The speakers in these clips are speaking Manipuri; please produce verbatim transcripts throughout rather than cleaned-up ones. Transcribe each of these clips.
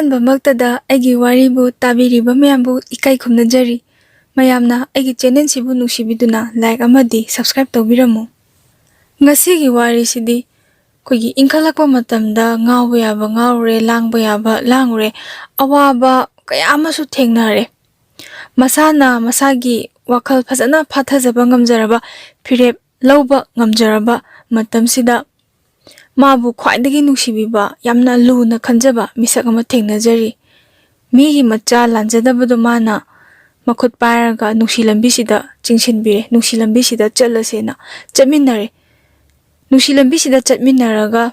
ꯑꯍꯥꯟꯕꯃꯛꯇꯗ ꯑꯩꯒꯤ ꯋꯥꯔꯤꯕꯨ ꯇꯥꯕꯤꯔꯤꯕ ꯃꯌꯥꯝꯕꯨ ꯏꯀꯥꯏ ꯈꯨꯝꯅꯖꯔꯤ꯫ ꯃꯌꯥꯝꯅ ꯑꯩꯒꯤ ꯆꯦꯅꯦꯜꯁꯤꯕꯨ ꯅꯨꯡꯁꯤꯕꯤꯗꯨꯅ ꯂꯥꯏꯛ ꯑꯃꯗꯤ ꯁꯕꯁꯀ꯭ꯔꯥꯏꯕ ꯇꯧꯕꯤꯔꯝꯃꯨ꯫ ꯉꯁꯤꯒꯤ ꯋꯥꯔꯤꯁꯤꯗꯤ ꯑꯩꯈꯣꯏꯒꯤ ꯏꯟꯈꯠꯂꯛꯄ ꯃꯇꯝꯗ ꯉꯥꯎꯕ ꯌꯥꯕ ꯉꯥꯎꯔꯦ, ꯂꯥꯡꯕ ꯌꯥꯕ ꯂꯥꯡꯉꯨꯔꯦ, ꯑꯋꯥꯕ ꯀꯌꯥ ꯑꯃꯁꯨ ꯊꯦꯡꯅꯔꯦ꯫ ꯃꯁꯥꯅ ꯃꯁꯥꯒꯤ ꯋꯥꯈꯜ ꯐꯖꯅ ꯐꯥꯊꯖꯕ ꯉꯝꯖꯔꯕ, ꯐꯤꯔꯦꯞ ꯂꯧꯕ ꯉꯝꯖꯔꯕ ꯃꯇꯝꯁꯤꯗ ꯃꯥꯕꯨ ꯈ꯭ꯋꯥꯏꯗꯒꯤ ꯅꯨꯡꯁꯤꯕꯤꯕ, ꯌꯥꯝꯅ ꯂꯨꯅ ꯈꯟꯖꯕ ꯃꯤꯁꯛ ꯑꯃ ꯊꯦꯡꯅꯖꯔꯤ꯫ ꯃꯤꯒꯤ ꯃꯆꯥ ꯂꯥꯟꯖꯗꯕꯗꯣ ꯃꯥꯅ ꯃꯈꯨꯠ ꯄꯥꯏꯔꯒ ꯅꯨꯡꯁꯤ ꯂꯝꯕꯤꯁꯤꯗ ꯆꯤꯡꯁꯤꯟꯕꯤꯔꯦ, ꯅꯨꯡꯁꯤ ꯂꯝꯕꯤꯁꯤꯗ ꯆꯠꯂꯁꯦꯅ ꯆꯠꯃꯤꯟꯅꯔꯦ꯫ ꯅꯨꯡꯁꯤ ꯂꯝꯕꯤꯁꯤꯗ ꯆꯠꯃꯤꯟꯅꯔꯒ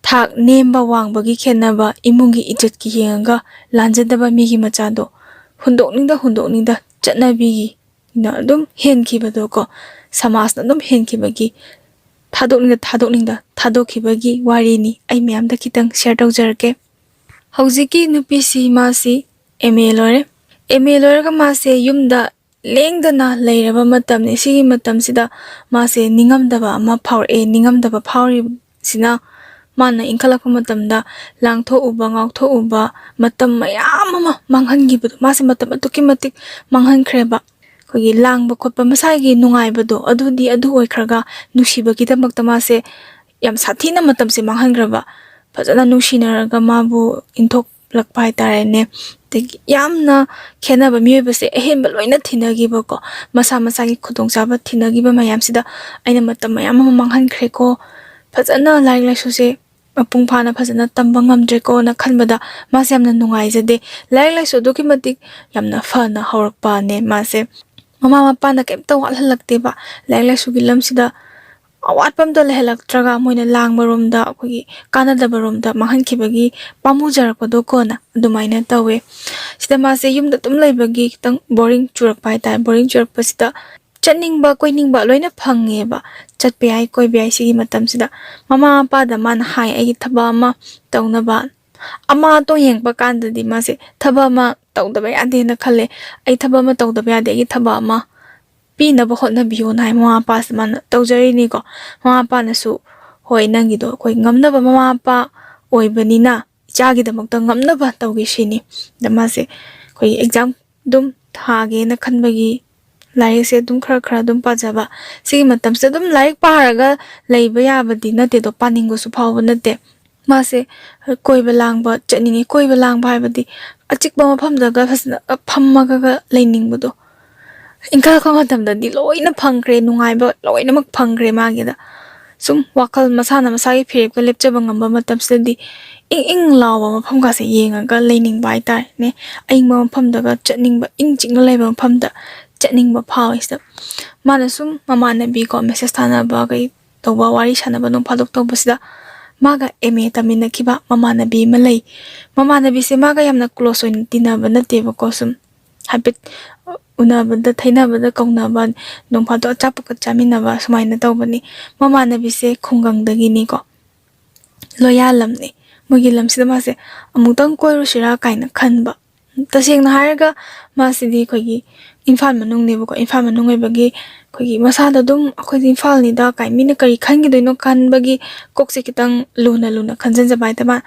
ꯊꯥꯛ ꯅꯦꯝꯕ ꯋꯥꯡꯕꯒꯤ ꯈꯦꯠꯅꯕ, ꯏꯃꯨꯡꯒꯤ ꯏꯖꯠꯀꯤ ꯌꯦꯡꯉꯒ ꯂꯥꯟꯖꯗꯕ ꯃꯤꯒꯤ ꯃꯆꯥꯗꯣ ꯍꯨꯟꯗꯣꯛꯅꯤꯡꯗ ꯍꯨꯟꯗꯣꯛꯅꯤꯡꯗ ꯆꯠꯅꯕꯤꯅ ꯑꯗꯨꯝ ꯍꯦꯟꯈꯤꯕꯗꯣ ꯀꯣ, ꯁꯃꯥꯖꯅ ꯑꯗꯨꯝ ꯍꯦꯟꯈꯤꯕꯒꯤ ꯊꯥꯗꯣꯛꯅꯤꯡꯗ ꯊꯥꯗꯣꯛꯅꯤꯡꯗ ꯊꯥꯗꯣꯛꯈꯤꯕꯒꯤ ꯋꯥꯔꯤꯅꯤ꯫ ꯑꯩ ꯃꯌꯥꯝꯗ ꯈꯤꯇꯪ ꯁꯤꯌꯔ ꯇꯧꯖꯔꯛꯀꯦ꯫ ꯍꯧꯖꯤꯛꯀꯤ ꯅꯨꯄꯤꯁꯤ, ꯃꯥꯁꯤ ꯑꯦꯝ ꯑꯦ ꯂꯣꯏꯔꯦ꯫ ꯑꯦꯝ ꯑꯦ ꯂꯣꯏꯔꯒ ꯃꯥꯁꯦ ꯌꯨꯝꯗ ꯂꯦꯡꯗꯅ ꯂꯩꯔꯕ ꯃꯇꯝꯅꯤ꯫ ꯁꯤꯒꯤ ꯃꯇꯝꯁꯤꯗ ꯃꯥꯁꯦ ꯅꯤꯡꯉꯝꯗꯕ ꯑꯃ ꯐꯥꯎꯔꯛꯑꯦ꯫ ꯅꯤꯡꯉꯝꯗꯕ ꯐꯥꯎꯔꯤꯕꯁꯤꯅ ꯃꯥꯅ ꯏꯟꯈꯠꯂꯛꯄ ꯃꯇꯝꯗ ꯂꯥꯡꯊꯣꯛꯎꯕ, ꯉꯥꯎꯊꯣꯛꯎꯕ, ꯃꯇꯝ ꯃꯌꯥꯝ ꯑꯃ ꯃꯥꯡꯍꯟꯈꯤꯕꯗꯣ, ꯃꯥꯁꯦ ꯃꯇꯝ ꯑꯗꯨꯛꯀꯤ ꯃꯇꯤꯛ ꯃꯥꯡꯍꯟꯈ꯭ꯔꯦꯕ꯫ ꯑꯩꯈꯣꯏꯒꯤ ꯂꯥꯡꯕ ꯈꯣꯠꯄ, ꯃꯁꯥꯒꯤ ꯅꯨꯡꯉꯥꯏꯕꯗꯣ ꯑꯗꯨꯗꯤ ꯑꯗꯨ ꯑꯣꯏꯈ꯭ꯔꯒ, ꯅꯨꯡꯁꯤꯕꯒꯤꯗꯃꯛꯇ ꯃꯥꯁꯦ ꯌꯥꯝ ꯁꯥꯊꯤꯅ ꯃꯇꯝꯁꯦ ꯃꯥꯡꯍꯟꯈ꯭ꯔꯕ꯫ ꯐꯖꯅ ꯅꯨꯡꯁꯤꯅꯔꯒ ꯃꯥꯕꯨ ꯏꯟꯊꯣꯛꯂꯛꯄ ꯍꯥꯏꯇꯥꯔꯦꯅꯦ꯫ ꯑꯗꯒꯤ ꯌꯥꯝꯅ ꯈꯦꯠꯅꯕ, ꯃꯤꯑꯣꯏꯕꯁꯦ ꯑꯍꯦꯟꯕ ꯂꯣꯏꯅ ꯊꯤꯅꯈꯤꯕꯀꯣ, ꯃꯁꯥ ꯃꯁꯥꯒꯤ ꯈꯨꯗꯣꯡꯆꯥꯕ ꯊꯤꯅꯈꯤꯕ ꯃꯌꯥꯝꯁꯤꯗ ꯑꯩꯅ ꯃꯇꯝ ꯃꯌꯥꯝ ꯑꯃ ꯃꯥꯡꯍꯟꯈ꯭ꯔꯦꯀꯣ, ꯐꯖꯅ ꯂꯥꯏꯔꯤꯛ ꯂꯥꯏꯁꯨꯁꯦ ꯃꯄꯨꯡ ꯐꯥꯅ ꯐꯖꯅ ꯇꯝꯕ ꯉꯝꯗ꯭ꯔꯦꯀꯣꯅ ꯈꯟꯕꯗ ꯃꯥꯁꯦ ꯌꯥꯝꯅ ꯅꯨꯡꯉꯥꯏꯖꯗꯦ꯫ ꯂꯥꯏꯔꯤꯛ ꯂꯥꯏꯁꯨ ꯑꯗꯨꯛꯀꯤ ꯃꯇꯤꯛ ꯌꯥꯝꯅ ꯐꯅ ꯍꯧꯔꯛꯄꯅꯦ ꯃꯥꯁꯦ꯫ ꯃꯃꯥ ꯃꯄꯥꯅ ꯀꯩꯝꯇ ꯋꯥꯠꯍꯜꯂꯛꯇꯦꯕ꯫ ꯂꯥꯏꯔꯤꯛ ꯂꯥꯏꯁꯨꯒꯤ ꯂꯝꯁꯤꯗ ꯑꯋꯥꯠꯄ ꯑꯝꯇ ꯂꯩꯍꯜꯂꯛꯇ꯭ꯔꯒ ꯃꯣꯏꯅ ꯂꯥꯡꯕꯔꯣꯝꯗ, ꯑꯩꯈꯣꯏꯒꯤ ꯀꯥꯟꯅꯗꯕꯔꯣꯝꯗ ꯃꯥꯡꯍꯟꯈꯤꯕꯒꯤ ꯄꯥꯝꯃꯨꯖꯔꯛꯄꯗꯣ ꯀꯣꯟꯅ ꯑꯗꯨꯃꯥꯏꯅ ꯇꯧꯋꯦ꯫ ꯁꯤꯗ ꯃꯥꯁꯦ ꯌꯨꯝꯗ ꯑꯗꯨꯝ ꯂꯩꯕꯒꯤ ꯈꯤꯇꯪ ꯕꯣꯔꯤꯡ ꯆꯨꯔꯛꯄ ꯍꯥꯏꯇꯥꯔꯦ꯫ ꯕꯣꯔꯤꯡ ꯆꯨꯔꯛꯄꯁꯤꯗ ꯆꯠꯅꯤꯡꯕ ꯀꯣꯏꯅꯤꯡꯕ ꯂꯣꯏꯅ ꯐꯪꯉꯦꯕ꯫ ꯆꯠꯄ ꯌꯥꯏ, ꯀꯣꯏꯕ ꯌꯥꯏ ꯁꯤꯒꯤ ꯃꯇꯝꯁꯤꯗ꯫ ꯃꯃꯥ ꯃꯄꯥꯗ ꯃꯥꯅ ꯍꯥꯏ, "ꯑꯩꯒꯤ ꯊꯕꯛ ꯑꯃ ꯇꯧꯅꯕ"꯫ ꯑꯃ ꯑꯇꯣ ꯌꯦꯡꯕ ꯀꯥꯟꯗꯗꯤ ꯃꯥꯁꯦ ꯊꯕꯛ ꯑꯃ ꯇꯧꯗꯕ ꯌꯥꯗꯦꯅ ꯈꯜꯂꯦ꯫ "ꯑꯩ ꯊꯕꯛ ꯑꯃ ꯇꯧꯗꯕ ꯌꯥꯗꯦ, ꯑꯩꯒꯤ ꯊꯕꯛ ꯑꯃ ꯄꯤꯅꯕ ꯍꯣꯠꯅꯕꯤꯌꯣꯅ" ꯍꯥꯏ꯫ ꯃꯃꯥ ꯃꯄꯥꯁꯦ ꯃꯥꯅ ꯇꯧꯖꯔꯤꯅꯤꯀꯣ꯫ ꯃꯃꯥ ꯃꯄꯥꯅꯁꯨ, "ꯍꯣꯏ, ꯅꯪꯒꯤꯗꯣ ꯑꯩꯈꯣꯏ ꯉꯝꯅꯕ ꯃꯃꯥ ꯃꯄꯥ ꯑꯣꯏꯕꯅꯤꯅ ꯏꯆꯥꯒꯤꯗꯃꯛꯇ ꯉꯝꯅꯕ ꯇꯧꯒꯦ ꯁꯤꯅꯤ꯫ ꯑꯗ ꯃꯥꯁꯦ ꯑꯩꯈꯣꯏꯒꯤ ꯑꯦꯛꯖꯥꯝ ꯑꯗꯨꯝ ꯊꯥꯒꯦꯅ ꯈꯟꯕꯒꯤ ꯂꯥꯏꯔꯤꯛꯁꯦ ꯑꯗꯨꯝ ꯈꯔ ꯈꯔ ꯑꯗꯨꯝ ꯄꯥꯖꯕ꯫ ꯁꯤꯒꯤ ꯃꯇꯝꯁꯤꯗ ꯑꯗꯨꯝ ꯂꯥꯏꯔꯤꯛ ꯄꯥꯔꯒ ꯂꯩꯕ ꯌꯥꯕꯗꯤ ꯅꯠꯇꯦꯗꯣ, ꯄꯥꯅꯤꯡꯕꯁꯨ ꯐꯥꯎꯕ ꯅꯠꯇꯦ꯫ ꯃꯥꯁꯦ ꯀꯣꯏꯕ ꯂꯥꯡꯕ ꯆꯠꯅꯤꯡꯉꯤ꯫ ꯀꯣꯏꯕ ꯂꯥꯡꯕ ꯍꯥꯏꯕꯗꯤ ꯑꯆꯤꯛꯄ ꯃꯐꯝꯗꯒ ꯐꯖꯅ ꯐꯝꯃꯒꯒ ꯂꯩꯅꯤꯡꯕꯗꯣ꯫ ꯏꯟꯈꯠꯂꯛꯄ ꯃꯇꯝꯗꯗꯤ ꯂꯣꯏꯅ ꯐꯪꯈ꯭ꯔꯦ, ꯅꯨꯡꯉꯥꯏꯕ ꯂꯣꯏꯅꯃꯛ ꯐꯪꯈ꯭ꯔꯦ ꯃꯥꯒꯤꯗ꯫ ꯁꯨꯝ ꯋꯥꯈꯜ ꯃꯁꯥꯅ ꯃꯁꯥꯒꯤ ꯐꯤꯔꯦꯞꯀ ꯂꯦꯞꯆꯕ ꯉꯝꯕ ꯃꯇꯝꯁꯤꯗꯗꯤ ꯏꯪ ꯏꯪ ꯂꯥꯎꯕ ꯃꯐꯝꯒꯁꯦ ꯌꯦꯡꯉꯒ ꯂꯩꯅꯤꯡꯕ ꯍꯥꯏꯇꯥꯔꯦꯅꯦ꯫ ꯑꯏꯪꯕ ꯃꯐꯝꯗꯒ ꯆꯠꯅꯤꯡꯕ, ꯏꯪ ꯆꯤꯛꯅ ꯂꯩꯕ ꯃꯐꯝꯗ ꯆꯠꯅꯤꯡꯕ ꯐꯥꯎꯋꯦ ꯁꯤꯗ꯫ ꯃꯥꯅ ꯁꯨꯝ ꯃꯃꯥꯟꯅꯕꯤꯀꯣ, ꯃꯦꯁꯦꯖ ꯊꯥꯅꯕ, ꯀꯩ ꯇꯧꯕ, ꯋꯥꯔꯤ ꯁꯥꯟꯅꯕ ꯅꯣꯡ ꯐꯥꯗꯣꯛ ꯇꯧꯕꯁꯤꯗ ꯃꯥꯒ ꯑꯦꯝ ꯑꯦ ꯇꯝꯃꯤꯟꯅꯈꯤꯕ ꯃꯃꯥꯟꯅꯕꯤ ꯑꯃ ꯂꯩ꯫ ꯃꯃꯥꯟꯅꯕꯤꯁꯦ ꯃꯥꯒ ꯌꯥꯝꯅ ꯀ꯭ꯂꯣꯁ ꯑꯣꯏꯅ ꯇꯤꯟꯅꯕ ꯅꯠꯇꯦꯕꯀꯣ, ꯁꯨꯝ ꯍꯥꯏꯐꯦꯠ ꯎꯅꯕꯗ, ꯊꯩꯅꯕꯗ ꯀꯧꯅꯕ, ꯅꯣꯡ ꯐꯥꯗꯣꯛ ꯑꯆꯥꯄꯣꯠꯀ ꯆꯥꯃꯤꯟꯅꯕ ꯁꯨꯃꯥꯏꯅ ꯇꯧꯕꯅꯤ꯫ ꯃꯃꯥꯟꯅꯕꯤꯁꯦ ꯈꯨꯡꯒꯪꯗꯒꯤꯅꯤꯀꯣ, ꯂꯣꯌꯥꯂꯝꯅꯤ꯫ ꯃꯣꯏꯒꯤ ꯂꯝꯁꯤꯗ ꯃꯥꯁꯦ ꯑꯃꯨꯛꯇꯪ ꯀꯣꯏꯔꯨꯁꯤꯔꯥ ꯀꯥꯏꯅ ꯈꯟꯕ꯫ ꯇꯁꯦꯡꯅ ꯍꯥꯏꯔꯒ ꯃꯥꯁꯤꯗꯤ ꯑꯩꯈꯣꯏꯒꯤ ꯏꯝꯐꯥꯜ ꯃꯅꯨꯡꯅꯦꯕꯀꯣ꯫ ꯏꯝꯐꯥꯜ ꯃꯅꯨꯡ ꯑꯣꯏꯕꯒꯤ ꯑꯩꯈꯣꯏꯒꯤ ꯃꯁꯥꯗ ꯑꯗꯨꯝ ꯑꯩꯈꯣꯏꯗꯤ ꯏꯝꯐꯥꯜꯅꯤꯗ ꯀꯥꯏ, ꯃꯤꯅ ꯀꯔꯤ ꯈꯟꯈꯤꯗꯣꯏꯅꯣ ꯈꯟꯕꯒꯤ ꯀꯣꯛꯁꯦ ꯈꯤꯇꯪ ꯂꯨꯅ ꯂꯨꯅ ꯈꯟꯖꯟꯖꯕ ꯍꯥꯏꯇꯥꯔꯦ꯫ ꯃꯥ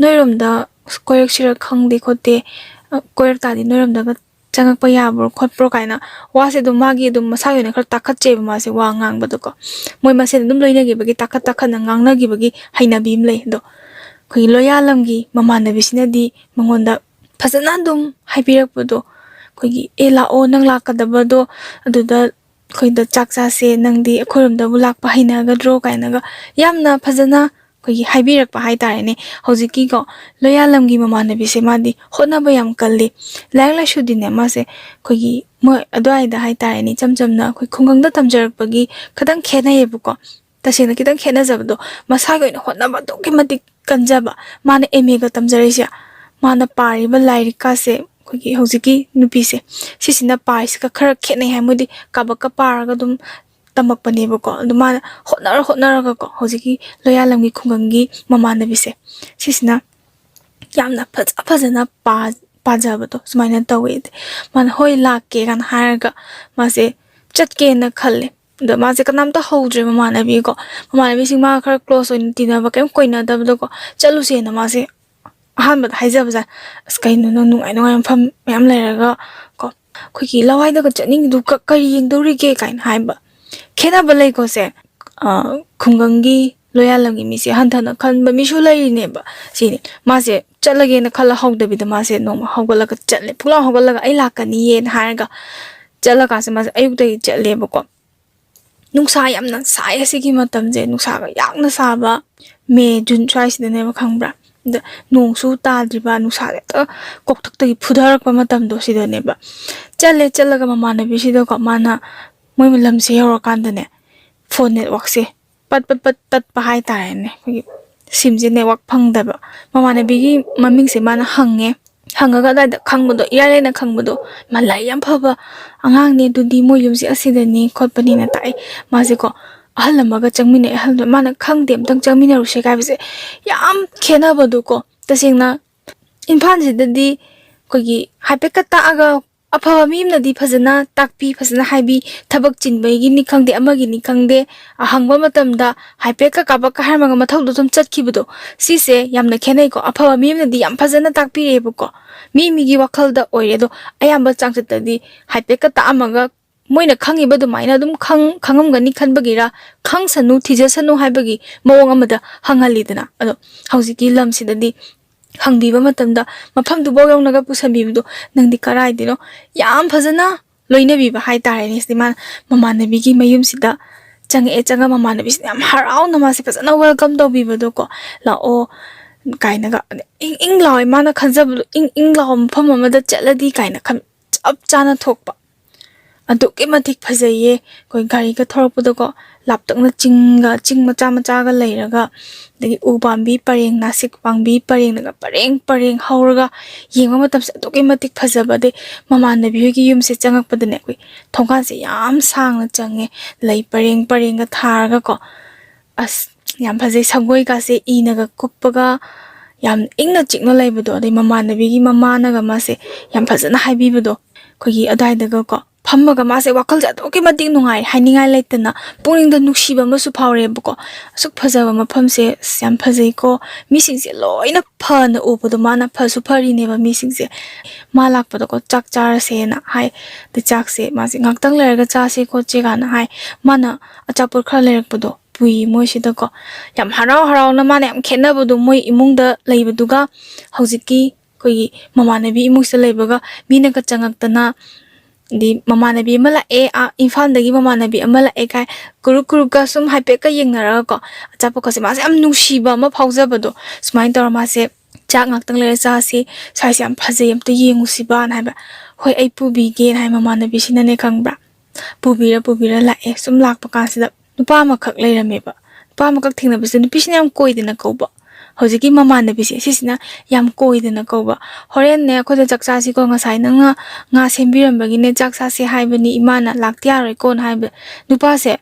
ꯅꯣꯏꯔꯣꯝꯗ ꯀꯣꯏꯔꯛꯁꯤꯔ ꯈꯪꯗꯦ ꯈꯣꯠꯇꯦ, ꯑ, ꯀꯣꯏꯔꯛ ꯇꯥꯔꯗꯤ ꯅꯣꯏꯔꯣꯝꯗꯒ ꯆꯪꯉꯛꯄ ꯌꯥꯕ꯭ꯔꯣ ꯈꯣꯠꯄ꯭ꯔꯣ ꯀꯥꯏꯅ ꯋꯥꯁꯦ ꯑꯗꯨꯝ ꯃꯥꯒꯤ ꯑꯗꯨꯝ ꯃꯁꯥꯒꯤ ꯑꯣꯏꯅ ꯈꯔ ꯇꯥꯈꯠꯆꯩꯕ ꯃꯥꯁꯦ ꯋꯥ ꯉꯥꯡꯕꯗꯀꯣ꯫ ꯃꯣꯏ ꯃꯁꯦꯟ ꯑꯗꯨꯝ ꯂꯣꯏꯅꯈꯤꯕꯒꯤ ꯇꯥꯈꯠ ꯇꯥꯈꯠꯅ ꯉꯥꯡꯅꯈꯤꯕꯒꯤ ꯍꯩꯅꯕꯤ ꯑꯃ ꯂꯩ꯫ ꯑꯗꯣ ꯑꯩꯈꯣꯏꯒꯤ ꯂꯣꯌꯥꯂꯝꯒꯤ ꯃꯃꯥꯟꯅꯕꯤꯁꯤꯅꯗꯤ ꯃꯉꯣꯟꯗ ꯐꯖꯅ ꯑꯗꯨꯝ ꯍꯥꯏꯕꯤꯔꯛꯄꯗꯣ, ꯑꯩꯈꯣꯏꯒꯤ "ꯑꯦ, ꯂꯥꯛꯑꯣ, ꯅꯪ ꯂꯥꯛꯀꯗꯕꯗꯣ ꯑꯗꯨꯗ ꯑꯩꯈꯣꯏꯗ ꯆꯥꯛ ꯆꯥꯁꯦ, ꯅꯪꯗꯤ ꯑꯩꯈꯣꯏꯔꯣꯝꯗꯕꯨ ꯂꯥꯛꯄ ꯍꯩꯅꯒꯗ꯭ꯔꯣ?" ꯀꯥꯏꯅꯒ ꯌꯥꯝꯅ ꯐꯖꯅ ꯑꯩꯈꯣꯏꯒꯤ ꯍꯥꯏꯕꯤꯔꯛꯄ ꯍꯥꯏꯇꯥꯔꯦꯅꯦ꯫ ꯍꯧꯖꯤꯛꯀꯤꯀꯣ ꯂꯣꯌꯥꯂꯝꯒꯤ ꯃꯃꯥꯟꯅꯕꯤꯁꯦ ꯃꯥꯗꯤ ꯍꯣꯠꯅꯕ ꯌꯥꯝ ꯀꯜꯂꯤ꯫ ꯂꯥꯏꯔꯤꯛ ꯂꯥꯏꯁꯨꯗꯤꯅꯦ ꯃꯥꯁꯦ ꯑꯩꯈꯣꯏꯒꯤ ꯃꯣꯏ ꯑꯗꯨꯋꯥꯏꯗ ꯍꯥꯏꯇꯥꯔꯦꯅꯦ, ꯏꯆꯝ ꯆꯝꯅ ꯑꯩꯈꯣꯏ ꯈꯨꯡꯒꯪꯗ ꯇꯝꯖꯔꯛꯄꯒꯤ ꯈꯤꯇꯪ ꯈꯦꯠꯅꯩꯌꯦꯕꯀꯣ꯫ ꯇꯁꯦꯡꯅ ꯈꯤꯇꯪ ꯈꯦꯠꯅꯖꯕꯗꯣ, ꯃꯁꯥꯒꯤ ꯑꯣꯏꯅ ꯍꯣꯠꯅꯕ ꯑꯗꯨꯛꯀꯤ ꯃꯇꯤꯛ ꯀꯟꯖꯕ꯫ ꯃꯥꯅ ꯑꯦꯝ ꯑꯦꯒ ꯇꯝꯖꯔꯤꯁꯦ, ꯃꯥꯅ ꯄꯥꯔꯤꯕ ꯂꯥꯏꯔꯤꯛꯀꯥꯁꯦ ꯑꯩꯈꯣꯏꯒꯤ ꯍꯧꯖꯤꯛꯀꯤ ꯅꯨꯄꯤꯁꯦ ꯁꯤꯁꯤꯅ ꯄꯥꯔꯤꯁꯤꯒ ꯈꯔ ꯈꯦꯠꯅꯩ ꯍꯥꯏ꯫ ꯃꯣꯏꯗꯤ ꯀꯥꯕꯛꯀ ꯄꯥꯔꯒ ꯑꯗꯨꯝ ꯇꯝꯃꯛꯄꯅꯦꯕꯀꯣ꯫ ꯑꯗꯨ ꯃꯥꯅ ꯍꯣꯠꯅꯔ ꯍꯣꯠꯅꯔꯒꯀꯣ ꯍꯧꯖꯤꯛꯀꯤ ꯂꯣꯌꯥꯂꯝꯒꯤ ꯈꯨꯡꯒꯪꯒꯤ ꯃꯃꯥꯟꯅꯕꯤꯁꯦ ꯁꯤꯁꯤꯅ ꯌꯥꯝꯅ ꯐꯖ ꯐꯖꯅ ꯄꯥ-, ꯄꯥꯖꯕꯗꯣ ꯁꯨꯃꯥꯏꯅ ꯇꯧꯋꯦ꯫ ꯃꯥꯅ "ꯍꯣꯏ, ꯂꯥꯛꯀꯦ" ꯀꯥꯏꯅ ꯍꯥꯏꯔꯒ ꯃꯥꯁꯦ ꯆꯠꯀꯦꯅ ꯈꯜꯂꯦ꯫ ꯑꯗꯣ ꯃꯥꯁꯦ ꯀꯅꯥꯝꯇ ꯍꯧꯗ꯭ꯔꯦ ꯃꯃꯥꯟꯅꯕꯤꯀꯣ꯫ ꯃꯃꯥꯟꯅꯕꯤꯁꯤꯡ ꯃꯥꯒ ꯈꯔ ꯀ꯭ꯂꯣꯁ ꯑꯣꯏꯅ ꯇꯤꯟꯅꯕ ꯀꯩꯝ ꯀꯣꯏꯅꯗꯕꯗꯣꯀꯣ꯫ ꯆꯠꯂꯨꯁꯦꯅ ꯃꯥꯁꯦ ꯑꯍꯥꯟꯕꯗ ꯍꯥꯏꯖꯕꯁꯦ, "ꯑꯁ, ꯀꯩꯅꯣ, ꯅꯪ ꯅꯨꯡꯉꯥꯏ ꯅꯨꯡꯉꯥꯏꯕ ꯃꯐꯝ ꯃꯌꯥꯝ ꯂꯩꯔꯒ ꯀꯣ, ꯑꯩꯈꯣꯏꯒꯤ ꯂꯋꯥꯏꯗꯒ ꯆꯠꯅꯤꯡꯉꯤꯗꯨ ꯀ-, ꯀꯔꯤ ꯌꯦꯡꯗꯧꯔꯤꯒꯦ?" ꯀꯥꯏꯅ ꯍꯥꯏꯕ꯫ ꯈꯦꯠꯅꯕ ꯂꯩꯀꯣ ꯁꯦ꯫ ꯑ, ꯈꯨꯡꯒꯪꯒꯤ ꯂꯣꯌꯥꯂꯝꯒꯤ ꯃꯤꯁꯦ ꯍꯟꯊꯅ ꯈꯟꯕ ꯃꯤꯁꯨ ꯂꯩꯔꯤꯅꯦꯕ꯫ ꯁꯤꯅꯤ, ꯃꯥꯁꯦ ꯆꯠꯂꯒꯦꯅ ꯈꯜꯂ ꯍꯧꯗꯕꯤꯗ ꯃꯥꯁꯦ ꯅꯣꯡꯃ ꯍꯧꯒꯠꯂꯒ ꯆꯠꯂꯦ꯫ ꯐꯨꯛꯂꯥꯎ ꯍꯧꯒꯠꯂꯒ "ꯑꯩ ꯂꯥꯛꯀꯅꯤꯌꯦꯅ" ꯍꯥꯏꯔꯒ ꯆꯠꯂꯀꯥꯟꯁꯤꯗ ꯃꯥꯁꯦ ꯑꯌꯨꯛꯇꯒꯤ ꯆꯠꯂꯦꯕꯀꯣ꯫ ꯅꯨꯡꯁꯥ ꯌꯥꯝꯅ ꯁꯥꯏ ꯑꯁꯤꯒꯤ ꯃꯇꯝꯁꯦ, ꯅꯨꯡꯁꯥꯒ ꯌꯥꯛꯅ ꯁꯥꯕ ꯃꯦ, ꯖꯨꯟ ꯁ꯭ꯋꯥꯏꯁꯤꯗꯅꯦꯕ, ꯈꯪꯕ꯭ꯔꯥ? ꯑꯗ ꯅꯣꯡꯁꯨ ꯇꯥꯗ꯭ꯔꯤꯕ, ꯅꯨꯡꯁꯥꯁꯦ ꯍꯦꯛꯇ ꯀꯣꯛꯊꯛꯇꯒꯤ ꯐꯨꯊꯔꯛꯄ ꯃꯇꯝꯗꯣ ꯁꯤꯗꯅꯦꯕ꯫ ꯆꯠꯂꯦ, ꯆꯠꯂꯒ ꯃꯃꯥꯟꯅꯕꯤꯁꯤꯗꯀꯣ, ꯃꯥꯅ ꯃꯣꯏ ꯂꯝꯁꯦ ꯌꯧꯔꯀꯥꯟꯗꯅꯦ, ꯐꯣꯟ ꯅꯦꯠꯋꯥꯛꯁꯦ ꯄꯠ ꯄꯠ ꯄꯠ ꯇꯠꯄ ꯍꯥꯏꯇꯥꯔꯦꯅꯦ꯫ ꯑꯩꯈꯣꯏꯒꯤ ꯁꯤꯝꯁꯦ ꯅꯦꯠꯋꯥꯛ ꯐꯪꯗꯕ꯫ ꯃꯃꯥꯟꯅꯕꯤꯒꯤ ꯃꯃꯤꯡꯁꯦ ꯃꯥꯅ ꯍꯪꯉꯦ꯫ ꯍꯪꯉꯒ ꯑꯗꯥꯏꯗ ꯈꯪꯕꯗꯣ, ꯏꯔꯥꯏ ꯂꯥꯏꯅ ꯈꯪꯕꯗꯣ, "ꯃꯥ ꯂꯥꯏꯔꯤꯛ ꯌꯥꯝ ꯐꯕ ꯑꯉꯥꯡꯅꯦ, ꯑꯗꯨꯗꯤ ꯃꯣꯏ ꯌꯨꯝꯁꯦ ꯑꯁꯤꯗꯅꯤ ꯈꯣꯠꯄꯅꯤꯅ" ꯇꯥꯛꯑꯦ꯫ ꯃꯥꯁꯦꯀꯣ, ꯑꯍꯜ ꯑꯃꯒ ꯆꯪꯃꯤꯟꯅꯩ꯫ ꯑꯍꯜꯗꯣ ꯃꯥꯅ "ꯈꯪꯗꯦ, ꯑꯝꯇꯪ ꯆꯪꯃꯤꯟꯅꯔꯨꯁꯦ" ꯍꯥꯏꯕꯁꯦ ꯌꯥꯝ ꯈꯦꯠꯅꯕꯗꯣꯀꯣ꯫ ꯇꯁꯦꯡꯅ ꯏꯝꯐꯥꯜꯁꯤꯗꯗꯤ ꯑꯩꯈꯣꯏꯒꯤ ꯍꯥꯏꯐꯦꯠꯀ ꯇꯥꯛꯑꯒ, ꯑꯐꯕ ꯃꯤ ꯑꯃꯅꯗꯤ ꯐꯖꯅ ꯇꯥꯛꯄꯤ, ꯐꯖꯅ ꯍꯥꯏꯕꯤ, ꯊꯕꯛ ꯆꯤꯟꯕꯒꯤꯅꯤ ꯈꯪꯗꯦ, ꯑꯃꯒꯤꯅꯤ ꯈꯪꯗꯦ, ꯍꯪꯕ ꯃꯇꯝꯗ ꯍꯥꯏꯐꯦꯠꯀ ꯀꯥꯕꯛꯀ ꯍꯥꯏꯔꯝꯃꯒ ꯃꯊꯧꯗꯣ ꯑꯗꯨꯝ ꯆꯠꯈꯤꯕꯗꯣ, ꯁꯤꯁꯦ ꯌꯥꯝꯅ ꯈꯦꯠꯅꯩꯀꯣ꯫ ꯑꯐꯕ ꯃꯤ ꯑꯃꯅꯗꯤ ꯌꯥꯝ ꯐꯖꯅ ꯇꯥꯛꯄꯤꯔꯛꯑꯦꯕꯀꯣ, ꯃꯤ ꯃꯤꯒꯤ ꯋꯥꯈꯜꯗ ꯑꯣꯏꯔꯦ꯫ ꯑꯗꯣ ꯑꯌꯥꯝꯕ ꯆꯥꯡꯆꯠꯇꯗꯤ ꯍꯥꯏꯐꯦꯠꯀ ꯇꯥꯛꯑꯝꯃꯒ ꯃꯣꯏꯅ ꯈꯪꯉꯤꯕ ꯑꯗꯨꯃꯥꯏꯅ ꯑꯗꯨꯝ ꯈꯪ-, ꯈꯪꯉꯝꯒꯅꯤ ꯈꯟꯕꯒꯤꯔ, "ꯈꯪꯁꯅꯨ, ꯊꯤꯖꯁꯅꯨ" ꯍꯥꯏꯕꯒꯤ ꯃꯑꯣꯡ ꯑꯃꯗ ꯍꯪꯍꯜꯂꯤꯗꯅ꯫ ꯑꯗꯣ ꯍꯧꯖꯤꯛꯀꯤ ꯂꯝꯁꯤꯗꯗꯤ ꯍꯪꯕꯤꯕ ꯃꯇꯝꯗ ꯃꯐꯝꯗꯨꯐꯥꯎ ꯌꯧꯅꯒ ꯄꯨꯁꯟꯕꯤꯕꯗꯣ, "ꯅꯪꯗꯤ ꯀꯔꯥꯏꯗꯩꯅꯣ?" ꯌꯥꯝ ꯐꯖꯅ ꯂꯣꯏꯅꯕꯤꯕ ꯍꯥꯏꯇꯥꯔꯦꯅꯦ꯫ ꯁꯤꯗꯤ ꯃꯥꯅ ꯃꯃꯥꯟꯅꯕꯤꯒꯤ ꯃꯌꯨꯝꯁꯤꯗ ꯆꯪꯉꯛꯑꯦ, ꯆꯪꯉ ꯃꯃꯥꯟꯅꯕꯤꯁꯤꯅ ꯌꯥꯝ ꯍꯔꯥꯎꯅ ꯃꯥꯁꯦ ꯐꯖꯅ welcome ꯇꯧꯕꯤꯕꯗꯣꯀꯣ, "ꯂꯥꯛꯑꯣ" ꯀꯥꯏꯅꯒ, ꯏꯪ ꯏꯪ ꯂꯥꯎꯋꯦ꯫ ꯃꯥꯅ ꯈꯟꯖꯕꯗꯣ ꯏꯪ ꯏꯪ ꯂꯥꯎꯕ ꯃꯐꯝ ꯑꯃꯗ ꯆꯠꯂꯗꯤ ꯀꯥꯏꯅ ꯈꯟ-, ꯆꯞ ꯆꯥꯅ ꯊꯣꯛꯄ꯫ ꯑꯗꯨꯛꯀꯤ ꯃꯇꯤꯛ ꯐꯖꯩꯌꯦ꯫ ꯑꯩꯈꯣꯏ ꯒꯥꯔꯤꯒ ꯊꯧꯔꯛꯄꯗꯀꯣ, ꯂꯥꯞꯇꯛꯅ ꯆꯤꯡꯒ, ꯆꯤꯡ ꯃꯆꯥ ꯃꯆꯥꯒ ꯂꯩꯔꯒ, ꯑꯗꯒꯤ ꯎ ꯄꯥꯝꯕꯤ ꯄꯔꯦꯡ, ꯅꯥꯁꯤꯛ ꯄꯥꯝꯕꯤ ꯄꯔꯦꯡꯅꯒ ꯄꯔꯦꯡ ꯄꯔꯦꯡ ꯍꯧꯔꯒ, ꯌꯦꯡꯕ ꯃꯇꯝꯁꯦ ꯑꯗꯨꯛꯀꯤ ꯃꯇꯤꯛ ꯐꯖꯕ꯫ ꯑꯗꯩ ꯃꯃꯥꯟꯅꯕꯤ ꯍꯣꯏꯒꯤ ꯌꯨꯝꯁꯦ ꯆꯪꯉꯛꯄꯗꯅꯦ, ꯑꯩꯈꯣꯏ ꯊꯣꯡꯒꯥꯟꯁꯦ ꯌꯥꯝ ꯁꯥꯡꯅ ꯆꯪꯉꯦ, ꯂꯩ ꯄꯔꯦꯡ ꯄꯔꯦꯡꯒ ꯊꯥꯔꯒꯀꯣ꯫ ꯑꯁ, ꯌꯥꯝ ꯐꯖꯩ꯫ ꯁꯪꯒꯣꯏꯒꯁꯦ ꯏꯅꯒ ꯀꯨꯞꯄꯒ ꯌꯥꯝ ꯏꯪꯅ ꯆꯤꯛꯅ ꯂꯩꯕꯗꯣ, ꯑꯗꯩ ꯃꯃꯥꯟꯅꯕꯤꯒꯤ ꯃꯃꯥꯅꯒ ꯃꯥꯁꯦ ꯌꯥꯝ ꯐꯖꯅ ꯍꯥꯏꯕꯤꯕꯗꯣ, ꯑꯩꯈꯣꯏꯒꯤ ꯑꯗꯥꯏꯗꯒꯀꯣ, ꯐꯝꯃꯒ ꯃꯥꯁꯦ ꯋꯥꯈꯜꯁꯦ ꯑꯗꯨꯛꯀꯤ ꯃꯇꯤꯛ ꯅꯨꯡꯉꯥꯏ, ꯍꯥꯏꯅꯤꯡꯉꯥꯏ ꯂꯩꯇꯅ ꯄꯨꯛꯅꯤꯡꯗ ꯅꯨꯡꯁꯤꯕ ꯑꯃꯁꯨ ꯐꯥꯎꯔꯦꯕꯀꯣ꯫ "ꯑꯁꯨꯛ ꯐꯖꯕ ꯃꯐꯝꯁꯦ, ꯑꯁ, ꯌꯥꯝ ꯐꯖꯩꯀꯣ, ꯃꯤꯁꯤꯡꯁꯦ ꯂꯣꯏꯅ ꯐꯅ ꯎꯕꯗꯣ, ꯃꯥꯅ ꯐꯁꯨ ꯐꯔꯤꯅꯦꯕ ꯃꯤꯁꯤꯡꯁꯦ꯫ ꯃꯥ ꯂꯥꯛꯄꯗꯀꯣ, ꯆꯥꯛ ꯆꯥꯔꯁꯦꯅ ꯍꯥꯏ꯫ ꯑꯗ ꯆꯥꯛꯁꯦ ꯃꯥꯁꯦ, "ꯉꯥꯛꯇꯪ ꯂꯩꯔꯒ ꯆꯥꯁꯦ ꯈꯣꯠꯁꯦ" ꯀꯥꯏꯅ ꯍꯥꯏ꯫ ꯃꯥꯅ ꯑꯆꯥꯄꯣꯠ ꯈꯔ ꯂꯩꯔꯛꯄꯗꯣ ꯄꯨꯏ ꯃꯣꯏꯁꯤꯗꯀꯣ꯫ ꯌꯥꯝ ꯍꯔꯥꯎ ꯍꯔꯥꯎꯅ, ꯃꯥꯅ ꯌꯥꯝ ꯈꯦꯠꯅꯕꯗꯣ ꯃꯣꯏ ꯏꯃꯨꯡꯗ ꯂꯩꯕꯗꯨꯒ ꯍꯧꯖꯤꯛꯀꯤ ꯑꯩꯈꯣꯏꯒꯤ ꯃꯃꯥꯟꯅꯕꯤ ꯏꯃꯨꯡꯁꯤꯗ ꯂꯩꯕꯒ, ꯃꯤꯅꯒ ꯆꯪꯉꯛꯇꯅ, ꯑꯗꯩ ꯃꯃꯥꯟꯅꯕꯤ ꯑꯃ ꯂꯥꯛꯑꯦ, ꯑꯥ, ꯏꯝꯐꯥꯜꯗꯒꯤ ꯃꯃꯥꯟꯅꯕꯤ ꯑꯃ ꯂꯥꯛꯑꯦ ꯀꯥꯏ, ꯀꯨꯔꯨꯛ ꯀꯨꯔꯨꯛꯀ ꯁꯨꯝ ꯍꯥꯏꯐꯦꯠꯀ ꯌꯦꯡꯅꯔꯒꯀꯣ, ꯑꯆꯥꯄꯣꯠꯀꯁꯦ ꯃꯥꯁꯦ ꯌꯥꯝ ꯅꯨꯡꯁꯤꯕ ꯑꯃ ꯐꯥꯎꯖꯕꯗꯣ, ꯁꯨꯃꯥꯏꯅ ꯇꯧꯔ ꯃꯥꯁꯦ, "ꯆꯥꯛ ꯉꯥꯛꯇꯪ ꯂꯩꯔ ꯆꯥꯁꯤ, ꯁ꯭ꯋꯥꯏꯁꯦ ꯌꯥꯝ ꯐꯖꯩ, ꯑꯝꯇ ꯌꯦꯡꯉꯨꯁꯤꯕꯅ" ꯍꯥꯏꯕ꯫ "ꯍꯣꯏ, ꯑꯩ ꯄꯨꯕꯤꯒꯦꯅ" ꯍꯥꯏ ꯃꯃꯥꯟꯅꯕꯤꯁꯤꯅꯅꯦ, ꯈꯪꯕ꯭ꯔꯥ? ꯄꯨꯕꯤꯔ ꯄꯨꯕꯤꯔ ꯂꯥꯛꯑꯦ꯫ ꯁꯨꯝ ꯂꯥꯛꯄ ꯀꯥꯟꯁꯤꯗ ꯅꯨꯄꯥ ꯑꯃꯈꯛ ꯂꯩꯔꯝꯃꯦꯕ꯫ ꯅꯨꯄꯥ ꯑꯃꯈꯛ ꯊꯦꯡꯅꯕꯁꯤꯗ ꯅꯨꯄꯤꯁꯤꯅ ꯌꯥꯝ ꯀꯣꯏꯗꯅ ꯀꯧꯕ꯫ ꯍꯧꯖꯤꯛꯀꯤ ꯃꯃꯥꯟꯅꯕꯤꯁꯦ ꯁꯤꯁꯤꯅ ꯌꯥꯝ ꯀꯣꯏꯗꯅ ꯀꯧꯕ꯫ "ꯍꯣꯔꯦꯟꯅꯦ ꯑꯩꯈꯣꯏꯗ ꯆꯥꯛ ꯆꯥꯁꯤꯀꯣ, ꯉꯁꯥꯏ ꯅꯪꯅ ꯉꯥ ꯁꯦꯝꯕꯤꯔꯝꯕꯒꯤꯅꯦ ꯆꯥꯛ ꯆꯥꯁꯦ ꯍꯥꯏꯕꯅꯤ ꯏꯃꯥꯅ, ꯂꯥꯛꯇ ꯌꯥꯔꯣꯏꯀꯣꯅ" ꯍꯥꯏꯕ꯫ ꯅꯨꯄꯥꯁꯦ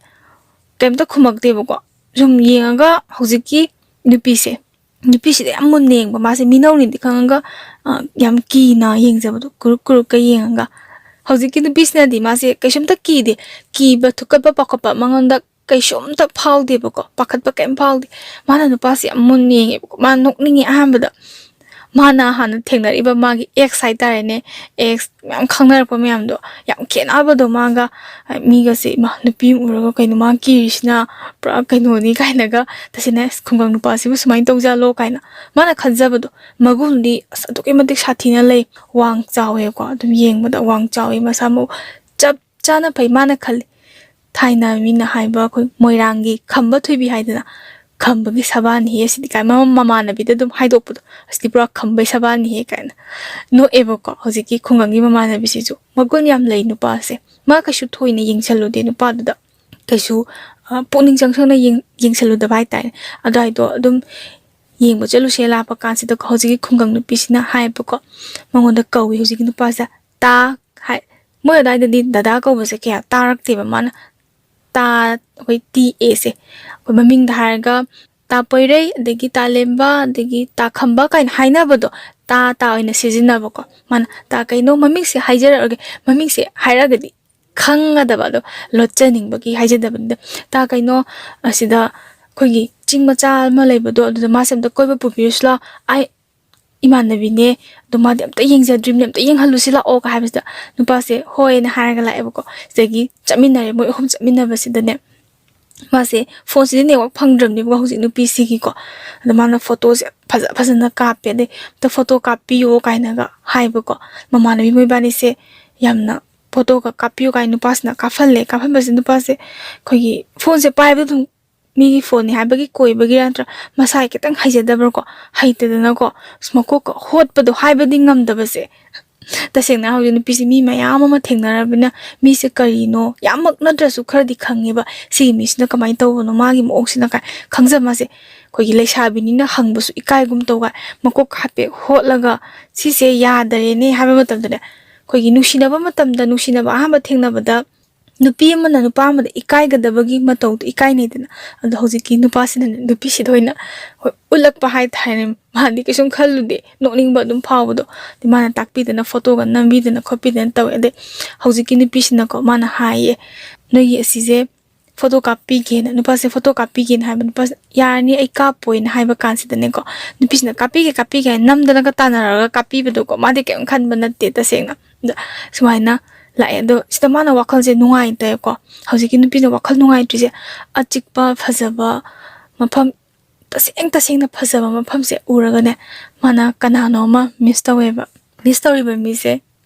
ꯀꯩꯝꯇ ꯈꯨꯝꯃꯛꯇꯦꯕꯀꯣ꯫ ꯁꯨꯝ ꯌꯦꯡꯉꯒ ꯍꯧꯖꯤꯛꯀꯤ ꯅꯨꯄꯤꯁꯦ, ꯅꯨꯄꯤꯁꯤꯗ ꯌꯥꯝ ꯃꯨꯟꯅ ꯌꯦꯡꯕ꯫ ꯃꯥꯁꯦ ꯃꯤꯅꯧꯅꯤꯗꯤ ꯈꯪꯉꯒ, ꯑ, ꯌꯥꯝ ꯀꯤꯅ ꯌꯦꯡꯖꯕꯗꯣ, ꯀꯨꯔꯨꯛ ꯀꯨꯔꯨꯛꯀ ꯌꯦꯡꯉꯒ꯫ ꯍꯧꯖꯤꯛꯀꯤ ꯅꯨꯄꯤꯁꯤꯅꯗꯤ ꯃꯥꯁꯦ ꯀꯩꯁꯨꯝꯇ ꯀꯤꯗꯦ, ꯀꯤꯕ ꯊꯨꯛꯀꯠꯄ ꯄꯥꯈꯠꯄ ꯃꯉꯣꯟꯗ ꯀꯩꯁꯨꯝꯇ ꯐꯥꯎꯗꯦꯕꯀꯣ, ꯄꯥꯈꯠꯄ ꯀꯩꯝ ꯐꯥꯎꯗꯦ꯫ ꯃꯥꯅ ꯅꯨꯄꯥꯁꯦ ꯌꯥꯝ ꯃꯨꯟꯅ ꯌꯦꯡꯉꯦꯕꯀꯣ꯫ ꯃꯥ ꯅꯣꯛꯅꯤꯡꯉꯦ ꯑꯍꯥꯟꯕꯗ꯫ ꯃꯥꯅ ꯍꯥꯟꯅ ꯊꯦꯡꯅꯔꯤꯕ ꯃꯥꯒꯤ ex ꯍꯥꯏꯇꯥꯔꯦꯅꯦ, ex ꯃꯌꯥꯝ ꯈꯪꯅꯔꯛꯄ ꯃꯌꯥꯝꯗꯣ, ꯌꯥꯝ ꯈꯦꯠꯅꯕꯗꯣ ꯃꯥꯒ꯫ ꯃꯤꯒꯁꯦ, "ꯏꯃꯥ, ꯅꯨꯄꯤ ꯑꯃ ꯎꯔꯒ ꯀꯩꯅꯣ ꯃꯥ ꯀꯤꯔꯤꯁꯤꯅ, ꯄꯨꯔꯥ ꯀꯩꯅꯣꯅꯤ" ꯀꯥꯏꯅꯒ, "ꯇꯁꯦꯡꯅ ꯑꯁ, ꯈꯨꯡꯒꯪ ꯅꯨꯄꯥꯁꯤꯕꯨ ꯁꯨꯃꯥꯏꯅ ꯇꯧꯖꯥꯠꯂꯣ?" ꯀꯥꯏꯅ ꯃꯥꯅ ꯈꯟꯖꯕꯗꯣ꯫ ꯃꯒꯨꯟꯗꯤ ꯑꯁ ꯑꯗꯨꯛꯀꯤ ꯃꯇꯤꯛ ꯁꯥꯊꯤꯅ ꯂꯩ, ꯋꯥꯡ ꯆꯥꯎꯋꯦꯀꯣ, ꯑꯗꯨꯝ ꯌꯦꯡꯕꯗ ꯋꯥꯡ ꯆꯥꯎꯋꯦ, ꯃꯁꯥ ꯃꯎ ꯆꯞ ꯆꯥꯅ ꯐꯩ꯫ ꯃꯥꯅ ꯈꯜꯂꯤ, ꯊꯥꯏꯅ ꯃꯤꯅ ꯍꯥꯏꯕ ꯑꯩꯈꯣꯏ ꯃꯣꯏꯔꯥꯡꯒꯤ ꯈꯝꯕ ꯊꯣꯏꯕꯤ ꯍꯥꯏꯗꯅ, "ꯈꯝꯕꯒꯤ ꯁꯕꯥꯟꯅꯤꯍꯦ ꯑꯁꯤꯗꯤ" ꯀꯥꯏꯅ ꯃꯃꯥ ꯃꯃꯥꯟꯅꯕꯤꯗ ꯑꯗꯨꯝ ꯍꯥꯏꯗꯣꯛꯄꯗꯣ, "ꯑꯁꯤꯗꯤ ꯄꯨꯔꯥ ꯈꯝꯕꯩ ꯁꯕꯥꯟꯅꯤꯍꯦ" ꯀꯥꯏꯅ ꯅꯣꯛꯑꯦꯕꯀꯣ꯫ ꯍꯧꯖꯤꯛꯀꯤ ꯈꯨꯡꯒꯪꯒꯤ ꯃꯃꯥꯟꯅꯕꯤꯁꯤꯁꯨ ꯃꯒꯨꯟ ꯌꯥꯝ ꯂꯩ ꯅꯨꯄꯥꯁꯦ꯫ ꯃꯥ ꯀꯩꯁꯨ ꯊꯣꯏꯅ ꯌꯦꯡꯁꯜꯂꯨꯗꯦ ꯅꯨꯄꯥꯗꯨꯗ, ꯀꯩꯁꯨ, ꯑ, ꯄꯨꯛꯅꯤꯡ ꯆꯪꯁꯪꯅ ꯌꯦꯡ-, ꯌꯦꯡꯁꯜꯂꯨꯗꯕ ꯍꯥꯏꯇꯥꯔꯦ꯫ ꯑꯗꯨꯋꯥꯏꯗꯣ ꯑꯗꯨꯝ ꯌꯦꯡꯕ ꯆꯠꯂꯨꯁꯦ ꯂꯥꯛꯄ ꯀꯥꯟꯁꯤꯗ ꯍꯧꯖꯤꯛꯀꯤ ꯈꯨꯡꯒꯪ ꯅꯨꯄꯤꯁꯤꯅ ꯍꯥꯏꯌꯦꯕꯀꯣ, ꯃꯉꯣꯟꯗ ꯀꯧꯏ ꯍꯧꯖꯤꯛꯀꯤ ꯅꯨꯄꯥꯁꯦ꯫ "ꯇꯥ" ꯍꯥꯏ꯫ ꯃꯣꯏ ꯑꯗꯨꯋꯥꯏꯗꯗꯤ ꯗꯗꯥ ꯀꯧꯕꯁꯦ ꯀꯌꯥ ꯇꯥꯔꯛꯇꯦꯕ꯫ ꯃꯥꯅ "ꯇꯥ", ꯑꯩꯈꯣꯏ "ꯇꯤ ꯑꯦꯁꯦ", ꯑꯩꯈꯣꯏ ꯃꯃꯤꯡꯗ ꯍꯥꯏꯔꯒ ꯇꯥ ꯄꯣꯏꯔꯩ, ꯑꯗꯒꯤ ꯇꯥ ꯂꯦꯝꯕ, ꯑꯗꯒꯤ ꯇꯥ ꯈꯝꯕ ꯀꯥꯏꯅ ꯍꯥꯏꯅꯕꯗꯣ, ꯇꯥ ꯇꯥ ꯑꯣꯏꯅ ꯁꯤꯖꯤꯟꯅꯕꯀꯣ꯫ ꯃꯥꯅ ꯇꯥ ꯀꯩꯅꯣ, ꯃꯃꯤꯡꯁꯦ ꯍꯥꯏꯖꯔꯛꯑꯒꯦ, ꯃꯃꯤꯡꯁꯦ ꯍꯥꯏꯔꯛꯑꯒꯗꯤ ꯈꯪꯒꯗꯕ, ꯑꯗꯣ ꯂꯣꯠꯆꯅꯤꯡꯕꯒꯤ ꯍꯥꯏꯖꯗꯕꯅꯤꯗ꯫ ꯇꯥ ꯀꯩꯅꯣ, ꯑꯁꯤꯗ ꯑꯩꯈꯣꯏꯒꯤ ꯆꯤꯡ ꯃꯆꯥ ꯑꯃ ꯂꯩꯕꯗꯣ, ꯑꯗꯨꯗ ꯃꯥꯁꯦ ꯑꯝꯇ ꯀꯣꯏꯕ ꯄꯨꯕꯤꯔꯨꯁꯤ ꯂꯥꯎ, ꯑꯩ ꯏꯃꯥꯟꯅꯕꯤꯅꯦ, ꯑꯗꯣ ꯃꯥꯗꯤ ꯑꯝꯇ ꯌꯦꯡꯖꯗ꯭ꯔꯤꯕꯅꯦ, ꯑꯝꯇ ꯌꯦꯡꯍꯜꯂꯨꯁꯤ ꯂꯥꯛꯑꯣꯒ ꯍꯥꯏꯕꯁꯤꯗ ꯅꯨꯄꯥꯁꯦ ꯍꯣꯏꯅ ꯍꯥꯏꯔꯒ ꯂꯥꯛꯑꯦꯕꯀꯣ꯫ ꯁꯤꯗꯒꯤ ꯆꯠꯃꯤꯟꯅꯔꯦ, ꯃꯣꯏ ꯑꯍꯨꯝ ꯆꯠꯃꯤꯟꯅꯕꯁꯤꯗꯅꯦ, ꯃꯥꯁꯦ ꯐꯣꯟꯁꯤꯗꯤ ꯅꯦꯠꯋꯥꯛ ꯐꯪꯗ꯭ꯔꯕꯅꯦꯕꯀꯣ ꯍꯧꯖꯤꯛ ꯅꯨꯄꯤꯁꯤꯒꯤꯀꯣ꯫ ꯑꯗꯣ ꯃꯥꯅ ꯐꯣꯇꯣꯁꯦ ꯐꯖ ꯐꯖꯅ ꯀꯥꯞꯄꯦ, ꯑꯗꯩ "ꯑꯝꯇ ꯐꯣꯇꯣ ꯀꯥꯞꯄꯤꯌꯣ" ꯀꯥꯏꯅꯒ ꯍꯥꯏꯕꯀꯣ꯫ ꯃꯃꯥꯟꯅꯕꯤ ꯃꯣꯏꯕꯥꯅꯤꯁꯦ ꯌꯥꯝꯅ "ꯐꯣꯇꯣꯒ ꯀꯥꯞꯄꯤꯌꯨ" ꯀꯥꯏꯅ ꯅꯨꯄꯥꯁꯤꯅ ꯀꯥꯞꯍꯜꯂꯦ꯫ ꯀꯥꯞꯍꯟꯕꯁꯤ ꯅꯨꯄꯥꯁꯦ ꯑꯩꯈꯣꯏꯒꯤ ꯐꯣꯟꯁꯦ ꯄꯥꯏꯕꯗ ꯑꯗꯨꯝ, ꯃꯤꯒꯤ ꯐꯣꯟꯅꯤ ꯍꯥꯏꯕꯒꯤ ꯀꯣꯏꯕꯒꯤꯔ ꯅꯠꯇ꯭ꯔ ꯃꯁꯥ ꯈꯤꯇꯪ ꯍꯩꯖꯗꯕ꯭ꯔꯥꯀꯣ, ꯍꯩꯇꯗꯅꯀꯣ, ꯃꯀꯣꯛꯀ ꯍꯣꯠꯄꯗꯣ ꯍꯥꯏꯕꯗꯤ ꯉꯝꯗꯕꯁꯦ꯫ ꯇꯁꯦꯡꯅ ꯍꯧꯖꯤꯛ ꯅꯨꯄꯤꯁꯦ ꯃꯤ ꯃꯌꯥꯝ ꯑꯃ ꯊꯦꯡꯅꯔꯕꯅꯤꯅ, ꯃꯤꯁꯦ ꯀꯔꯤꯅꯣ ꯌꯥꯝꯃꯛ ꯅꯠꯇ꯭ꯔꯁꯨ ꯈꯔꯗꯤ ꯈꯪꯉꯦꯕ, ꯁꯤꯒꯤ ꯃꯤꯁꯤꯅ ꯀꯃꯥꯏꯅ ꯇꯧꯕꯅꯣ, ꯃꯥꯒꯤ ꯃꯑꯣꯡꯁꯤꯅ ꯀꯥꯏ ꯈꯪꯖ ꯃꯥꯁꯦ꯫ ꯑꯩꯈꯣꯏꯒꯤ ꯂꯩꯁꯥꯕꯤꯅꯤꯅ ꯍꯪꯕꯁꯨ ꯏꯀꯥꯏꯒꯨꯝ ꯇꯧꯒ, ꯃꯀꯣꯛ ꯍꯥꯏꯐꯦꯠ ꯍꯣꯠꯂꯒ "ꯁꯤꯁꯦ ꯌꯥꯗꯔꯦꯅꯦ" ꯍꯥꯏꯕ ꯃꯇꯝꯗꯅꯦ, ꯑꯩꯈꯣꯏꯒꯤ ꯅꯨꯡꯁꯤꯅꯕ ꯃꯇꯝꯗ, ꯅꯨꯡꯁꯤꯅꯕ ꯑꯍꯥꯟꯕ ꯊꯦꯡꯅꯕꯗ ꯅꯨꯄꯤ ꯑꯃꯅ ꯅꯨꯄꯥ ꯑꯃꯗ ꯏꯀꯥꯏꯒꯗꯕꯒꯤ ꯃꯇꯧꯗꯣ ꯏꯀꯥꯏꯅꯩꯗꯅ꯫ ꯑꯗꯣ ꯍꯧꯖꯤꯛꯀꯤ ꯅꯨꯄꯥꯁꯤꯅ ꯅꯨꯄꯤꯁꯤꯗ ꯑꯣꯏꯅ, ꯍꯣꯏ, ꯎꯠꯂꯛꯄ ꯍꯥꯏꯇꯥꯔꯦ꯫ ꯃꯥꯗꯤ ꯀꯩꯁꯨꯝ ꯈꯜꯂꯨꯗꯦ, ꯅꯣꯛꯅꯤꯡꯕ ꯑꯗꯨꯝ ꯐꯥꯎꯕꯗꯣ꯫ ꯑꯗꯩ ꯃꯥꯅ ꯇꯥꯛꯄꯤꯗꯅ, ꯐꯣꯇꯣꯒ ꯅꯝꯕꯤꯗꯅ ꯈꯣꯠꯄꯤꯗꯅ ꯇꯧꯋꯦ꯫ ꯑꯗꯩ ꯍꯧꯖꯤꯛꯀꯤ ꯅꯨꯄꯤꯁꯤꯅꯀꯣ, ꯃꯥꯅ ꯍꯥꯏꯌꯦ, "ꯅꯣꯏꯒꯤ ꯑꯁꯤꯁꯦ ꯐꯣꯇꯣ ꯀꯥꯞꯄꯤꯒꯦꯅ", ꯅꯨꯄꯥꯁꯦ ꯐꯣꯇꯣ ꯀꯥꯞꯄꯤꯒꯦꯅ ꯍꯥꯏꯕ꯫ ꯅꯨꯄꯥꯁꯦ, "ꯌꯥꯔꯅꯤ, ꯑꯩ ꯀꯥꯞꯄꯣꯏꯅ" ꯍꯥꯏꯕ ꯀꯥꯟꯁꯤꯗꯅꯦꯀꯣ, ꯅꯨꯄꯤꯁꯤꯅ "ꯀꯥꯞꯄꯤꯒꯦ, ꯀꯥꯞꯄꯤꯒꯦ" ꯍꯥꯏꯅ ꯅꯝꯗꯅꯒ ꯇꯥꯟꯅꯔꯒ ꯀꯥꯞꯄꯤꯕꯗꯣꯀꯣ, ꯃꯥꯗꯤ ꯀꯩꯝ ꯈꯟꯕ ꯅꯠꯇꯦ ꯇꯁꯦꯡꯅ꯫ ꯑꯗꯣ ꯁꯨꯃꯥꯏꯅ ꯂꯥꯛꯑꯦ꯫ ꯑꯗꯣ ꯁꯤꯗ ꯃꯥꯅ ꯋꯥꯈꯜꯁꯦ ꯅꯨꯡꯉꯥꯏꯇꯦꯀꯣ꯫ ꯍꯧꯖꯤꯛꯀꯤ ꯅꯨꯄꯤꯁꯤꯅ ꯋꯥꯈꯜ ꯅꯨꯡꯉꯥꯏꯇ꯭ꯔꯤꯁꯦ, ꯑꯆꯤꯛꯄ ꯐꯖꯕ ꯃꯐꯝ, ꯇꯁꯦꯡ ꯇꯁꯦꯡꯅ ꯐꯖꯕ ꯃꯐꯝꯁꯦ ꯎꯔꯒꯅꯦ, ꯃꯥꯅ ꯀꯅꯥꯅꯣ ꯑꯃ ꯃꯤꯁ ꯇꯧꯋꯦꯕ꯫ ꯃꯤꯁ ꯇꯧꯔꯤꯕ ꯃꯤꯁꯦ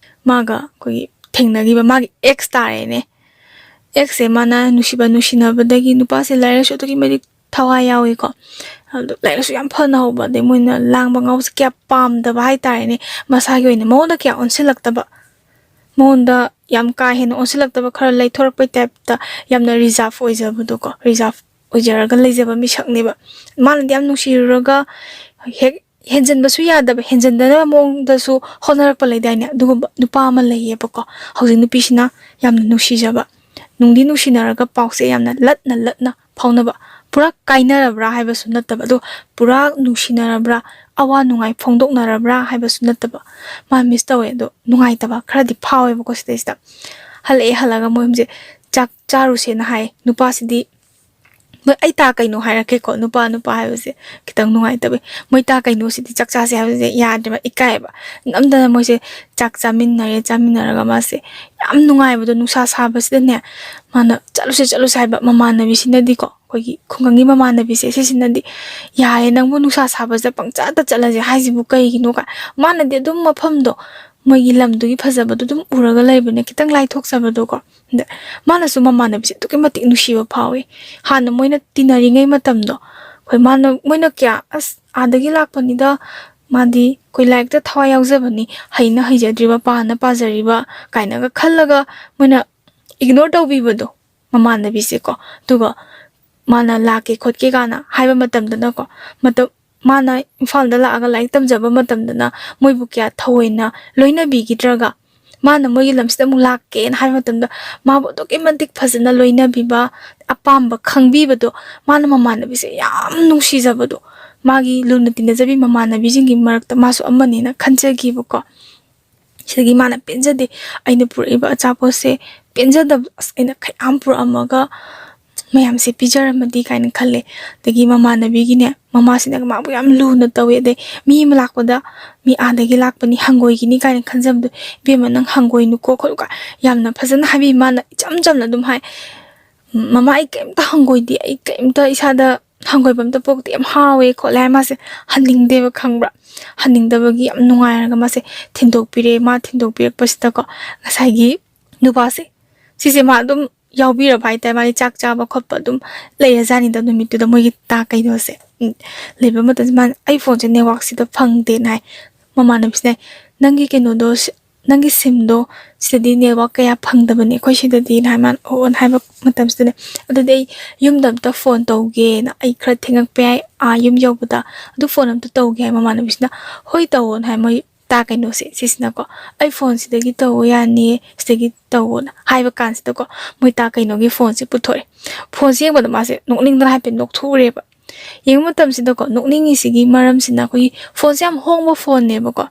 ꯃꯥꯒ ꯑꯩꯈꯣꯏꯒꯤ ꯊꯦꯡꯅꯈꯤꯕ ꯃꯥꯒꯤ ꯑꯦꯛꯁ ꯇꯥꯔꯦꯅꯦ꯫ ꯑꯦꯛꯁꯁꯦ ꯃꯥꯅ ꯅꯨꯡꯁꯤꯕ, ꯅꯨꯡꯁꯤꯅꯕꯗꯒꯤ, ꯅꯨꯄꯥꯁꯦ ꯂꯥꯏꯔꯤꯛ ꯂꯥꯏꯁꯨ ꯑꯗꯨꯛꯀꯤ ꯃꯇꯤꯛ ꯊꯋꯥꯏ ꯌꯥꯎꯏꯀꯣ꯫ ꯑꯗꯣ ꯂꯥꯏꯔꯤꯛ ꯂꯥꯏꯁꯨ ꯌꯥꯝ ꯐꯅ ꯍꯧꯕ, ꯑꯗꯩ ꯃꯣꯏꯅ ꯂꯥꯡꯕ ꯉꯥꯎꯕꯁꯦ ꯀꯌꯥ ꯄꯥꯝꯗꯕ ꯍꯥꯏꯇꯥꯔꯦꯅꯦ꯫ ꯃꯁꯥꯒꯤ ꯑꯣꯏꯅ ꯃꯉꯣꯟꯗ ꯀꯌꯥ ꯑꯣꯟꯁꯤꯜꯂꯛꯇꯕ, ꯃꯉꯣꯟꯗ ꯌꯥꯝ ꯀꯥ ꯍꯦꯟꯅ ꯑꯣꯟꯁꯤꯜꯂꯛꯇꯕ, ꯈꯔ ꯂꯩꯊꯣꯔꯛꯄꯩ ꯇꯥꯏꯞꯇ, ꯌꯥꯝꯅ ꯔꯤꯖꯥꯔꯞ ꯑꯣꯏꯖꯕꯗꯣꯀꯣ, ꯔꯤꯖꯥꯔꯞ ꯑꯣꯏꯖꯔꯒ ꯂꯩꯖꯕ ꯃꯤꯁꯛꯅꯦꯕ꯫ ꯃꯥꯅꯗꯤ ꯌꯥꯝ ꯅꯨꯡꯁꯤꯔꯨꯔꯒ ꯍꯦꯛ ꯍꯦꯟꯖꯟꯕꯁꯨ ꯌꯥꯗꯕ, ꯍꯦꯟꯖꯟꯗꯅꯕ ꯃꯑꯣꯡꯗꯁꯨ ꯍꯣꯠꯅꯔꯛꯄ ꯂꯩꯗꯥꯏꯅꯦ, ꯑꯗꯨꯒꯨꯝꯕ ꯅꯨꯄꯥ ꯑꯃ ꯂꯩꯌꯦꯕꯀꯣ꯫ ꯍꯧꯖꯤꯛ ꯅꯨꯄꯤꯁꯤꯅ ꯌꯥꯝꯅ ꯅꯨꯡꯁꯤꯖꯕ, ꯅꯨꯡꯗꯤ ꯅꯨꯡꯁꯤꯅꯔꯒ ꯄꯥꯎꯁꯦ ꯌꯥꯝꯅ ꯂꯠꯅ ꯂꯠꯅ ꯐꯥꯎꯅꯕ, ꯄꯨꯔꯥ ꯀꯥꯏꯅꯔꯕ꯭ꯔꯥ ꯍꯥꯏꯕꯁꯨ ꯅꯠꯇꯕ, ꯑꯗꯣ ꯄꯨꯔꯥ ꯅꯨꯡꯁꯤꯅꯔꯕ꯭ꯔꯥ, ꯑꯋꯥ ꯅꯨꯡꯉꯥꯏ ꯐꯣꯡꯗꯣꯛꯅꯔꯕ꯭ꯔꯥ ꯍꯥꯏꯕꯁꯨ ꯅꯠꯇꯕ, ꯃꯥ ꯃꯤꯁ ꯇꯧꯋꯦ꯫ ꯑꯗꯣ ꯅꯨꯡꯉꯥꯏꯇꯕ ꯈꯔꯗꯤ ꯐꯥꯎꯋꯦꯕꯀꯣ ꯁꯤꯗꯩꯁꯤꯗ꯫ ꯍꯜꯂꯛꯑꯦ, ꯍꯜꯂꯒ ꯃꯣꯏ ꯑꯍꯨꯝꯁꯦ ꯆꯥꯛ ꯆꯥꯔꯨꯁꯦꯅ ꯍꯥꯏ꯫ ꯅꯨꯄꯥꯁꯤꯗꯤ, "ꯃꯣꯏ ꯑꯩ ꯇꯥ ꯀꯩꯅꯣ ꯍꯥꯏꯔꯛꯀꯦꯀꯣ", ꯅꯨꯄꯥ ꯅꯨꯄꯥ ꯍꯥꯏꯕꯁꯦ ꯈꯤꯇꯪ ꯅꯨꯡꯉꯥꯏꯇꯕꯩ꯫ "ꯃꯣꯏ ꯇꯥ ꯀꯩꯅꯣꯁꯤꯗꯤ ꯆꯥꯛ ꯆꯥꯁꯦ ꯍꯥꯏꯕꯁꯦ ꯌꯥꯗ꯭ꯔꯦꯕ, ꯏꯀꯥꯏꯌꯦꯕ꯫ ꯅꯝꯗꯅ ꯃꯣꯏꯁꯦ ꯆꯥꯛ ꯆꯥꯃꯤꯟꯅꯔꯦ꯫ ꯆꯥꯃꯤꯟꯅꯔꯒ ꯃꯥꯁꯦ ꯌꯥꯝ ꯅꯨꯡꯉꯥꯏꯕꯗꯣ, ꯅꯨꯡꯁꯥ ꯁꯥꯕꯁꯤꯗꯅꯦ, ꯃꯥꯅ "ꯆꯠꯂꯨꯁꯦ, ꯆꯠꯂꯨꯁꯦ" ꯍꯥꯏꯕ꯫ ꯃꯃꯥꯟꯅꯕꯤꯁꯤꯅꯗꯤꯀꯣ, ꯑꯩꯈꯣꯏꯒꯤ ꯈꯨꯡꯒꯪꯒꯤ ꯃꯃꯥꯟꯅꯕꯤꯁꯦ ꯁꯤꯁꯤꯅꯗꯤ, "ꯌꯥꯔꯦ, ꯅꯪꯕꯨ ꯅꯨꯡꯁꯥ ꯁꯥꯕꯁꯤꯗ ꯄꯪꯆꯠꯇ ꯆꯠꯂꯁꯦ ꯍꯥꯏꯁꯤꯕꯨ ꯀꯩꯒꯤꯅꯣ?" ꯀꯥꯏ꯫ ꯃꯥꯅꯗꯤ ꯑꯗꯨꯝ ꯃꯐꯝꯗꯣ, ꯃꯣꯏꯒꯤ ꯂꯝꯗꯨꯒꯤ ꯐꯖꯕꯗꯣ ꯑꯗꯨꯝ ꯎꯔꯒ ꯂꯩꯕꯅꯦ, ꯈꯤꯇꯪ ꯂꯥꯏꯊꯣꯛꯆꯕꯗꯣꯀꯣ꯫ ꯑꯗ ꯃꯥꯅꯁꯨ ꯃꯃꯥꯟꯅꯕꯤꯁꯦ ꯑꯗꯨꯛꯀꯤ ꯃꯇꯤꯛ ꯅꯨꯡꯁꯤꯕ ꯐꯥꯎꯋꯤ꯫ ꯍꯥꯟꯅ ꯃꯣꯏꯅ ꯇꯤꯟꯅꯔꯤꯉꯩ ꯃꯇꯝꯗꯣ, ꯑꯩꯈꯣꯏ ꯃꯥꯅ, ꯃꯣꯏꯅ ꯀꯌꯥ, "ꯑꯁ, ꯑꯥꯗꯒꯤ ꯂꯥꯛꯄꯅꯤꯗ, ꯃꯥꯗꯤ ꯑꯩꯈꯣꯏ ꯂꯥꯏꯔꯤꯛꯇ ꯊꯋꯥꯏ ꯌꯥꯎꯖꯕꯅꯤ, ꯍꯩꯅ ꯍꯩꯖꯗ꯭ꯔꯤꯕ, ꯄꯥꯅ ꯄꯥꯖꯔꯤꯕ" ꯀꯥꯏꯅꯒ ꯈꯜꯂꯒ ꯃꯣꯏꯅ ꯏꯒꯅꯣꯔ ꯇꯧꯕꯤꯕꯗꯣ ꯃꯃꯥꯟꯅꯕꯤꯁꯦꯀꯣ꯫ ꯑꯗꯨꯒ ꯃꯥꯅ ꯂꯥꯛꯀꯦ ꯈꯣꯠꯀꯦ ꯀꯥꯏꯅ ꯍꯥꯏꯕ ꯃꯇꯝꯗꯅꯀꯣ, ꯃꯇꯝ, ꯃꯥꯅ ꯏꯝꯐꯥꯜꯗ ꯂꯥꯛꯑꯒ ꯂꯥꯏꯔꯤꯛ ꯇꯝꯖꯕ ꯃꯇꯝꯗꯅ ꯃꯣꯏꯕꯨ ꯀꯌꯥ ꯊꯑꯣꯏꯅ ꯂꯣꯏꯅꯕꯤꯈꯤꯗ꯭ꯔꯒ, ꯃꯥꯅ ꯃꯣꯏꯒꯤ ꯂꯝꯁꯤꯗ ꯑꯃꯨꯛ ꯂꯥꯛꯀꯦꯅ ꯍꯥꯏꯕ ꯃꯇꯝꯗ, ꯃꯥꯕꯨ ꯑꯗꯨꯛꯀꯤ ꯃꯇꯤꯛ ꯐꯖꯅ ꯂꯣꯏꯅꯕꯤꯕ, ꯑꯄꯥꯝꯕ ꯈꯪꯕꯤꯕꯗꯣ, ꯃꯥꯅ ꯃꯃꯥꯟꯅꯕꯤꯁꯦ ꯌꯥꯝ ꯅꯨꯡꯁꯤꯖꯕꯗꯣ, ꯃꯥꯒꯤ ꯂꯨꯅ ꯇꯤꯟꯅꯖꯕꯤ ꯃꯃꯥꯟꯅꯕꯤꯁꯤꯡꯒꯤ ꯃꯔꯛꯇ ꯃꯥꯁꯨ ꯑꯃꯅꯦꯅ ꯈꯟꯖꯈꯤꯕꯀꯣ꯫ ꯁꯤꯗꯒꯤ ꯃꯥꯅ ꯄꯦꯟꯖꯗꯦ, "ꯑꯩꯅ ꯄꯨꯔꯛꯏꯕ ꯑꯆꯥꯄꯣꯠꯁꯦ ꯄꯦꯟꯖꯗꯕ, ꯑꯁ, ꯑꯩꯅ ꯈꯌꯥꯝ ꯄꯨꯔꯛꯑꯝꯃꯒ ꯃꯌꯥꯝꯁꯦ ꯄꯤꯖꯔꯝꯃꯗꯤ" ꯀꯥꯏꯅ ꯈꯜꯂꯦ꯫ ꯑꯗꯒꯤ ꯃꯃꯥꯟꯅꯕꯤꯒꯤꯅꯦ, ꯃꯃꯥꯁꯤꯅ ꯃꯥꯕꯨ ꯌꯥꯝ ꯂꯨꯅ ꯇꯧꯋꯦ꯫ ꯑꯗꯩ ꯃꯤ ꯑꯃ ꯂꯥꯛꯄꯗ, "ꯃꯤ ꯑꯥꯗꯒꯤ ꯂꯥꯛꯄꯅꯤ, ꯍꯪꯒꯣꯏꯈꯤꯅꯤ" ꯀꯥꯏꯅ ꯈꯟꯖꯕꯗꯣ, "ꯏꯕꯦꯝꯃ, ꯅꯪ ꯍꯪꯒꯣꯏꯅꯨꯀꯣ" ꯈꯣꯠꯂꯨ ꯀꯥꯏ ꯌꯥꯝꯅ ꯐꯖꯅ ꯍꯥꯏꯕꯤ꯫ ꯃꯥꯅ ꯏꯆꯝ ꯆꯝꯅ ꯑꯗꯨꯝ ꯍꯥꯏ, "ꯃꯃꯥ, ꯑꯩ ꯀꯩꯝꯇ ꯍꯪꯒꯣꯏꯗꯦ, ꯑꯩ ꯀꯩꯝꯇ ꯏꯁꯥꯗ ꯍꯪꯒꯣꯏꯕ ꯑꯝꯇ ꯄꯣꯛꯇꯦ, ꯌꯥꯝ ꯍꯥꯎꯋꯦ" ꯈꯣꯠꯂꯦ ꯍꯥꯏ꯫ ꯃꯥꯁꯦ ꯍꯟꯅꯤꯡꯗꯦꯕ, ꯈꯪꯕ꯭ꯔꯥ? ꯍꯟꯅꯤꯡꯗꯕꯒꯤ ꯌꯥꯝ ꯅꯨꯡꯉꯥꯏꯔꯒ ꯃꯥꯁꯦ ꯊꯤꯟꯗꯣꯛꯄꯤꯔꯦ꯫ ꯃꯥ ꯊꯤꯟꯗꯣꯛꯄꯤꯔꯛꯄꯁꯤꯗꯀꯣ, ꯉꯁꯥꯏꯒꯤ ꯅꯨꯄꯥꯁꯦ, ꯁꯤꯁꯦ ꯃꯥ ꯑꯗꯨꯝ ꯌꯥꯎꯕꯤꯔꯕ ꯍꯥꯏꯇꯥꯔꯦ꯫ ꯃꯥꯗꯤ ꯆꯥꯛ ꯆꯥꯕ ꯈꯣꯠꯄ ꯑꯗꯨꯝ ꯂꯩꯔꯖꯥꯠꯅꯤꯗ ꯅꯨꯃꯤꯠꯇꯨꯗ, ꯃꯣꯏꯒꯤ ꯇꯥ ꯀꯩꯅꯣꯁꯦ꯫ ꯎꯝ, ꯂꯩꯕ ꯃꯇꯝꯁꯤ ꯃꯥꯅ, "ꯑꯩ ꯐꯣꯟꯁꯦ ꯅꯦꯠꯋꯥꯛꯁꯤꯗ ꯐꯪꯗꯦꯅ" ꯍꯥꯏ꯫ ꯃꯃꯥꯟꯅꯕꯤꯁꯤꯅ, "ꯅꯪꯒꯤ ꯀꯩꯅꯣꯗꯣ ꯁꯤ-, ꯅꯪꯒꯤ ꯁꯤꯝꯗꯣ ꯁꯤꯗꯗꯤ ꯅꯦꯠꯋꯥꯛ ꯀꯌꯥ ꯐꯪꯗꯕꯅꯦ ꯑꯩꯈꯣꯏ ꯁꯤꯗꯗꯤꯅ" ꯍꯥꯏ꯫ ꯃꯥꯅ ꯑꯣ ꯑꯣꯅ ꯍꯥꯏꯕ ꯃꯇꯝꯁꯤꯗꯅꯦ, "ꯑꯗꯨꯗꯤ ꯑꯩ ꯌꯨꯝꯗ ꯑꯝꯇ ꯐꯣꯟ ꯇꯧꯒꯦꯅ, ꯑꯩ ꯈꯔ ꯊꯦꯡꯉꯛꯄ ꯌꯥꯏ ꯑꯥ ꯌꯨꯝ ꯌꯧꯕꯗ, ꯑꯗꯨ ꯐꯣꯟ ꯑꯝꯇ ꯇꯧꯒꯦ" ꯍꯥꯏ꯫ ꯃꯃꯥꯟꯅꯕꯤꯁꯤꯅ, "ꯍꯣꯏ, ꯇꯧꯑꯣꯅ" ꯍꯥꯏ꯫ ꯃꯣꯏ ꯇꯥ ꯀꯩꯅꯣꯁꯦ ꯁꯤꯁꯤꯅꯀꯣ, "ꯑꯩ ꯐꯣꯟꯁꯤꯗꯒꯤ ꯇꯧꯕ ꯌꯥꯅꯤꯌꯦ, ꯁꯤꯗꯒꯤ ꯇꯧꯋꯣꯅ" ꯍꯥꯏꯕ ꯀꯥꯟꯁꯤꯗꯀꯣ, ꯃꯣꯏ ꯇꯥ ꯀꯩꯅꯣꯒꯤ ꯐꯣꯟꯁꯦ ꯄꯨꯊꯣꯔꯛꯑꯦ꯫ ꯐꯣꯟꯁꯦ ꯌꯦꯡꯕꯗ ꯃꯥꯁꯦ ꯅꯣꯛꯅꯤꯡꯗꯅ ꯍꯥꯏꯐꯦꯠ ꯅꯣꯛꯊꯣꯛꯎꯔꯦꯕ꯫ ꯌꯦꯡꯕ ꯃꯇꯝꯁꯤꯗꯀꯣ, ꯅꯣꯛꯅꯤꯡꯉꯤꯁꯤꯒꯤ ꯃꯔꯝꯁꯤꯅ ꯑꯩꯈꯣꯏꯒꯤ ꯐꯣꯟꯁꯦ ꯌꯥꯝ ꯍꯣꯡꯕ ꯐꯣꯟꯅꯦꯕꯀꯣ꯫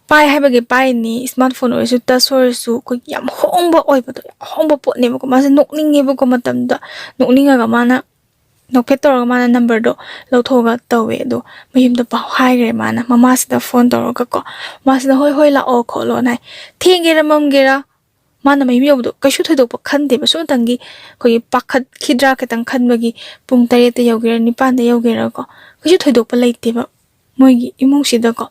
ꯄꯥꯏ ꯍꯥꯏꯕꯒꯤ ꯄꯥꯏꯅꯤ, ꯏꯁꯃꯥꯔꯠ ꯐꯣꯟ ꯑꯣꯏꯔꯁꯨ, ꯇꯁ ꯑꯣꯏꯔꯁꯨ, ꯑꯩꯈꯣꯏꯒꯤ ꯌꯥꯝ ꯍꯣꯡꯕ ꯑꯣꯏꯕꯗꯣ, ꯌꯥꯝ ꯍꯣꯡꯕ ꯄꯣꯠꯅꯦꯕꯀꯣ꯫ ꯃꯥꯁꯦ ꯅꯣꯛꯅꯤꯡꯉꯦꯕꯀꯣ ꯃꯇꯝꯗꯨꯗ꯫ ꯅꯣꯛꯅꯤꯡꯉꯒ ꯃꯥꯅ ꯅꯣꯛꯐꯦꯠ ꯇꯧꯔꯒ ꯃꯥꯅ ꯅꯝꯕꯔꯗꯣ ꯂꯧꯊꯣꯛꯑꯒ ꯇꯧꯋꯦ꯫ ꯑꯗꯣ ꯃꯌꯨꯝꯗ ꯄꯥꯎ ꯍꯥꯏꯈ꯭ꯔꯦ ꯃꯥꯅ꯫ ꯃꯃꯥꯁꯤꯗ ꯐꯣꯟ ꯇꯧꯔꯒꯀꯣ, ꯃꯥꯁꯤꯅ "ꯍꯣꯏ, ꯍꯣꯏ, ꯂꯥꯛꯑꯣ ꯈꯣꯠꯂꯣꯅ" ꯍꯥꯏ꯫ ꯊꯦꯡꯒꯦꯔꯥ ꯃꯝꯒꯦꯔꯥ ꯃꯥꯅ ꯃꯌꯨꯝ ꯌꯧꯕꯗꯣ ꯀꯩꯁꯨ ꯊꯣꯏꯗꯣꯛꯄ ꯈꯟꯗꯦꯕ꯫ ꯁꯨꯝꯇꯪꯒꯤ ꯑꯩꯈꯣꯏꯒꯤ ꯄꯥꯈꯠꯈꯤꯗ꯭ꯔꯥ ꯈꯤꯇꯪ ꯈꯟꯕꯒꯤ ꯄꯨꯡ ꯇꯔꯦꯠꯇ ꯌꯧꯒꯦꯔꯥ ꯅꯤꯄꯥꯟꯗ ꯌꯧꯒꯦꯔꯥꯀꯣ, ꯀꯩꯁꯨ ꯊꯣꯏꯗꯣꯛꯄ ꯂꯩꯇꯦꯕ ꯃꯣꯏꯒꯤ ꯏꯃꯨꯡꯁꯤꯗꯀꯣ꯫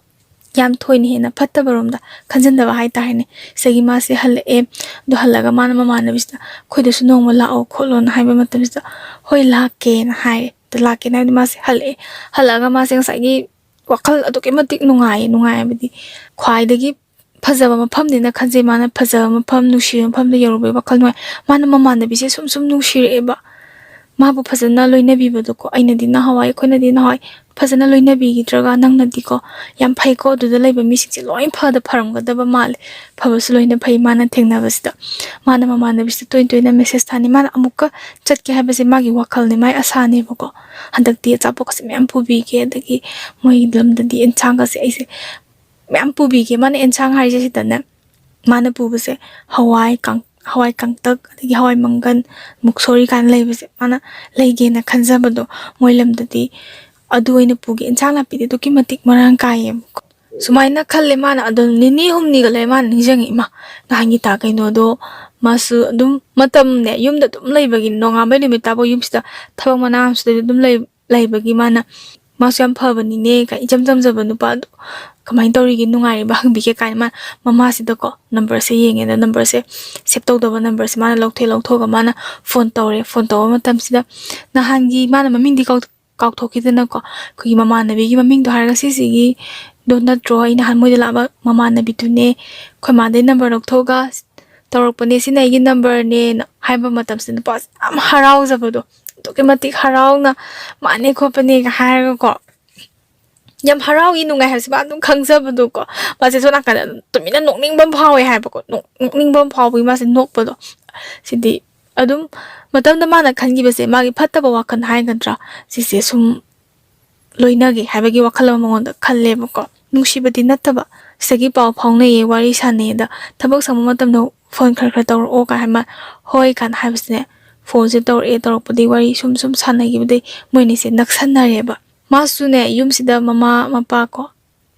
ꯌꯥꯝ ꯊꯣꯏꯅ ꯍꯦꯟꯅ ꯐꯠꯇꯕꯔꯣꯝꯗ ꯈꯟꯖꯟꯗꯕ ꯍꯥꯏꯇꯥꯔꯦꯅꯦ꯫ ꯁꯤꯗꯒꯤ ꯃꯥꯁꯦ ꯍꯜꯂꯛꯑꯦ꯫ ꯑꯗꯣ ꯍꯜꯂꯒ ꯃꯥꯅ ꯃꯃꯥꯟꯅꯕꯤꯁꯤꯗ "ꯑꯩꯈꯣꯏꯗꯁꯨ ꯅꯣꯡꯃ ꯂꯥꯛꯑꯣ" ꯈꯣꯠꯂꯣꯅ ꯍꯥꯏꯕ ꯃꯇꯝꯁꯤꯗ "ꯍꯣꯏ, ꯂꯥꯛꯀꯦꯅ" ꯍꯥꯏꯔꯦ꯫ ꯑꯗ ꯂꯥꯛꯀꯦꯅ ꯍꯥꯏꯕꯗꯤ ꯃꯥꯁꯦ ꯍꯜꯂꯛꯑꯦ꯫ ꯍꯜꯂꯛꯑꯒ ꯃꯥꯁꯦ ꯉꯁꯥꯏꯒꯤ ꯋꯥꯈꯜ ꯑꯗꯨꯛꯀꯤ ꯃꯇꯤꯛ ꯅꯨꯡꯉꯥꯏꯌꯦ꯫ ꯅꯨꯡꯉꯥꯏ ꯍꯥꯏꯕꯗꯤ ꯈ꯭ꯋꯥꯏꯗꯒꯤ ꯐꯖꯕ ꯃꯐꯝꯅꯦꯅ ꯈꯟꯖꯩ꯫ ꯃꯥꯅ ꯐꯖꯕ ꯃꯐꯝ, ꯅꯨꯡꯁꯤꯕ ꯃꯐꯝꯗ ꯌꯧꯔꯨꯕꯒꯤ ꯋꯥꯈꯜ ꯅꯨꯡꯉꯥꯏ꯫ ꯃꯥꯅ ꯃꯃꯥꯟꯅꯕꯤꯁꯦ ꯁꯨꯝ ꯁꯨꯝ ꯅꯨꯡꯁꯤꯔꯛꯑꯦꯕ꯫ ꯃꯥꯕꯨ ꯐꯖꯅ ꯂꯣꯏꯅꯕꯤꯕꯗꯣꯀꯣ꯫ ꯑꯩꯅꯗꯤ ꯅꯍꯥꯟꯋꯥꯏ, ꯑꯩꯈꯣꯏꯅꯗꯤ ꯅꯍꯥꯟꯋꯥꯏ ꯐꯖꯅ ꯂꯣꯏꯅꯕꯤꯈꯤꯗ꯭ꯔꯒ, ꯅꯪꯅꯗꯤꯀꯣ ꯌꯥꯝ ꯐꯩꯀꯣ, ꯑꯗꯨꯗ ꯂꯩꯕ ꯃꯤꯁꯤꯡꯁꯦ ꯂꯣꯏ ꯐꯗ ꯐꯔꯝꯒꯗꯕ ꯃꯥꯜꯂꯦ꯫ ꯐꯕꯁꯨ ꯂꯣꯏꯅ ꯐꯩ꯫ ꯃꯥꯅ ꯊꯦꯡꯅꯕꯁꯤꯗ ꯃꯥꯅ ꯃꯃꯥꯟꯅꯕꯤꯁꯤꯗ ꯇꯣꯏꯅ ꯇꯣꯏꯅ ꯃꯦꯁꯦꯖ ꯊꯥꯅꯤ꯫ ꯃꯥꯅ ꯑꯃꯨꯛꯀ ꯆꯠꯀꯦ ꯍꯥꯏꯕꯁꯦ ꯃꯥꯒꯤ ꯋꯥꯈꯜꯅꯦ, ꯃꯥꯒꯤ ꯑꯁꯥꯅꯦꯕꯀꯣ꯫ ꯍꯟꯗꯛꯇꯤ ꯑꯆꯥꯄꯣꯠꯀꯁꯦ ꯃꯌꯥꯝ ꯄꯨꯕꯤꯒꯦ, ꯑꯗꯒꯤ ꯃꯣꯏꯒꯤ ꯂꯝꯗꯗꯤ ꯑꯦꯟꯁꯥꯡꯒꯁꯦ ꯑꯩꯁꯦ ꯃꯌꯥꯝ ꯄꯨꯕꯤꯒꯦ꯫ ꯃꯥꯅ ꯑꯦꯟꯁꯥꯡ ꯍꯥꯏꯔꯤꯁꯦ ꯁꯤꯗꯅꯦ, ꯃꯥꯅ ꯄꯨꯕꯁꯦ ꯍꯋꯥꯏ ꯀꯥꯡ-, ꯍꯋꯥꯏ ꯀꯥꯡꯇꯛ, ꯑꯗꯒꯤ ꯍꯋꯥꯏ ꯃꯪꯒꯟ, ꯃꯨꯛꯁꯣꯔꯤ ꯀꯥꯏꯅ ꯂꯩꯕꯁꯦ ꯃꯥꯅ ꯂꯩꯒꯦꯅ ꯈꯟꯖꯕꯗꯣ꯫ ꯃꯣꯏ ꯂꯝꯗꯗꯤ ꯑꯗꯨ ꯑꯣꯏꯅ ꯄꯨꯒꯦ꯫ ꯏꯟꯁꯥꯡ ꯅꯥꯄꯤꯗꯤ ꯑꯗꯨꯛꯀꯤ ꯃꯇꯤꯛ ꯃꯔꯥꯡ ꯀꯥꯏꯌꯦꯕꯀꯣ꯫ ꯁꯨꯃꯥꯏꯅ ꯈꯜꯂꯦ ꯃꯥꯅ꯫ ꯑꯗꯣ ꯅꯤꯅꯤ ꯍꯨꯝꯅꯤꯒ ꯂꯩꯔ ꯃꯥꯅ ꯅꯤꯡꯁꯤꯡꯉꯛꯏ, "ꯏꯃꯥ, ꯅꯍꯥꯟꯒꯤ ꯇꯥ ꯀꯩꯅꯣꯗꯣ ꯃꯥꯁꯨ ꯑꯗꯨꯝ ꯃꯇꯝꯅꯦ ꯌꯨꯝꯗ ꯑꯗꯨꯝ ꯂꯩꯕꯒꯤ, ꯅꯣꯡꯉꯥꯟꯕꯩ ꯅꯨꯃꯤꯠ ꯇꯥꯕꯧ ꯌꯨꯝꯁꯤꯗ ꯊꯕꯛ ꯃꯅꯥ ꯑꯃꯁꯨꯗ ꯑꯗꯨꯝ ꯂꯩ-, ꯂꯩꯕꯒꯤ ꯃꯥꯅ, ꯃꯥꯁꯨ ꯌꯥꯝ ꯐꯕꯅꯤꯅꯦ, ꯀ-, ꯏꯆꯝ ꯆꯝꯖꯕ ꯅꯨꯄꯥ ꯑꯗꯨ ꯀꯃꯥꯏꯅ ꯇꯧꯔꯤꯒꯦ, ꯅꯨꯡꯉꯥꯏꯔꯤꯕ ꯍꯪꯕꯤꯒꯦ" ꯀꯥꯏꯅ ꯃꯥ ꯃꯃꯥꯁꯤꯗꯀꯣ ꯅꯝꯕꯔꯁꯦ ꯌꯦꯡꯉꯦ꯫ ꯑꯗ ꯅꯝꯕꯔꯁꯦ ꯁꯦꯞ ꯇꯧꯗꯕ ꯅꯝꯕꯔꯁꯦ ꯃꯥꯅ ꯂꯧꯊꯣꯛꯑꯦ꯫ ꯂꯧꯊꯣꯛꯑꯒ ꯃꯥꯅ ꯐꯣꯟ ꯇꯧꯔꯦ꯫ ꯐꯣꯟ ꯇꯧꯕ ꯃꯇꯝꯁꯤꯗ ꯅꯍꯥꯟꯒꯤ ꯃꯥꯅ ꯃꯃꯤꯡꯗꯤ ꯀꯥꯎ-, ꯀꯥꯎꯊꯣꯛꯈꯤꯗꯅꯀꯣ, ꯑꯩꯈꯣꯏꯒꯤ ꯃꯃꯥꯟꯅꯕꯤꯒꯤ ꯃꯃꯤꯡꯗꯣ ꯍꯥꯏꯔꯒ, "ꯁꯤꯁꯤꯒꯤ ꯗꯣ ꯅꯠꯇ꯭ꯔꯣ? ꯑꯩ ꯅꯍꯥꯟ ꯃꯣꯏꯗ ꯂꯥꯛꯑꯕ ꯃꯃꯥꯟꯅꯕꯤꯗꯨꯅꯦ꯫ ꯑꯩꯈꯣꯏ ꯃꯥꯗꯩ ꯅꯝꯕꯔ ꯂꯧꯊꯣꯛꯑꯒ ꯇꯧꯔꯛꯄꯅꯦ꯫ ꯁꯤꯅ ꯑꯩꯒꯤ ꯅꯝꯕꯔꯅꯦꯅ" ꯍꯥꯏꯕ ꯃꯇꯝꯁꯤꯗ ꯅꯨꯄꯥꯁꯦ ꯌꯥꯝ ꯍꯔꯥꯎꯖꯕꯗꯣ, ꯑꯗꯨꯛꯀꯤ ꯃꯇꯤꯛ ꯍꯔꯥꯎꯅ "ꯃꯥꯅꯦ ꯈꯣꯠꯄꯅꯦꯒ" ꯍꯥꯏꯔꯒꯀꯣ, ꯌꯥꯝ ꯍꯔꯥꯎꯏ, ꯅꯨꯡꯉꯥꯏ ꯍꯥꯏꯕꯁꯦ ꯃꯥ ꯑꯗꯨꯝ ꯈꯪꯖꯕꯗꯣꯀꯣ꯫ ꯃꯥꯁꯦ ꯁꯣꯝ ꯅꯥꯀꯟꯗ ꯑꯗꯨꯝ ꯇꯨꯃꯤꯟꯅ ꯅꯣꯛꯅꯤꯡꯕ ꯑꯃ ꯐꯥꯎꯋꯦ ꯍꯥꯏꯕꯀꯣ꯫ ꯅꯣꯛ-, ꯅꯣꯛꯅꯤꯡꯕ ꯑꯃ ꯐꯥꯎꯕꯒꯤ ꯃꯥꯁꯦ ꯅꯣꯛꯄꯗꯣ꯫ ꯁꯤꯗꯤ ꯑꯗꯨꯝ ꯃꯇꯝꯗ ꯃꯥꯅ ꯈꯟꯈꯤꯕꯁꯦ, ꯃꯥꯒꯤ ꯐꯠꯇꯕ ꯋꯥꯈꯜ ꯍꯥꯏꯒꯗ꯭ꯔꯥ, ꯁꯤꯁꯦ ꯁꯨꯝ ꯂꯣꯏꯅꯒꯦ ꯍꯥꯏꯕꯒꯤ ꯋꯥꯈꯜ ꯑꯃ ꯃꯉꯣꯟꯗ ꯈꯜꯂꯦꯕꯀꯣ꯫ ꯅꯨꯡꯁꯤꯕꯗꯤ ꯅꯠꯇꯕ, ꯁꯤꯗꯒꯤ ꯄꯥꯎ ꯐꯥꯎꯅꯩꯌꯦ, ꯋꯥꯔꯤ ꯁꯥꯟꯅꯩꯌꯦ꯫ ꯑꯗ ꯊꯕꯛ ꯁꯪꯕ ꯃꯇꯝꯗ ꯐꯣꯟ ꯈꯔ ꯈꯔ ꯇꯧꯔꯛꯑꯣ ꯀꯥꯏ ꯍꯥꯏ ꯃꯥ, "ꯍꯣꯏ" ꯀꯥꯏꯅ ꯍꯥꯏꯕꯁꯤꯅꯦ꯫ ꯐꯣꯟꯁꯦ ꯇꯧꯔꯛꯑꯦ, ꯇꯧꯔꯛꯄꯗꯒꯤ ꯋꯥꯔꯤ ꯁꯨꯝ ꯁꯨꯝ ꯁꯥꯟꯅꯈꯤꯕꯗꯒꯤ ꯃꯣꯏꯅꯤꯁꯦ ꯅꯛꯁꯟꯅꯔꯦꯕ꯫ ꯃꯥꯁꯨꯅꯦ, ꯌꯨꯝꯁꯤꯗ ꯃꯃꯥ ꯃꯄꯥ ꯀꯣ,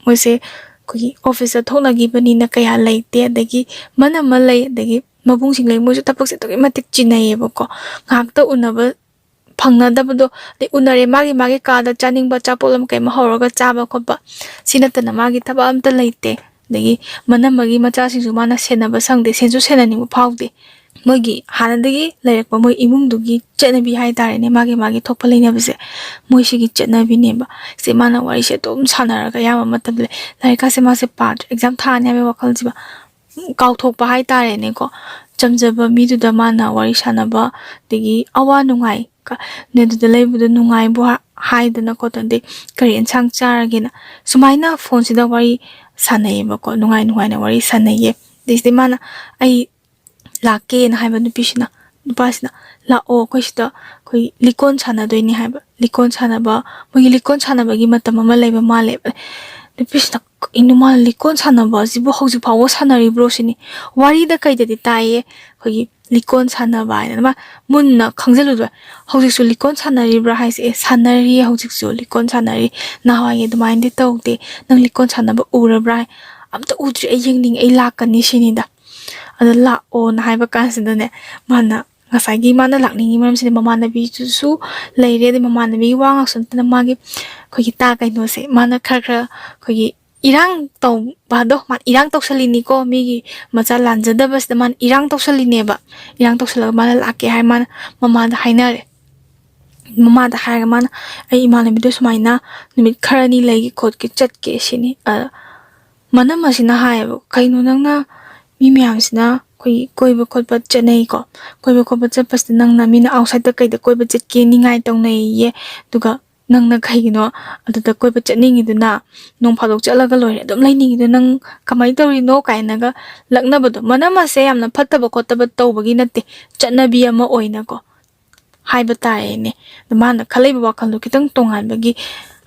ꯃꯣꯏꯁꯦ ꯑꯩꯈꯣꯏꯒꯤ ꯑꯣꯐꯤꯁꯇ ꯊꯣꯛꯅꯈꯤꯕꯅꯤꯅ ꯀꯌꯥ ꯂꯩꯇꯦ, ꯑꯗꯒꯤ ꯃꯅꯝꯃ ꯂꯩ, ꯑꯗꯒꯤ ꯃꯕꯨꯡꯁꯤꯡ ꯂꯩ, ꯃꯣꯏꯁꯨ ꯊꯕꯛꯁꯦ ꯑꯗꯨꯛꯀꯤ ꯃꯇꯤꯛ ꯆꯤꯟꯅꯩꯌꯦꯕꯀꯣ꯫ ꯉꯥꯏꯍꯥꯛꯇ ꯎꯅꯕ ꯐꯪꯅꯗꯕꯗꯣ, ꯑꯗꯩ ꯎꯅꯔꯦ, ꯃꯥꯒꯤ ꯃꯥꯒꯤ ꯀꯥꯗ ꯆꯥꯅꯤꯡꯕ ꯑꯆꯥꯄꯣꯠ ꯑꯃ ꯀꯩ ꯑꯃ ꯍꯧꯔꯒ ꯆꯥꯕ ꯈꯣꯠꯄ, ꯁꯤ ꯅꯠꯇꯅ ꯃꯥꯒꯤ ꯊꯕꯛ ꯑꯝꯇ ꯂꯩꯇꯦ꯫ ꯑꯗꯒꯤ ꯃꯅꯝꯃꯒꯤ ꯃꯆꯥꯁꯤꯡꯁꯨ ꯃꯥꯅ ꯁꯦꯟꯅꯕ ꯁꯪꯗꯦ, ꯁꯦꯟꯁꯨ ꯁꯦꯟꯅꯅꯤꯡꯕ ꯐꯥꯎꯗꯦ꯫ ꯃꯣꯏꯒꯤ ꯍꯥꯟꯅꯗꯒꯤ ꯂꯩꯔꯛꯄ ꯃꯣꯏ ꯏꯃꯨꯡꯗꯨꯒꯤ ꯆꯠꯅꯕꯤ ꯍꯥꯏꯇꯥꯔꯦꯅꯦ, ꯃꯥꯒꯤ ꯃꯥꯒꯤ ꯊꯣꯛꯄ ꯂꯩꯅꯕꯁꯦ, ꯃꯣꯏꯁꯤꯒꯤ ꯆꯠꯅꯕꯤꯅꯦꯕ꯫ ꯁꯦ ꯃꯥꯅ ꯋꯥꯔꯤꯁꯦ ꯑꯗꯨꯝ ꯁꯥꯟꯅꯔꯒ ꯑꯌꯥꯝꯕ ꯃꯇꯝꯗ ꯂꯩ꯫ ꯂꯥꯏꯔꯤꯛꯀꯥꯁꯦ ꯃꯥꯁꯦ ꯄꯥꯗ꯭ꯔꯦ, ꯑꯦꯛꯖꯥꯝ ꯊꯥꯅꯤ ꯍꯥꯏꯕꯒꯤ ꯋꯥꯈꯜꯁꯤꯃ ꯀꯥꯎꯊꯣꯛꯄ ꯍꯥꯏꯇꯥꯔꯦꯅꯦꯀꯣ꯫ ꯆꯝꯖꯕ ꯃꯤꯗꯨꯗ ꯃꯥꯅ ꯋꯥꯔꯤ ꯁꯥꯟꯅꯕ, ꯑꯗꯒꯤ ꯑꯋꯥ ꯅꯨꯡꯉꯥꯏ ꯀ-, ꯅꯦ ꯑꯗꯨꯗ ꯂꯩꯕꯗꯣ ꯅꯨꯡꯉꯥꯏꯕꯨ ꯍꯥ-, ꯍꯥꯏꯗꯅ ꯈꯣꯠꯇꯅ, ꯑꯗꯩ ꯀꯔꯤ ꯑꯦꯟꯁꯥꯡ ꯆꯥꯔꯒꯦꯅ ꯁꯨꯃꯥꯏꯅ ꯐꯣꯟꯁꯤꯗ ꯋꯥꯔꯤ ꯁꯥꯟꯅꯩꯌꯦꯕꯀꯣ, ꯅꯨꯡꯉꯥꯏ ꯅꯨꯡꯉꯥꯏꯅ ꯋꯥꯔꯤ ꯁꯥꯟꯅꯩꯌꯦ꯫ ꯑꯗꯩꯁꯤꯗꯤ ꯃꯥꯅ, "ꯑꯩ ꯂꯥꯛꯀꯦꯅ" ꯍꯥꯏꯕ ꯅꯨꯄꯤꯁꯤꯅ, ꯅꯨꯄꯥꯁꯤꯅ, "ꯂꯥꯛꯑꯣ, ꯑꯩꯈꯣꯏ ꯁꯤꯗ ꯑꯩꯈꯣꯏ ꯂꯤꯀꯣꯟ ꯁꯥꯟꯅꯗꯣꯏꯅꯦ" ꯍꯥꯏꯕ꯫ ꯂꯤꯀꯣꯟ ꯁꯥꯟꯅꯕ, ꯃꯣꯏꯒꯤ ꯂꯤꯀꯣꯟ ꯁꯥꯟꯅꯕꯒꯤ ꯃꯇꯝ ꯑꯃ ꯂꯩꯕ ꯃꯥꯜꯂꯦꯕ꯫ ꯅꯨꯄꯤꯁꯤꯅ, "ꯀꯩꯅꯣ, ꯃꯥꯅ ꯂꯤꯀꯣꯟ ꯁꯥꯟꯅꯕ ꯑꯁꯤꯕꯨ ꯍꯧꯖꯤꯛ ꯐꯥꯎꯕ ꯁꯥꯟꯅꯔꯤꯕ꯭ꯔꯣ?" ꯁꯤꯅꯤ꯫ ꯋꯥꯔꯤꯗ ꯀꯩꯗꯗꯤ ꯇꯥꯏꯌꯦ, ꯑꯩꯈꯣꯏꯒꯤ ꯂꯤꯀꯣꯟ ꯁꯥꯟꯅꯕ ꯍꯥꯏꯅ꯫ ꯃꯥ ꯃꯨꯟꯅ ꯈꯪꯖꯤꯜꯂꯨꯗꯕ꯫ "ꯍꯧꯖꯤꯛꯁꯨ ꯂꯤꯀꯣꯟ ꯁꯥꯟꯅꯔꯤꯕ꯭ꯔꯥ?" ꯍꯥꯏꯁꯦ, "ꯑꯦ, ꯁꯥꯟꯅꯔꯤꯌꯦ, ꯍꯧꯖꯤꯛꯁꯨ ꯂꯤꯀꯣꯟ ꯁꯥꯟꯅꯔꯤ꯫ ꯅꯍꯥꯟꯋꯥꯏꯒꯤ ꯑꯗꯨꯃꯥꯏꯅꯗꯤ ꯇꯧꯗꯦ꯫ ꯅꯪ ꯂꯤꯀꯣꯟ ꯁꯥꯟꯅꯕ ꯎꯔꯕ꯭ꯔꯥ?" ꯍꯥꯏ꯫ "ꯑꯝꯇ ꯎꯗ꯭ꯔꯤ, ꯑꯩ ꯌꯦꯡꯅꯤꯡꯉꯦ, ꯑꯩ ꯂꯥꯛꯀꯅꯤ" ꯁꯤꯅꯤꯗ꯫ ꯑꯗ ꯂꯥꯛꯑꯣꯅ ꯍꯥꯏꯕ ꯀꯥꯟꯁꯤꯗꯅꯦ, ꯃꯥꯅ ꯉꯁꯥꯏꯒꯤ ꯃꯥꯅ ꯂꯥꯛꯅꯤꯡꯉꯤ ꯃꯔꯝꯁꯤꯗꯤ ꯃꯃꯥꯟꯅꯕꯤꯗꯨꯁꯨ ꯂꯩꯔꯦ, ꯑꯗꯩ ꯃꯃꯥꯟꯅꯕꯤꯒꯤ ꯋꯥ ꯉꯥꯛꯁꯨ ꯅꯠꯇꯅ ꯃꯥꯒꯤ ꯑꯩꯈꯣꯏꯒꯤ ꯇꯥ ꯀꯩꯅꯣꯁꯦ, ꯃꯥꯅ ꯈꯔ ꯈꯔ ꯑꯩꯈꯣꯏꯒꯤ ꯏꯔꯥꯡ ꯇꯧꯕꯗꯣ, ꯃꯥ ꯏꯔꯥꯡ ꯇꯧꯁꯜꯂꯤꯅꯤꯀꯣ, ꯃꯤꯒꯤ ꯃꯆꯥ ꯂꯥꯟꯖꯗꯕꯁꯤꯗ ꯃꯥꯅ ꯏꯔꯥꯡ ꯇꯧꯁꯜꯂꯤꯅꯦꯕ꯫ ꯏꯔꯥꯡ ꯇꯧꯁꯜꯂꯒ ꯃꯥꯅ ꯂꯥꯛꯀꯦ ꯍꯥꯏ, ꯃꯥꯅ ꯃꯃꯥꯗ ꯍꯥꯏꯅꯔꯦ꯫ ꯃꯃꯥꯗ ꯍꯥꯏꯔꯒ ꯃꯥꯅ, "ꯑꯩ ꯏꯃꯥꯟꯅꯕꯤꯗꯣ ꯁꯨꯃꯥꯏꯅ ꯅꯨꯃꯤꯠ ꯈꯔꯅꯤ ꯂꯩꯒꯦ ꯈꯣꯠꯀꯦ ꯆꯠꯀꯦ ꯁꯤꯅꯤ"꯫ ꯑ, ꯃꯅꯝꯃꯁꯤꯅ ꯍꯥꯏꯌꯦꯕ, "ꯀꯩꯅꯣ ꯅꯪꯅ ꯃꯤ ꯃꯌꯥꯝꯁꯤꯅ ꯑꯩꯈꯣꯏꯒꯤ ꯀꯣꯏꯕ ꯈꯣꯠꯄ ꯆꯠꯅꯩꯀꯣ, ꯀꯣꯏꯕ ꯈꯣꯠꯄ ꯆꯠꯄꯁꯤꯗ ꯅꯪꯅ ꯃꯤꯅ ꯑꯥꯎꯠꯁꯥꯏꯠꯇ ꯀꯩꯗ ꯀꯣꯏꯕ ꯆꯠꯀꯦ ꯅꯤꯡꯉꯥꯏ ꯇꯧꯅꯩꯌꯦ, ꯑꯗꯨꯒ "ꯅꯪꯅ ꯀꯩꯒꯤꯅꯣ ꯑꯗꯨꯗ ꯀꯣꯏꯕ ꯆꯠꯅꯤꯡꯉꯤꯗꯨꯅ? ꯅꯣꯡ ꯐꯥꯗꯣꯛ ꯆꯠꯂꯒ ꯂꯣꯏꯔꯦ, ꯑꯗꯨꯝ ꯂꯩꯅꯤꯡꯉꯤꯗꯣ ꯅꯪ ꯀꯃꯥꯏꯅ ꯇꯧꯔꯤꯅꯣ?" ꯀꯥꯏꯅꯒ ꯂꯛꯅꯕꯗꯣ꯫ ꯃꯅꯝ ꯑꯁꯦ ꯌꯥꯝꯅ ꯐꯠꯇꯕ ꯈꯣꯠꯇꯕ ꯇꯧꯕꯒꯤ ꯅꯠꯇꯦ, ꯆꯠꯅꯕꯤ ꯑꯃ ꯑꯣꯏꯅꯀꯣ ꯍꯥꯏꯕ ꯇꯥꯔꯦꯅꯦ꯫ ꯑꯗ ꯃꯥꯅ ꯈꯜꯂꯛꯏꯕ ꯋꯥꯈꯜꯗꯣ ꯈꯤꯇꯪ ꯇꯣꯉꯥꯟꯕꯒꯤ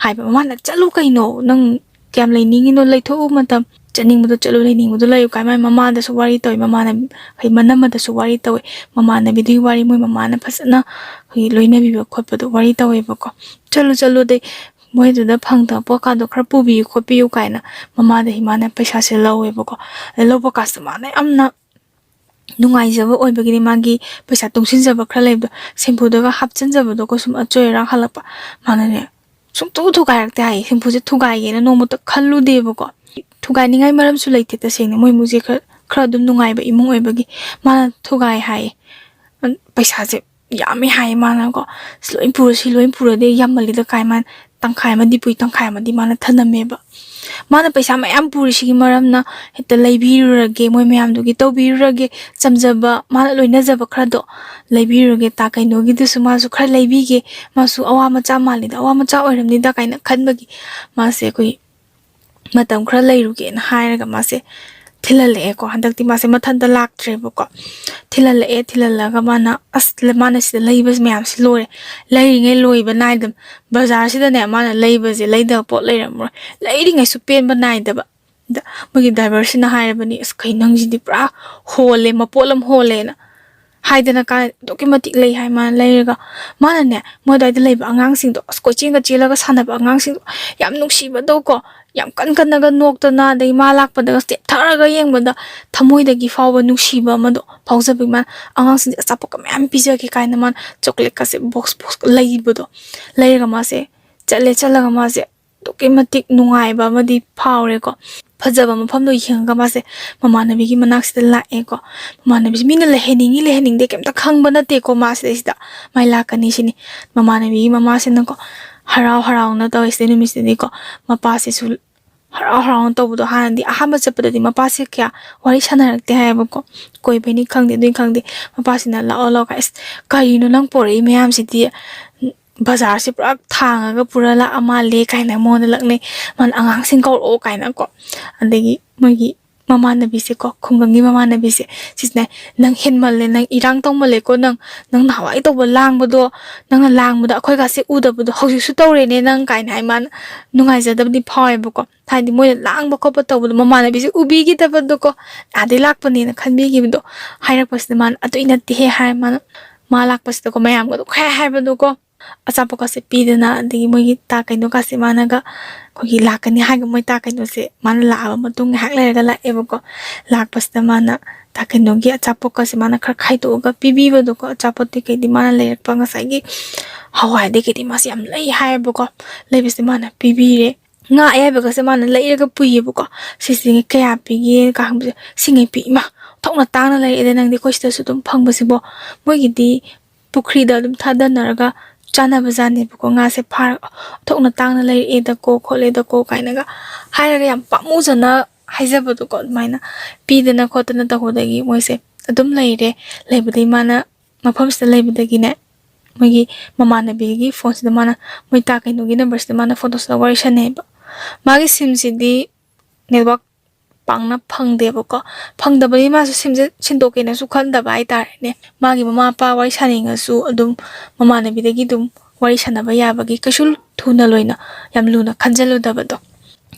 ꯍꯥꯏꯕ꯫ ꯃꯃꯥꯅ, "ꯆꯠꯂꯨ ꯀꯩꯅꯣ, ꯅꯪ ꯀꯌꯥꯝ ꯂꯩꯅꯤꯡꯉꯤꯅꯣ? ꯂꯩꯊꯣꯛꯎ ꯃꯇꯝ, ꯆꯠꯅꯤꯡꯕꯗꯣ ꯆꯠꯂꯨ, ꯂꯩꯅꯤꯡꯕꯗꯣ ꯂꯩꯌꯨ" ꯀꯥꯏ ꯃꯥꯏ ꯃꯃꯥꯗꯁꯨ ꯋꯥꯔꯤ ꯇꯧꯋꯤ꯫ ꯃꯃꯥꯟꯅꯕꯤ, ꯍꯥꯏꯗꯤ ꯃꯅꯝꯃꯗꯁꯨ ꯋꯥꯔꯤ ꯇꯧꯋꯤ꯫ ꯃꯃꯥꯟꯅꯕꯤꯗꯨꯒꯤ ꯋꯥꯔꯤ, ꯃꯣꯏ ꯃꯃꯥꯅ ꯐꯖꯅ ꯑꯩꯈꯣꯏꯒꯤ ꯂꯣꯏꯅꯕꯤꯕ ꯈꯣꯠꯄꯗꯣ ꯋꯥꯔꯤ ꯇꯧꯋꯦꯕꯀꯣ꯫ "ꯆꯠꯂꯨ, ꯆꯠꯂꯨ, ꯑꯗꯩ ꯃꯣꯏꯗꯨꯗ ꯐꯪꯗꯕ ꯄꯣꯠꯀꯥꯗꯣ ꯈꯔ ꯄꯨꯕꯤꯌꯨ ꯈꯣꯠꯄꯤꯌꯨ" ꯀꯥꯏꯅ ꯃꯃꯥꯗ ꯃꯥꯅ ꯄꯩꯁꯥꯁꯦ ꯂꯧꯋꯦꯕꯀꯣ꯫ ꯑꯗꯩ ꯂꯧꯕ ꯀꯥꯟꯁꯤꯗ ꯃꯥꯅ ꯌꯥꯝꯅ ꯅꯨꯡꯉꯥꯏꯖꯕ ꯑꯣꯏꯕꯒꯤꯅꯦ, ꯃꯥꯒꯤ ꯄꯩꯁꯥ ꯇꯨꯡꯁꯤꯟꯖꯕ ꯈꯔ ꯂꯩꯕꯗꯣ ꯁꯦꯝꯐꯨꯗꯒ ꯍꯥꯞꯆꯤꯟꯖꯕꯗꯣꯀꯣ, ꯁꯨꯝ ꯑꯆꯣꯏ ꯑꯔꯥꯛ ꯍꯜꯂꯛꯄ꯫ ꯃꯥꯅꯅꯦ ꯁꯨꯡꯊꯨ ꯊꯨꯒꯥꯏꯔꯛꯇꯦ ꯍꯥꯏꯌꯦ꯫ ꯁꯦꯝꯐꯨꯁꯦ ꯊꯨꯒꯥꯏꯒꯦꯅ ꯅꯣꯡꯃꯇ ꯈꯜꯂꯨꯗꯦꯕꯀꯣ꯫ ꯊꯨꯒꯥꯏꯅꯤꯡꯉꯥꯏ ꯃꯔꯝꯁꯨ ꯂꯩꯇꯦ ꯇꯁꯦꯡꯅ, ꯃꯣꯏ ꯏꯃꯨꯡꯁꯦ ꯈꯔ, ꯈꯔ ꯑꯗꯨꯝ ꯅꯨꯡꯉꯥꯏꯕ ꯏꯃꯨꯡ ꯑꯣꯏꯕꯒꯤ꯫ ꯃꯥꯅ ꯊꯨꯒꯥꯏ ꯍꯥꯏꯌꯦ꯫ ꯄꯩꯁꯥꯁꯦ ꯌꯥꯝꯃꯦ ꯍꯥꯏꯌꯦ ꯃꯥꯅꯀꯣ꯫ "ꯁꯤ ꯂꯣꯏ ꯄꯨꯔ, ꯁꯤ ꯂꯣꯏ ꯄꯨꯔꯗꯤ ꯌꯥꯝꯃꯜꯂꯤꯗ" ꯀꯥꯏ ꯃꯥꯅ ꯇꯪꯈꯥꯏ ꯑꯃꯗꯤ ꯄꯨꯏ, ꯇꯪꯈꯥꯏ ꯑꯃꯗꯤ ꯃꯥꯅ ꯊꯅꯝꯃꯦꯕ꯫ ꯃꯥꯅ ꯄꯩꯁꯥ ꯃꯌꯥꯝ ꯄꯨꯔꯤꯁꯤꯒꯤ ꯃꯔꯝꯅ ꯍꯦꯛꯇ ꯂꯩꯕꯤꯔꯨꯔꯒꯦ, ꯃꯣꯏ ꯃꯌꯥꯝꯗꯨꯒꯤ ꯇꯧꯕꯤꯔꯨꯔꯒꯦ, ꯆꯝꯖꯕ, ꯃꯥꯅ ꯂꯣꯏꯅꯖꯕ ꯈꯔꯗꯣ ꯂꯩꯕꯤꯔꯨꯔꯒꯦ, ꯇꯥ ꯀꯩꯅꯣꯒꯤꯗꯨꯁꯨ ꯃꯥꯁꯨ ꯈꯔ ꯂꯩꯕꯤꯒꯦ, ꯃꯥꯁꯨ ꯑꯋꯥ ꯃꯆꯥ ꯃꯥꯜꯂꯤꯗ, ꯑꯋꯥ ꯃꯆꯥ ꯑꯣꯏꯔꯝꯅꯤꯗ ꯀꯥꯏꯅ ꯈꯟꯕꯒꯤ ꯃꯥꯁꯦ ꯑꯩꯈꯣꯏ ꯃꯇꯝ ꯈꯔ ꯂꯩꯔꯨꯒꯦꯅ ꯍꯥꯏꯔꯒ ꯃꯥꯁꯦ ꯊꯤꯜꯍꯜꯂꯛꯑꯦꯀꯣ꯫ ꯍꯟꯗꯛꯇꯤ ꯃꯥꯁꯦ ꯃꯊꯟꯇ ꯂꯥꯛꯇ꯭ꯔꯦꯕꯀꯣ꯫ ꯊꯤꯜꯍꯜꯂꯛꯑꯦ, ꯊꯤꯜꯍꯜꯂꯒ ꯃꯥꯅ, "ꯑꯁ, ꯃꯥꯅ ꯁꯤꯗ ꯂꯩꯕ ꯃꯌꯥꯝꯁꯤ ꯂꯣꯏꯔꯦ, ꯂꯩꯔꯤꯉꯩ ꯂꯣꯏꯕ ꯅꯥꯏꯗꯕ, ꯕꯖꯥꯔꯁꯤꯗꯅꯦ ꯃꯥꯅ ꯂꯩꯕꯁꯦ, ꯂꯩꯗꯕ ꯄꯣꯠ ꯂꯩꯔꯝꯃꯔꯣꯏ, ꯂꯩꯔꯤꯉꯩꯁꯨ ꯄꯦꯟꯕ ꯅꯥꯏꯗꯕ"꯫ ꯑꯗ ꯃꯣꯏꯒꯤ ꯗ꯭ꯔꯥꯏꯚꯔꯁꯤꯅ ꯍꯥꯏꯔꯕꯅꯤ, "ꯑꯁ, ꯀꯩ, ꯅꯪꯁꯤꯗꯤ ꯄꯨꯔꯥ ꯍꯣꯜꯂꯦ, ꯃꯄꯣꯠ ꯑꯃ ꯍꯣꯜꯂꯦꯅ"꯫ ꯍꯥꯏꯗꯅ ꯀꯥꯟ ꯑꯗꯨꯛꯀꯤ ꯃꯇꯤꯛ ꯂꯩ ꯍꯥꯏ꯫ ꯃꯥꯅ ꯂꯩꯔꯒ, ꯃꯥꯅꯅꯦ ꯃꯣꯏ ꯑꯗꯨꯋꯥꯏꯗ ꯂꯩꯕ ꯑꯉꯥꯡꯁꯤꯡꯗꯣ, ꯑꯁ, ꯀꯣꯏꯆꯦꯟꯒ ꯆꯦꯜꯂꯒ ꯁꯥꯟꯅꯕ ꯑꯉꯥꯡꯁꯤꯡꯗꯣ ꯌꯥꯝ ꯅꯨꯡꯁꯤꯕꯗꯣꯀꯣ, ꯌꯥꯝ ꯀꯟ ꯀꯟꯅꯒ ꯅꯣꯛꯇꯅ, ꯑꯗꯩ ꯃꯥ ꯂꯥꯛꯄꯗꯒ ꯆꯦꯞꯊꯔꯒ ꯌꯦꯡꯕꯗ ꯊꯃꯣꯏꯗꯒꯤ ꯐꯥꯎꯕ ꯅꯨꯡꯁꯤꯕ ꯑꯃꯗꯣ ꯐꯥꯎꯖꯕꯒꯤ, ꯃꯥꯅ ꯑꯉꯥꯡꯁꯤꯡꯁꯦ ꯑꯆꯥꯄꯣꯠꯀ ꯃꯌꯥꯝ ꯄꯤꯖꯒꯦ ꯀꯥꯏꯅ ꯃꯥꯅ ꯆꯣꯀ꯭ꯂꯦꯠꯀꯁꯦ ꯕꯣꯛꯁ ꯕꯣꯛꯁ ꯂꯩꯕꯗꯣ꯫ ꯂꯩꯔꯒ ꯃꯥꯁꯦ ꯆꯠꯂꯦ꯫ ꯆꯠꯂꯒ ꯃꯥꯁꯦ ꯑꯗꯨꯛꯀꯤ ꯃꯇꯤꯛ ꯅꯨꯡꯉꯥꯏꯕ ꯑꯃꯗꯤ ꯐꯥꯎꯔꯦꯀꯣ꯫ ꯐꯖꯕ ꯃꯐꯝꯗꯣ ꯌꯦꯡꯉꯒ ꯃꯥꯁꯦ ꯃꯃꯥꯟꯅꯕꯤꯒꯤ ꯃꯅꯥꯛꯁꯤꯗ ꯂꯥꯛꯑꯦꯀꯣ꯫ ꯃꯃꯥꯟꯅꯕꯤꯁꯦ ꯃꯤꯅ ꯂꯩꯍꯟꯅꯤꯡꯉꯤ ꯂꯩꯍꯟꯅꯤꯡꯗꯦ ꯀꯩꯝꯇ ꯈꯪꯕ ꯅꯠꯇꯦꯀꯣ꯫ ꯃꯥ ꯁꯤꯗꯩꯁꯤꯗ ꯃꯥꯏ ꯂꯥꯛꯀꯅꯤ ꯁꯤꯅꯤ꯫ ꯃꯃꯥꯟꯅꯕꯤꯒꯤ ꯃꯃꯥꯁꯤꯅꯀꯣ ꯍꯔꯥꯎ ꯍꯔꯥꯎꯅ ꯇꯧꯋꯦ ꯁꯤꯗꯩ ꯅꯨꯃꯤꯠꯁꯤꯗꯗꯤꯀꯣ꯫ ꯃꯄꯥꯁꯤꯁꯨ ꯍꯔꯥꯎ ꯍꯔꯥꯎꯅ ꯇꯧꯕꯗꯣ, ꯍꯥꯟꯅꯗꯤ ꯑꯍꯥꯟꯕ ꯆꯠꯄꯗꯗꯤ ꯃꯄꯥꯁꯦ ꯀꯌꯥ ꯋꯥꯔꯤ ꯁꯥꯟꯅꯔꯛꯇꯦ ꯍꯥꯏꯌꯦꯕꯀꯣ꯫ ꯀꯣꯏꯕꯩꯅꯤ ꯈꯪꯗꯦ, ꯑꯗꯨꯏ ꯈꯪꯗꯦ, ꯃꯄꯥꯁꯤꯅ "ꯂꯥꯛꯑꯣ, ꯂꯥꯛꯑꯣ" ꯀꯥꯏ, "ꯑꯁ, ꯀꯔꯤꯅꯣ ꯅꯪ ꯄꯣꯔꯛꯏ ꯃꯌꯥꯝꯁꯤꯗꯤ? ꯕꯖꯥꯔꯁꯦ ꯄꯨꯔꯥ ꯊꯥꯡꯉꯒ ꯄꯨꯔ ꯂꯥꯛꯑ ꯃꯥꯜꯂꯦ ꯀꯥꯏꯅ ꯃꯉꯣꯟꯗ ꯂꯛꯅꯩ꯫ ꯃꯥꯅ ꯑꯉꯥꯡꯁꯤꯡ ꯀꯧꯔꯛꯑꯣ ꯀꯥꯏꯅꯀꯣ꯫ ꯑꯗꯒꯤ ꯃꯣꯏꯒꯤ ꯃꯃꯥꯟꯅꯕꯤꯁꯦꯀꯣ, ꯈꯨꯡꯒꯪꯒꯤ ꯃꯃꯥꯟꯅꯕꯤꯁꯦ ꯁꯤꯁꯤꯅ, "ꯅꯪ ꯍꯦꯟꯃꯜꯂꯦ, ꯅꯪ ꯏꯔꯥꯡ ꯇꯧꯃꯜꯂꯦꯀꯣ, ꯅꯪ ꯅꯪ ꯅꯍꯥꯟꯋꯥꯏ ꯇꯧꯕ ꯂꯥꯡꯕꯗꯣ, ꯅꯪꯅ ꯂꯥꯡꯕꯗꯣ ꯑꯩꯈꯣꯏꯒꯁꯦ ꯎꯗꯕꯗꯣ ꯍꯧꯖꯤꯛꯁꯨ ꯇꯧꯔꯦꯅꯦ ꯅꯪ" ꯀꯥꯏꯅ ꯍꯥꯏ꯫ ꯃꯥꯅ ꯅꯨꯡꯉꯥꯏꯖꯗꯕꯗꯤ ꯐꯥꯎꯋꯦꯕꯀꯣ꯫ ꯍꯥꯏꯗꯤ ꯃꯣꯏꯅ ꯂꯥꯡꯕ ꯈꯣꯠꯄ ꯇꯧꯕꯗꯣ ꯃꯃꯥꯟꯅꯕꯤꯁꯦ ꯎꯕꯤꯈꯤꯗꯕꯗꯣꯀꯣ, ꯑꯥꯗꯩ ꯂꯥꯛꯄꯅꯦꯅ ꯈꯟꯕꯤꯈꯤꯕꯗꯣ꯫ ꯍꯥꯏꯔꯛꯄꯁꯤꯗ ꯃꯥꯅ "ꯑꯗꯨꯏ ꯅꯠꯇꯦꯍꯦ" ꯍꯥꯏꯔ ꯃꯥꯅ, ꯃꯥ ꯂꯥꯛꯄꯁꯤꯗꯀꯣ ꯃꯌꯥꯝꯒ ꯑꯗꯨꯝ ꯈꯥꯏ ꯍꯥꯏꯕꯗꯣꯀꯣ꯫ ꯑꯆꯥꯄꯣꯠꯀꯁꯦ ꯄꯤꯗꯅ, ꯑꯗꯒꯤ ꯃꯣꯏꯒꯤ ꯇꯥ ꯀꯩꯅꯣꯒꯁꯦ ꯃꯥꯅꯒ ꯑꯩꯈꯣꯏꯒꯤ ꯂꯥꯛꯀꯅꯤ ꯍꯥꯏꯒ ꯃꯣꯏ ꯇꯥ ꯀꯩꯅꯣꯁꯦ ꯃꯥꯅ ꯂꯥꯛꯑꯕ ꯃꯇꯨꯡ ꯉꯥꯏꯍꯥꯛ ꯂꯩꯔꯒ ꯂꯥꯛꯑꯦꯕꯀꯣ꯫ ꯂꯥꯛꯄꯁꯤꯗ ꯃꯥꯅ ꯇꯥ ꯀꯩꯅꯣꯒꯤ ꯑꯆꯥꯄꯣꯠꯀꯁꯦ ꯃꯥꯅ ꯈꯔ ꯈꯥꯏꯗꯣꯛꯑꯒ ꯄꯤꯕꯤꯕꯗꯣꯀꯣ꯫ ꯑꯆꯥꯄꯣꯠꯇꯤ ꯀꯩꯗꯤ ꯃꯥꯅ ꯂꯩꯔꯛꯄ ꯉꯁꯥꯏꯒꯤ ꯍꯋꯥꯏꯗꯩ ꯀꯩꯗꯤ ꯃꯥꯁꯦ ꯌꯥꯝ ꯂꯩ ꯍꯥꯏꯌꯦꯕꯀꯣ꯫ ꯂꯩꯕꯁꯦ ꯃꯥꯅ ꯄꯤꯕꯤꯔꯦ꯫ ꯉꯥ ꯑꯌꯥꯏꯕꯒꯁꯦ ꯃꯥꯅ ꯂꯩꯔꯒ ꯄꯨꯏꯌꯦꯕꯀꯣ꯫ ꯁꯤꯁꯤꯒꯤ ꯀꯌꯥ ꯄꯤꯒꯦ ꯀꯥ ꯍꯪꯕꯁꯦ, "ꯁꯤꯡꯉꯩ ꯄꯤ"꯫ "ꯏꯃꯥ, ꯊꯣꯛꯅ ꯇꯥꯡꯅ ꯂꯩꯔꯛꯑꯦꯗ ꯅꯪꯗꯤ, ꯑꯩꯈꯣꯏ ꯁꯤꯗꯁꯨ ꯑꯗꯨꯝ ꯐꯪꯕꯁꯤꯕꯣ"꯫ ꯃꯣꯏꯒꯤꯗꯤ ꯄꯨꯈ꯭ꯔꯤꯗ ꯑꯗꯨꯝ ꯊꯥꯗꯅꯔꯒ ꯆꯥꯅꯕꯖꯥꯠꯅꯦꯕꯀꯣ꯫ "ꯉꯥꯁꯦ ꯐꯥꯔꯒ ꯊꯣꯛꯅ ꯇꯥꯡꯅ ꯂꯩꯔꯛꯑꯦꯗꯀꯣ ꯈꯣꯠꯂꯦꯗꯀꯣ" ꯀꯥꯏꯅꯒ ꯍꯥꯏꯔꯒ ꯌꯥꯝ ꯄꯥꯝꯃꯨꯖꯅ ꯍꯥꯏꯖꯕꯗꯣꯀꯣ꯫ ꯑꯗꯨꯃꯥꯏꯅ ꯄꯤꯗꯅ ꯈꯣꯠꯇꯅ ꯇꯧꯕꯗꯒꯤ ꯃꯣꯏꯁꯦ ꯑꯗꯨꯝ ꯂꯩꯔꯦ꯫ ꯂꯩꯕꯗꯒꯤ ꯃꯥꯅ ꯃꯐꯝꯁꯤꯗ ꯂꯩꯕꯗꯒꯤꯅꯦ, ꯃꯣꯏꯒꯤ ꯃꯃꯥꯟꯅꯕꯤꯒꯤ ꯐꯣꯟꯁꯤꯗ ꯃꯥꯅ, ꯃꯣꯏ ꯇꯥ ꯀꯩꯅꯣꯒꯤ ꯅꯝꯕꯔꯁꯤꯗ ꯃꯥꯅ ꯐꯣꯟ ꯇꯧꯁꯤꯜꯂꯒ ꯋꯥꯔꯤ ꯁꯥꯟꯅꯩꯌꯦꯕ꯫ ꯃꯥꯒꯤ ꯁꯤꯝꯁꯤꯗꯤ ꯅꯦꯠꯋꯥꯛ ꯄꯥꯛꯅ ꯐꯪꯗꯦꯕꯀꯣ꯫ ꯐꯪꯗꯕꯅꯤ ꯃꯥꯁꯨ ꯁꯤꯝꯁꯦ ꯁꯤꯟꯗꯣꯛꯀꯦꯅꯁꯨ ꯈꯟꯗꯕ ꯍꯥꯏꯇꯥꯔꯦꯅꯦ꯫ ꯃꯥꯒꯤ ꯃꯃꯥ ꯃꯄꯥ ꯋꯥꯔꯤ ꯁꯥꯅꯤꯡꯉꯁꯨ ꯑꯗꯨꯝ ꯃꯃꯥꯟꯅꯕꯤꯗꯒꯤ ꯑꯗꯨꯝ ꯋꯥꯔꯤ ꯁꯥꯟꯅꯕ ꯌꯥꯕꯒꯤ ꯀꯩꯁꯨ ꯊꯨꯅ ꯂꯣꯏꯅ ꯌꯥꯝ ꯂꯨꯅ ꯈꯟꯖꯜꯂꯨꯗꯕꯗꯣ꯫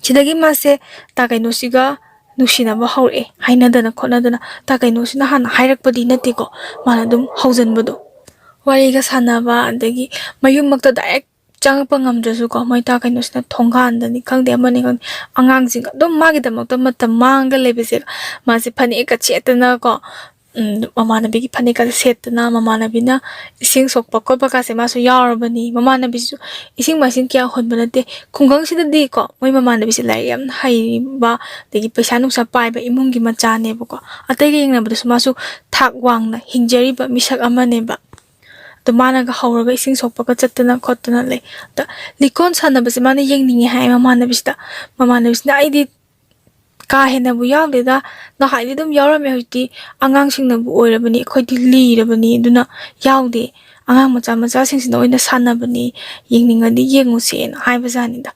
ꯁꯤꯗꯒꯤ ꯃꯥꯁꯦ ꯇꯥ ꯀꯩꯅꯣꯁꯤꯒ ꯅꯨꯡꯁꯤꯅꯕ ꯍꯧꯔꯛꯑꯦ, ꯍꯥꯏꯅꯗꯅ ꯈꯣꯠꯅꯗꯅ꯫ ꯇꯥ ꯀꯩꯅꯣꯁꯤꯅ ꯍꯥꯟꯅ ꯍꯥꯏꯔꯛꯄꯗꯤ ꯅꯠꯇꯦꯀꯣ, ꯃꯥꯅ ꯑꯗꯨꯝ ꯍꯧꯖꯤꯟꯕꯗꯣ꯫ ꯋꯥꯔꯤꯒ ꯁꯥꯟꯅꯕ, ꯑꯗꯒꯤ ꯃꯌꯨꯝꯃꯛꯇ ꯗꯥꯏꯔꯦꯛ ꯆꯪꯉꯛꯄ ꯉꯝꯗ꯭ꯔꯁꯨꯀꯣ, ꯃꯣꯏ ꯇꯥ ꯀꯩꯅꯣꯁꯤꯅ ꯊꯣꯡꯒꯥꯟꯗꯅꯤ ꯈꯪꯗꯦ, ꯑꯃꯅꯤ ꯈꯪꯗꯦ, ꯑꯉꯥꯡꯁꯤꯡꯒ ꯑꯗꯨꯝ ꯃꯥꯒꯤꯗꯃꯛꯇ ꯃꯇꯝ ꯃꯥꯡꯉꯒ ꯂꯩꯕꯁꯦ꯫ ꯃꯥꯁꯦ ꯐꯅꯦꯛꯀ ꯁꯦꯠꯇꯅꯀꯣ, ꯎꯝ, ꯃꯃꯥꯟꯅꯕꯤꯒꯤ ꯐꯅꯦꯛꯀꯁꯦ ꯁꯦꯠꯇꯅ, ꯃꯃꯥꯟꯅꯕꯤꯅ ꯏꯁꯤꯡ ꯁꯣꯛꯄ ꯈꯣꯠꯄ ꯀꯥꯁꯦ ꯃꯥꯁꯨ ꯌꯥꯎꯔꯕꯅꯤ꯫ ꯃꯃꯥꯟꯅꯕꯤꯁꯨ ꯏꯁꯤꯡ ꯃꯥꯏꯁꯤꯡ ꯀꯌꯥ ꯍꯣꯟꯕ ꯅꯠꯇꯦ꯫ ꯈꯨꯡꯒꯪꯁꯤꯗꯗꯤꯀꯣ, ꯃꯣꯏ ꯃꯃꯥꯟꯅꯕꯤꯁꯦ ꯂꯥꯏꯔꯤꯛ ꯌꯥꯝ ꯍꯩꯕ, ꯑꯗꯒꯤ ꯄꯩꯁꯥ ꯅꯨꯡꯁꯥ ꯄꯥꯏꯕ ꯏꯃꯨꯡꯒꯤ ꯃꯆꯥꯅꯦꯕꯀꯣ꯫ ꯑꯇꯩꯒ ꯌꯦꯡꯅꯕꯗꯁꯨ ꯃꯥꯁꯨ ꯊꯥꯛ ꯋꯥꯡꯅ ꯍꯤꯡꯖꯔꯤꯕ ꯃꯤꯁꯛ ꯑꯃꯅꯦꯕ꯫ ꯑꯗꯣ ꯃꯥꯅꯒ ꯍꯧꯔꯒ ꯏꯁꯤꯡ ꯁꯣꯛꯄꯒ ꯆꯠꯇꯅ ꯈꯣꯠꯇꯅ ꯂꯩ꯫ ꯑꯗ ꯂꯤꯀꯣꯟ ꯁꯥꯟꯅꯕꯁꯦ ꯃꯥꯅ ꯌꯦꯡꯅꯤꯡꯉꯦ ꯍꯥꯏ ꯃꯃꯥꯟꯅꯕꯤꯁꯤꯗ꯫ ꯃꯃꯥꯟꯅꯕꯤꯁꯤꯅ, "ꯑꯩꯗꯤ ꯀꯥ ꯍꯦꯟꯅꯕꯨ ꯌꯥꯎꯗꯦꯗ, ꯅꯍꯥꯟꯗꯤ ꯑꯗꯨꯝ ꯌꯥꯎꯔꯝꯃꯦ, ꯍꯧꯖꯤꯛꯇꯤ ꯑꯉꯥꯡꯁꯤꯡꯅꯕꯨ ꯑꯣꯏꯔꯕꯅꯤ, ꯑꯩꯈꯣꯏꯗꯤ ꯂꯤꯔꯕꯅꯤ, ꯑꯗꯨꯅ ꯌꯥꯎꯗꯦ꯫ ꯑꯉꯥꯡ ꯃꯆꯥ ꯃꯆꯥꯁꯤꯡꯁꯤꯅ ꯑꯣꯏꯅ ꯁꯥꯟꯅꯕꯅꯤ, ꯌꯦꯡꯅꯤꯡꯉꯗꯤ ꯌꯦꯡꯉꯨꯁꯦꯅ ꯍꯥꯏꯕꯖꯥꯠꯅꯤꯗ꯫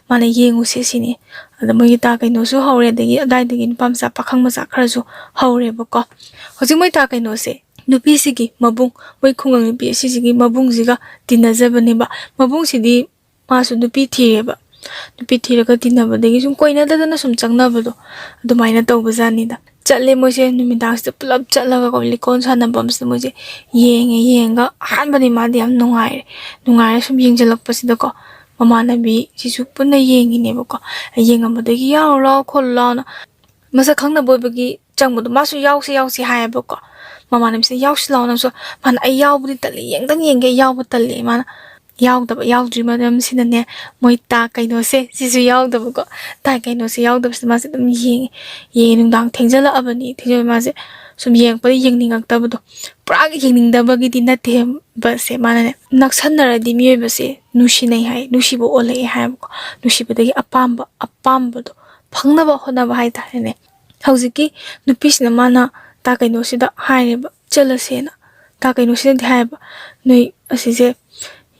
ꯃꯥꯅ ꯌꯦꯡꯉꯨꯁꯦ ꯁꯤꯅꯤ꯫ ꯑꯗ ꯃꯣꯏꯒꯤ ꯇꯥ ꯀꯩꯅꯣꯁꯨ ꯍꯧꯔꯦ, ꯑꯗꯒꯤ ꯑꯗꯥꯏꯗꯒꯤ ꯅꯨꯄꯥ ꯃꯆꯥ ꯄꯥꯈꯪ ꯃꯆꯥ ꯈꯔꯁꯨ ꯍꯧꯔꯦꯕꯀꯣ꯫ ꯍꯧꯖꯤꯛ ꯃꯣꯏ ꯇꯥ ꯀꯩꯅꯣꯁꯦ ꯅꯨꯄꯤꯁꯤꯒꯤ ꯃꯕꯨꯡ, ꯃꯣꯏ ꯈꯨꯡꯒꯪ ꯅꯨꯄꯤ ꯑꯁꯤꯁꯤꯒꯤ ꯃꯕꯨꯡꯁꯤꯒ ꯇꯤꯟꯅꯖꯕꯅꯦꯕ꯫ ꯃꯕꯨꯡꯁꯤꯗꯤ ꯃꯥꯁꯨ ꯅꯨꯄꯤ ꯊꯤꯔꯦꯕ꯫ ꯅꯨꯄꯤ ꯊꯤꯔꯒ ꯇꯤꯟꯅꯕꯗꯒꯤ ꯁꯨꯝ ꯀꯣꯏꯅꯗꯗꯅ ꯁꯨꯝ ꯆꯪꯅꯕꯗꯣ ꯑꯗꯨꯃꯥꯏꯅ ꯇꯧꯕꯖꯥꯠꯅꯤꯗ꯫ ꯆꯠꯂꯦ ꯃꯣꯏꯁꯦ ꯅꯨꯃꯤꯗꯥꯡꯁꯤꯗ ꯄꯨꯂꯞ ꯆꯠꯂꯒꯀꯣ, ꯂꯤꯀꯣꯟ ꯁꯥꯟꯅꯐꯝꯁꯤꯗ ꯃꯣꯏꯁꯦ ꯌꯦꯡꯉꯦ꯫ ꯌꯦꯡꯉꯒ ꯑꯍꯥꯟꯕꯗꯤ ꯃꯥꯗꯤ ꯌꯥꯝ ꯅꯨꯡꯉꯥꯏꯔꯦ꯫ ꯅꯨꯡꯉꯥꯏꯔ ꯁꯨꯝ ꯌꯦꯡꯁꯤꯜꯂꯛꯄꯁꯤꯗꯀꯣ, ꯃꯃꯥꯟꯅꯕꯤꯁꯤꯁꯨ ꯄꯨꯟꯅ ꯌꯦꯡꯉꯤꯅꯦꯕꯀꯣ꯫ ꯌꯦꯡꯉꯝꯕꯗꯒꯤ "ꯌꯥꯎꯔꯨ ꯂꯥꯎ, ꯈꯣꯠꯂꯨ ꯂꯥꯎꯅ", ꯃꯁꯛ ꯈꯪꯅꯕ ꯑꯣꯏꯕꯒꯤ ꯆꯪꯕꯗꯣ, ꯃꯥꯁꯨ "ꯌꯥꯎꯁꯤ, ꯌꯥꯎꯁꯤ" ꯍꯥꯏꯌꯦꯕꯀꯣ꯫ ꯃꯃꯥꯟꯅꯕꯤꯁꯤꯅ "ꯌꯥꯎꯁꯤ ꯂꯥꯎ ꯅꯪꯁꯨ"꯫ ꯃꯥꯅ "ꯑꯩ ꯌꯥꯎꯕꯗꯤ ꯇꯜꯂꯤ, ꯌꯦꯡꯗꯪ ꯌꯦꯡꯒꯦ, ꯑꯩ ꯌꯥꯎꯕ ꯇꯜꯂꯤ"꯫ ꯃꯥꯅ ꯌꯥꯎꯗꯕ, ꯌꯥꯎꯗ꯭ꯔꯤ ꯃꯔꯝꯁꯤꯅꯅꯦ, ꯃꯣꯏ ꯇꯥ ꯀꯩꯅꯣꯁꯦ ꯁꯤꯁꯨ ꯌꯥꯎꯗꯕꯀꯣ꯫ ꯇꯥ ꯀꯩꯅꯣꯁꯦ ꯌꯥꯎꯗꯕꯁꯤꯗ ꯃꯥꯁꯦ ꯑꯗꯨꯝ ꯌꯦꯡꯉꯦ꯫ ꯌꯦꯡꯉꯦ, ꯅꯨꯡꯗꯥꯡ ꯊꯦꯡꯖꯤꯜꯂꯛꯑꯕꯅꯤ꯫ ꯊꯦꯡꯖꯤꯜꯂꯛꯑ ꯃꯥꯁꯦ ꯁꯨꯝ ꯌꯦꯡꯉꯛꯄꯗ ꯌꯦꯡꯅꯤꯡꯉꯛꯇꯕꯗꯣ꯫ ꯄꯨꯔꯥ ꯌꯦꯡꯅꯤꯡꯗꯕꯒꯤꯗꯤ ꯅꯠꯇꯦꯕꯁꯦ, ꯃꯥꯅꯅꯦ, ꯅꯛꯁꯟꯅꯔꯗꯤ ꯃꯤꯑꯣꯏꯕꯁꯦ ꯅꯨꯡꯁꯤꯅꯩ ꯍꯥꯏ, ꯅꯨꯡꯁꯤꯕ ꯑꯣꯜꯂꯛꯑꯦ ꯍꯥꯏꯌꯦꯕꯀꯣ꯫ ꯅꯨꯡꯁꯤꯕꯗꯒꯤ ꯑꯄꯥꯝꯕ, ꯑꯄꯥꯝꯕꯗꯣ ꯐꯪꯅꯕ ꯍꯣꯠꯅꯕ ꯍꯥꯏꯇꯥꯔꯦꯅꯦ꯫ ꯍꯧꯖꯤꯛꯀꯤ ꯅꯨꯄꯤꯁꯤꯅ ꯃꯥꯅ ꯇꯥ ꯀꯩꯅꯣꯁꯤꯗ ꯍꯥꯏꯔꯦꯕ, "ꯆꯠꯂꯁꯦꯅ"꯫ ꯇꯥ ꯀꯩꯅꯣꯁꯤꯅꯗꯤ ꯍꯥꯏꯌꯦꯕ, "ꯅꯣꯏ ꯑꯁꯤꯁꯦ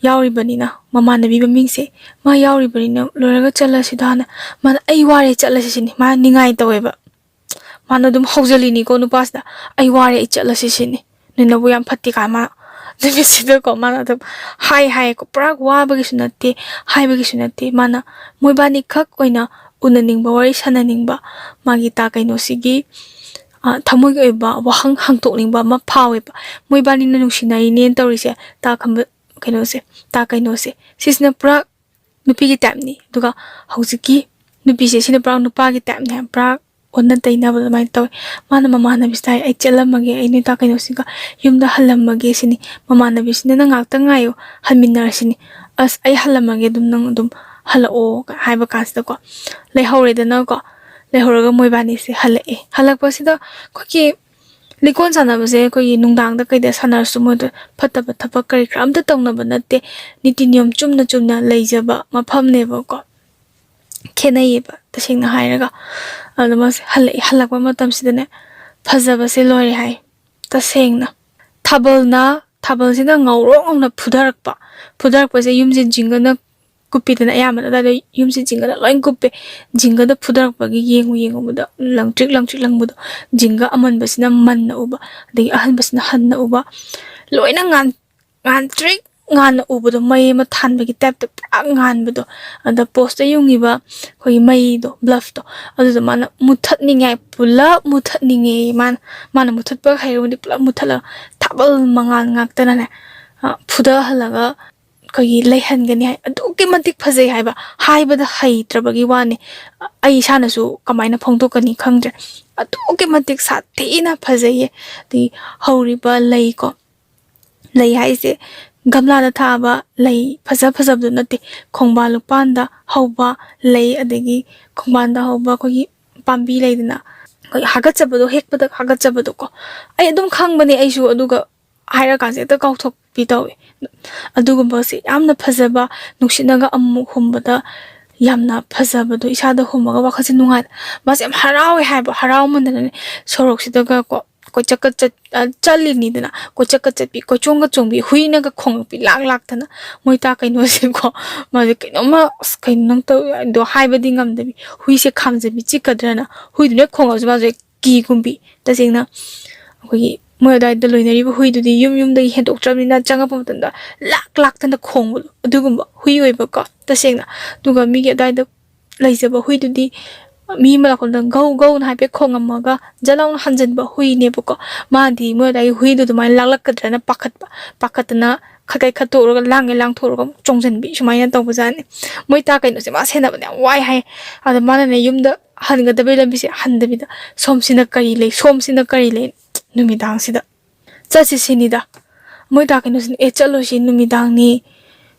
ꯌꯥꯎꯔꯤꯕꯅꯤꯅ, ꯃꯃꯥꯟꯅꯕꯤ ꯃꯃꯤꯡꯁꯦ ꯃꯥ ꯌꯥꯎꯔꯤꯕꯅꯤꯅ ꯂꯣꯏꯔꯒ ꯆꯠꯂꯁꯤꯗ" ꯍꯥꯏꯅ꯫ ꯃꯥꯅ "ꯑꯩ ꯋꯥꯔꯦ, ꯆꯠꯂꯁꯤ" ꯁꯤꯅꯤ꯫ ꯃꯥꯅ ꯅꯤꯡꯉꯥꯏ ꯇꯧꯋꯦꯕ꯫ ꯃꯥꯅ ꯑꯗꯨꯝ ꯍꯧꯖꯤꯜꯂꯤꯅꯤꯀꯣ ꯅꯨꯄꯥꯁꯤꯗ, "ꯑꯩ ꯋꯥꯔꯦ, ꯑꯩ ꯆꯠꯂꯁꯤ" ꯁꯤꯅꯤ꯫ "ꯅꯣꯏ ꯅꯕꯨꯛ ꯌꯥꯝ ꯐꯠꯇꯦ" ꯀꯥꯏ ꯃꯥꯅ ꯅꯨꯃꯤꯠꯁꯤꯗꯀꯣ ꯃꯥꯅ ꯑꯗꯨꯝ ꯍꯥꯏ ꯍꯥꯏꯌꯦꯀꯣ꯫ ꯄꯨꯔꯥ ꯋꯥꯕꯒꯤꯁꯨ ꯅꯠꯇꯦ, ꯍꯥꯏꯕꯒꯤꯁꯨ ꯅꯠꯇꯦ꯫ ꯃꯥꯅ ꯃꯣꯏꯕꯥꯅꯤ ꯈꯛ ꯑꯣꯏꯅ ꯎꯅꯅꯤꯡꯕ, ꯋꯥꯔꯤ ꯁꯥꯟꯅꯅꯤꯡꯕ, ꯃꯥꯒꯤ ꯇꯥ ꯀꯩꯅꯣꯁꯤꯒꯤ, ꯑ, ꯊꯃꯣꯏꯒꯤ ꯑꯣꯏꯕ ꯋꯥꯍꯪ ꯍꯪꯗꯣꯛꯅꯤꯡꯕ ꯑꯃ ꯐꯥꯎꯋꯦꯕ꯫ ꯃꯣꯏꯕꯥꯅꯤꯅ ꯅꯨꯡꯁꯤꯅꯔꯤꯅꯦꯅ ꯇꯧꯔꯤꯁꯦ, ꯇꯥ ꯈꯝꯕ-, ꯀꯩꯅꯣꯁꯦ, ꯇꯥ ꯀꯩꯅꯣꯁꯦ, ꯁꯤꯁꯤꯅ ꯄꯨꯔꯥ ꯅꯨꯄꯤꯒꯤ ꯇꯥꯏꯞꯅꯤ꯫ ꯑꯗꯨꯒ ꯍꯧꯖꯤꯛꯀꯤ ꯅꯨꯄꯤꯁꯦ, ꯁꯤꯅ ꯄꯨꯔꯥ ꯅꯨꯄꯥꯒꯤ ꯇꯥꯏꯞꯅꯦ ꯍꯥꯏꯕ, ꯄꯨꯔꯥ ꯑꯣꯟꯅ ꯇꯩꯅꯕ ꯑꯗꯨꯃꯥꯏꯅ ꯇꯧꯋꯦ꯫ ꯃꯥꯅ ꯃꯃꯥꯟꯅꯕꯤꯁꯤꯗ ꯍꯥꯏ, "ꯑꯩ ꯆꯠꯂꯝꯃꯒꯦ, ꯑꯩ ꯅꯣꯏ ꯇꯥ ꯀꯩꯅꯣꯁꯤꯒ ꯌꯨꯝꯗ ꯍꯜꯂꯝꯃꯒꯦ" ꯁꯤꯅꯤ꯫ ꯃꯃꯥꯟꯅꯕꯤꯁꯤꯅ, "ꯅꯪ ꯉꯥꯛꯇꯪ ꯉꯥꯏꯌꯣ, ꯍꯟꯃꯤꯟꯅꯔꯁꯤꯅꯤ"꯫ "ꯑꯁ, ꯑꯩ ꯍꯜꯂꯝꯃꯒꯦ, ꯑꯗꯨꯝ ꯅꯪ ꯑꯗꯨꯝ ꯍꯜꯂꯛꯑꯣ" ꯍꯥꯏꯕ ꯀꯥꯟꯁꯤꯗꯀꯣ, ꯂꯩꯍꯧꯔꯦꯗꯅꯀꯣ꯫ ꯂꯩꯍꯧꯔꯒ ꯃꯣꯏꯕꯥꯅꯤꯁꯦ ꯍꯜꯂꯛꯑꯦ꯫ ꯍꯜꯂꯛꯄꯁꯤꯗ ꯑꯩꯈꯣꯏꯒꯤ ꯂꯤꯀꯣꯟ ꯁꯥꯟꯅꯕꯁꯦ ꯑꯩꯈꯣꯏꯒꯤ ꯅꯨꯡꯗꯥꯡꯗ ꯀꯩꯗ ꯁꯥꯟꯅꯔꯁꯨ ꯃꯣꯏꯗ ꯐꯠꯇꯕ ꯊꯕꯛ ꯀꯔꯤ ꯀꯔꯥ ꯑꯝꯇ ꯇꯧꯅꯕ ꯅꯠꯇꯦ꯫ ꯅꯤꯇꯤ ꯅꯤꯌꯣꯝ ꯆꯨꯝꯅ ꯆꯨꯝꯅ ꯂꯩꯖꯕ ꯃꯐꯝꯅꯦꯕꯀꯣ꯫ ꯈꯦꯠꯅꯩꯌꯦꯕ ꯇꯁꯦꯡꯅ ꯍꯥꯏꯔꯒ꯫ ꯑꯗꯣ ꯃꯥꯁꯦ ꯍꯜꯂꯛꯑꯦ, ꯍꯜꯂꯛꯄ ꯃꯇꯝꯁꯤꯗꯅꯦ ꯐꯖꯕꯁꯦ ꯂꯣꯏꯔꯦ ꯍꯥꯏ꯫ ꯇꯁꯦꯡꯅ ꯊꯥꯕꯜꯅ ꯊꯥꯕꯜꯁꯤꯅ ꯉꯧꯔꯣꯛ ꯉꯧꯅ ꯐꯨꯊꯔꯛꯄ꯫ ꯐꯨꯊꯔꯛꯄꯁꯦ ꯌꯨꯝꯁꯦ ꯖꯤꯡꯒꯅ ꯀꯨꯞꯄꯤꯗꯅ, ꯑꯌꯥꯝꯕꯅ ꯑꯗꯨꯋꯥꯏꯗ ꯌꯨꯝꯁꯦ ꯖꯤꯡꯒꯅ ꯂꯣꯏ ꯀꯨꯞꯄꯦ꯫ ꯖꯤꯡꯒꯗ ꯐꯨꯊꯔꯛꯄꯒꯤ ꯌꯦꯡꯉꯨ ꯌꯦꯡꯉꯨꯕꯗ ꯂꯪꯇ꯭ꯔꯤꯛ ꯂꯪꯇ꯭ꯔꯤꯛ ꯂꯪꯕꯗꯣ, ꯖꯤꯡꯒ ꯑꯃꯟꯕꯁꯤꯅ ꯃꯟꯅ ꯎꯕ, ꯑꯗꯒꯤ ꯑꯍꯟꯕꯁꯤꯅ ꯍꯟꯅ ꯎꯕ, ꯂꯣꯏꯅ ꯉꯥꯟ-, ꯉꯥꯟꯇ꯭ꯔꯤꯛ ꯉꯥꯟꯅ ꯎꯕꯗꯣ, ꯃꯩ ꯑꯃ ꯊꯥꯟꯕꯒꯤ ꯇꯥꯏꯞꯇ ꯄꯨꯔꯥ ꯉꯥꯟꯕꯗꯣ꯫ ꯑꯗ ꯄꯣꯁꯇ ꯌꯨꯡꯉꯤꯕ ꯑꯩꯈꯣꯏꯒꯤ ꯃꯩꯗꯣ, ꯕ꯭ꯂꯞꯇꯣ, ꯑꯗꯨꯗꯣ ꯃꯥꯅ ꯃꯨꯊꯠꯅꯤꯡꯉꯥꯏ, ꯄꯨꯂꯞ ꯃꯨꯊꯠꯅꯤꯡꯉꯦ꯫ ꯃꯥꯅ, ꯃꯥꯅ ꯃꯨꯊꯠꯄ ꯍꯩꯔꯒꯗꯤ ꯄꯨꯂꯞ ꯃꯨꯊꯠꯂꯒ ꯊꯥꯕꯜ ꯃꯉꯥꯜ ꯉꯥꯛꯇꯅꯅꯦ, ꯑ, ꯐꯨꯗꯍꯜꯂꯒ ꯑꯩꯈꯣꯏꯒꯤ ꯂꯩꯍꯟꯒꯅꯤ ꯍꯥꯏ꯫ ꯑꯗꯨꯛꯀꯤ ꯃꯇꯤꯛ ꯐꯖꯩ ꯍꯥꯏꯕ, ꯍꯥꯏꯕꯗ ꯍꯩꯇ꯭ꯔꯕꯒꯤ ꯋꯥꯅꯤ꯫ ꯑꯩ ꯏꯁꯥꯅꯁꯨ ꯀꯃꯥꯏꯅ ꯐꯣꯡꯗꯣꯛꯀꯅꯤ ꯈꯪꯗ꯭ꯔꯦ꯫ ꯑꯗꯨꯛꯀꯤ ꯃꯇꯤꯛ ꯁꯥꯊꯤꯅ ꯐꯖꯩꯌꯦ꯫ ꯑꯗꯒꯤ ꯍꯧꯔꯤꯕ ꯂꯩꯀꯣ, ꯂꯩ ꯍꯥꯏꯁꯦ ꯒꯝꯂꯥꯗ ꯊꯥꯕ ꯂꯩ ꯐꯖ ꯐꯖꯕꯗꯨ ꯅꯠꯇꯦ, ꯈꯣꯡꯕꯥꯟ ꯂꯨꯄꯥꯟꯗ ꯍꯧꯕ ꯂꯩ, ꯑꯗꯒꯤ ꯈꯣꯡꯕꯥꯟꯗ ꯍꯧꯕ ꯑꯩꯈꯣꯏꯒꯤ ꯄꯥꯝꯕꯤ ꯂꯩꯗꯅ, ꯑꯩꯈꯣꯏ ꯍꯥꯒꯠꯆꯕꯗꯣ, ꯍꯦꯛꯄꯗ ꯍꯥꯒꯠꯆꯕꯗꯣ ꯀꯣ꯫ ꯑꯩ ꯑꯗꯨꯝ ꯈꯪꯕꯅꯦ ꯑꯩꯁꯨ, ꯑꯗꯨꯒ ꯍꯥꯏꯔꯀꯥꯟꯁꯦ ꯍꯦꯛꯇ ꯀꯥꯎꯊꯣꯛꯄꯤ ꯇꯧꯋꯦ꯫ ꯑꯗꯨꯒꯨꯝꯕꯁꯦ ꯌꯥꯝꯅ ꯐꯖꯕ, ꯅꯨꯡꯁꯤꯠꯅꯒ ꯑꯃꯨꯛ ꯍꯨꯝꯕꯗ ꯌꯥꯝꯅ ꯐꯖꯕꯗꯣ, ꯏꯁꯥꯗ ꯍꯨꯝꯃꯒ ꯋꯥꯈꯜꯁꯦ ꯅꯨꯡꯉꯥꯏ꯫ ꯃꯥꯁꯦ ꯌꯥꯝ ꯍꯔꯥꯎꯋꯦ ꯍꯥꯏꯕ, ꯍꯔꯥꯎꯃꯟꯗꯅꯅꯦ ꯁꯣꯔꯣꯛꯁꯤꯗꯒ ꯀꯣ ꯀꯣꯏꯆꯠꯀ ꯆꯠ-, ꯑ, ꯆꯠꯂꯤꯅꯤꯗꯅ, ꯀꯣꯏꯆꯠꯀ ꯆꯠꯄꯤ, ꯀꯣꯏꯆꯣꯡꯒ ꯆꯣꯡꯕꯤ, ꯍꯨꯏꯅꯒ ꯈꯣꯡꯉꯛꯄꯤ ꯂꯥꯛ ꯂꯥꯛꯇꯅ꯫ ꯃꯣꯏ ꯇꯥ ꯀꯩꯅꯣꯁꯦꯀꯣ, ꯃꯥꯁꯦ ꯀꯩꯅꯣꯝꯃ, "ꯑꯁ, ꯀꯩꯅꯣ ꯅꯪ ꯇꯧꯔꯤꯗꯣ?" ꯍꯥꯏꯕꯗꯤ ꯉꯝꯗꯕꯤ, ꯍꯨꯏꯁꯦ ꯈꯥꯝꯖꯕꯤ, ꯆꯤꯛꯀꯗ꯭ꯔꯅ ꯍꯨꯏꯗꯨꯅ ꯈꯣꯡꯉꯛꯑꯁꯨ ꯃꯥꯁꯦ ꯀꯤꯒꯨꯝꯕꯤ꯫ ꯇꯁꯦꯡꯅ ꯑꯩꯈꯣꯏꯒꯤ ꯃꯣꯏ ꯑꯗꯨꯋꯥꯏꯗ ꯂꯣꯏꯅꯔꯤꯕ ꯍꯨꯏꯗꯨꯗꯤ ꯌꯨꯝ ꯌꯨꯝꯗꯒꯤ ꯍꯦꯟꯗꯣꯛꯇ꯭ꯔꯕꯅꯤꯅ, ꯆꯪꯉꯛꯄ ꯃꯇꯝꯗ ꯂꯥꯛ ꯂꯥꯛꯇꯅ ꯈꯣꯡꯕꯗꯣ, ꯑꯗꯨꯒꯨꯝꯕ ꯍꯨꯏ ꯑꯣꯏꯕꯀꯣ꯫ ꯇꯁꯦꯡꯅ, ꯑꯗꯨꯒ ꯃꯤꯒꯤ ꯑꯗꯨꯋꯥꯏꯗ ꯂꯩꯖꯕ ꯍꯨꯏꯗꯨꯗꯤ ꯃꯤ ꯑꯃ ꯂꯥꯛꯄꯗ ꯒꯧ ꯒꯧꯅ ꯍꯥꯏꯐꯦꯠ ꯈꯣꯡꯉꯝꯃꯒ ꯖꯠ ꯂꯥꯎꯅ ꯍꯟꯖꯤꯟꯕ ꯍꯨꯏꯅꯦꯕꯀꯣ꯫ ꯃꯥꯗꯤ ꯃꯣꯏ ꯑꯗꯨꯋꯥꯏꯒꯤ ꯍꯨꯏꯗꯣ ꯑꯗꯨꯃꯥꯏꯅ ꯂꯥꯛꯂꯛꯀꯗ꯭ꯔꯅ ꯄꯥꯈꯠꯄ, ꯄꯥꯈꯠꯇꯅ ꯈꯠꯀꯩ ꯈꯠꯇꯣꯛꯎꯔꯒ ꯂꯥꯡꯒꯦ ꯂꯥꯡꯊꯣꯛꯎꯔꯒ ꯑꯃꯨꯛ ꯆꯣꯡꯁꯤꯟꯕꯤ, ꯁꯨꯃꯥꯏꯅ ꯇꯧꯕꯖꯥꯠꯅꯤ꯫ ꯃꯣꯏ ꯇꯥ ꯀꯩꯅꯣꯁꯦ ꯃꯥ ꯁꯦꯟꯅꯕꯗ ꯌꯥꯝ ꯋꯥꯏ ꯍꯥꯏ꯫ ꯑꯗ ꯃꯥꯅꯅꯦ ꯌꯨꯝꯗ ꯍꯟꯒꯗꯕꯩ ꯂꯝꯕꯤꯁꯦ ꯍꯟꯗꯕꯤꯗ, "ꯁꯣꯝꯁꯤꯅ ꯀꯔꯤ ꯂꯩ? ꯁꯣꯝꯁꯤꯅ ꯀꯔꯤ ꯂꯩ?" ꯅꯨꯃꯤꯗꯥꯡꯁꯤꯗ ꯆꯠꯁꯤ ꯁꯤꯅꯤꯗ꯫ ꯃꯣꯏ ꯇꯥ ꯀꯩꯅꯣꯁꯤꯅ, "ꯑꯦ, ꯆꯠꯂꯣꯏꯁꯤ, ꯅꯨꯃꯤꯗꯥꯡꯅꯤ,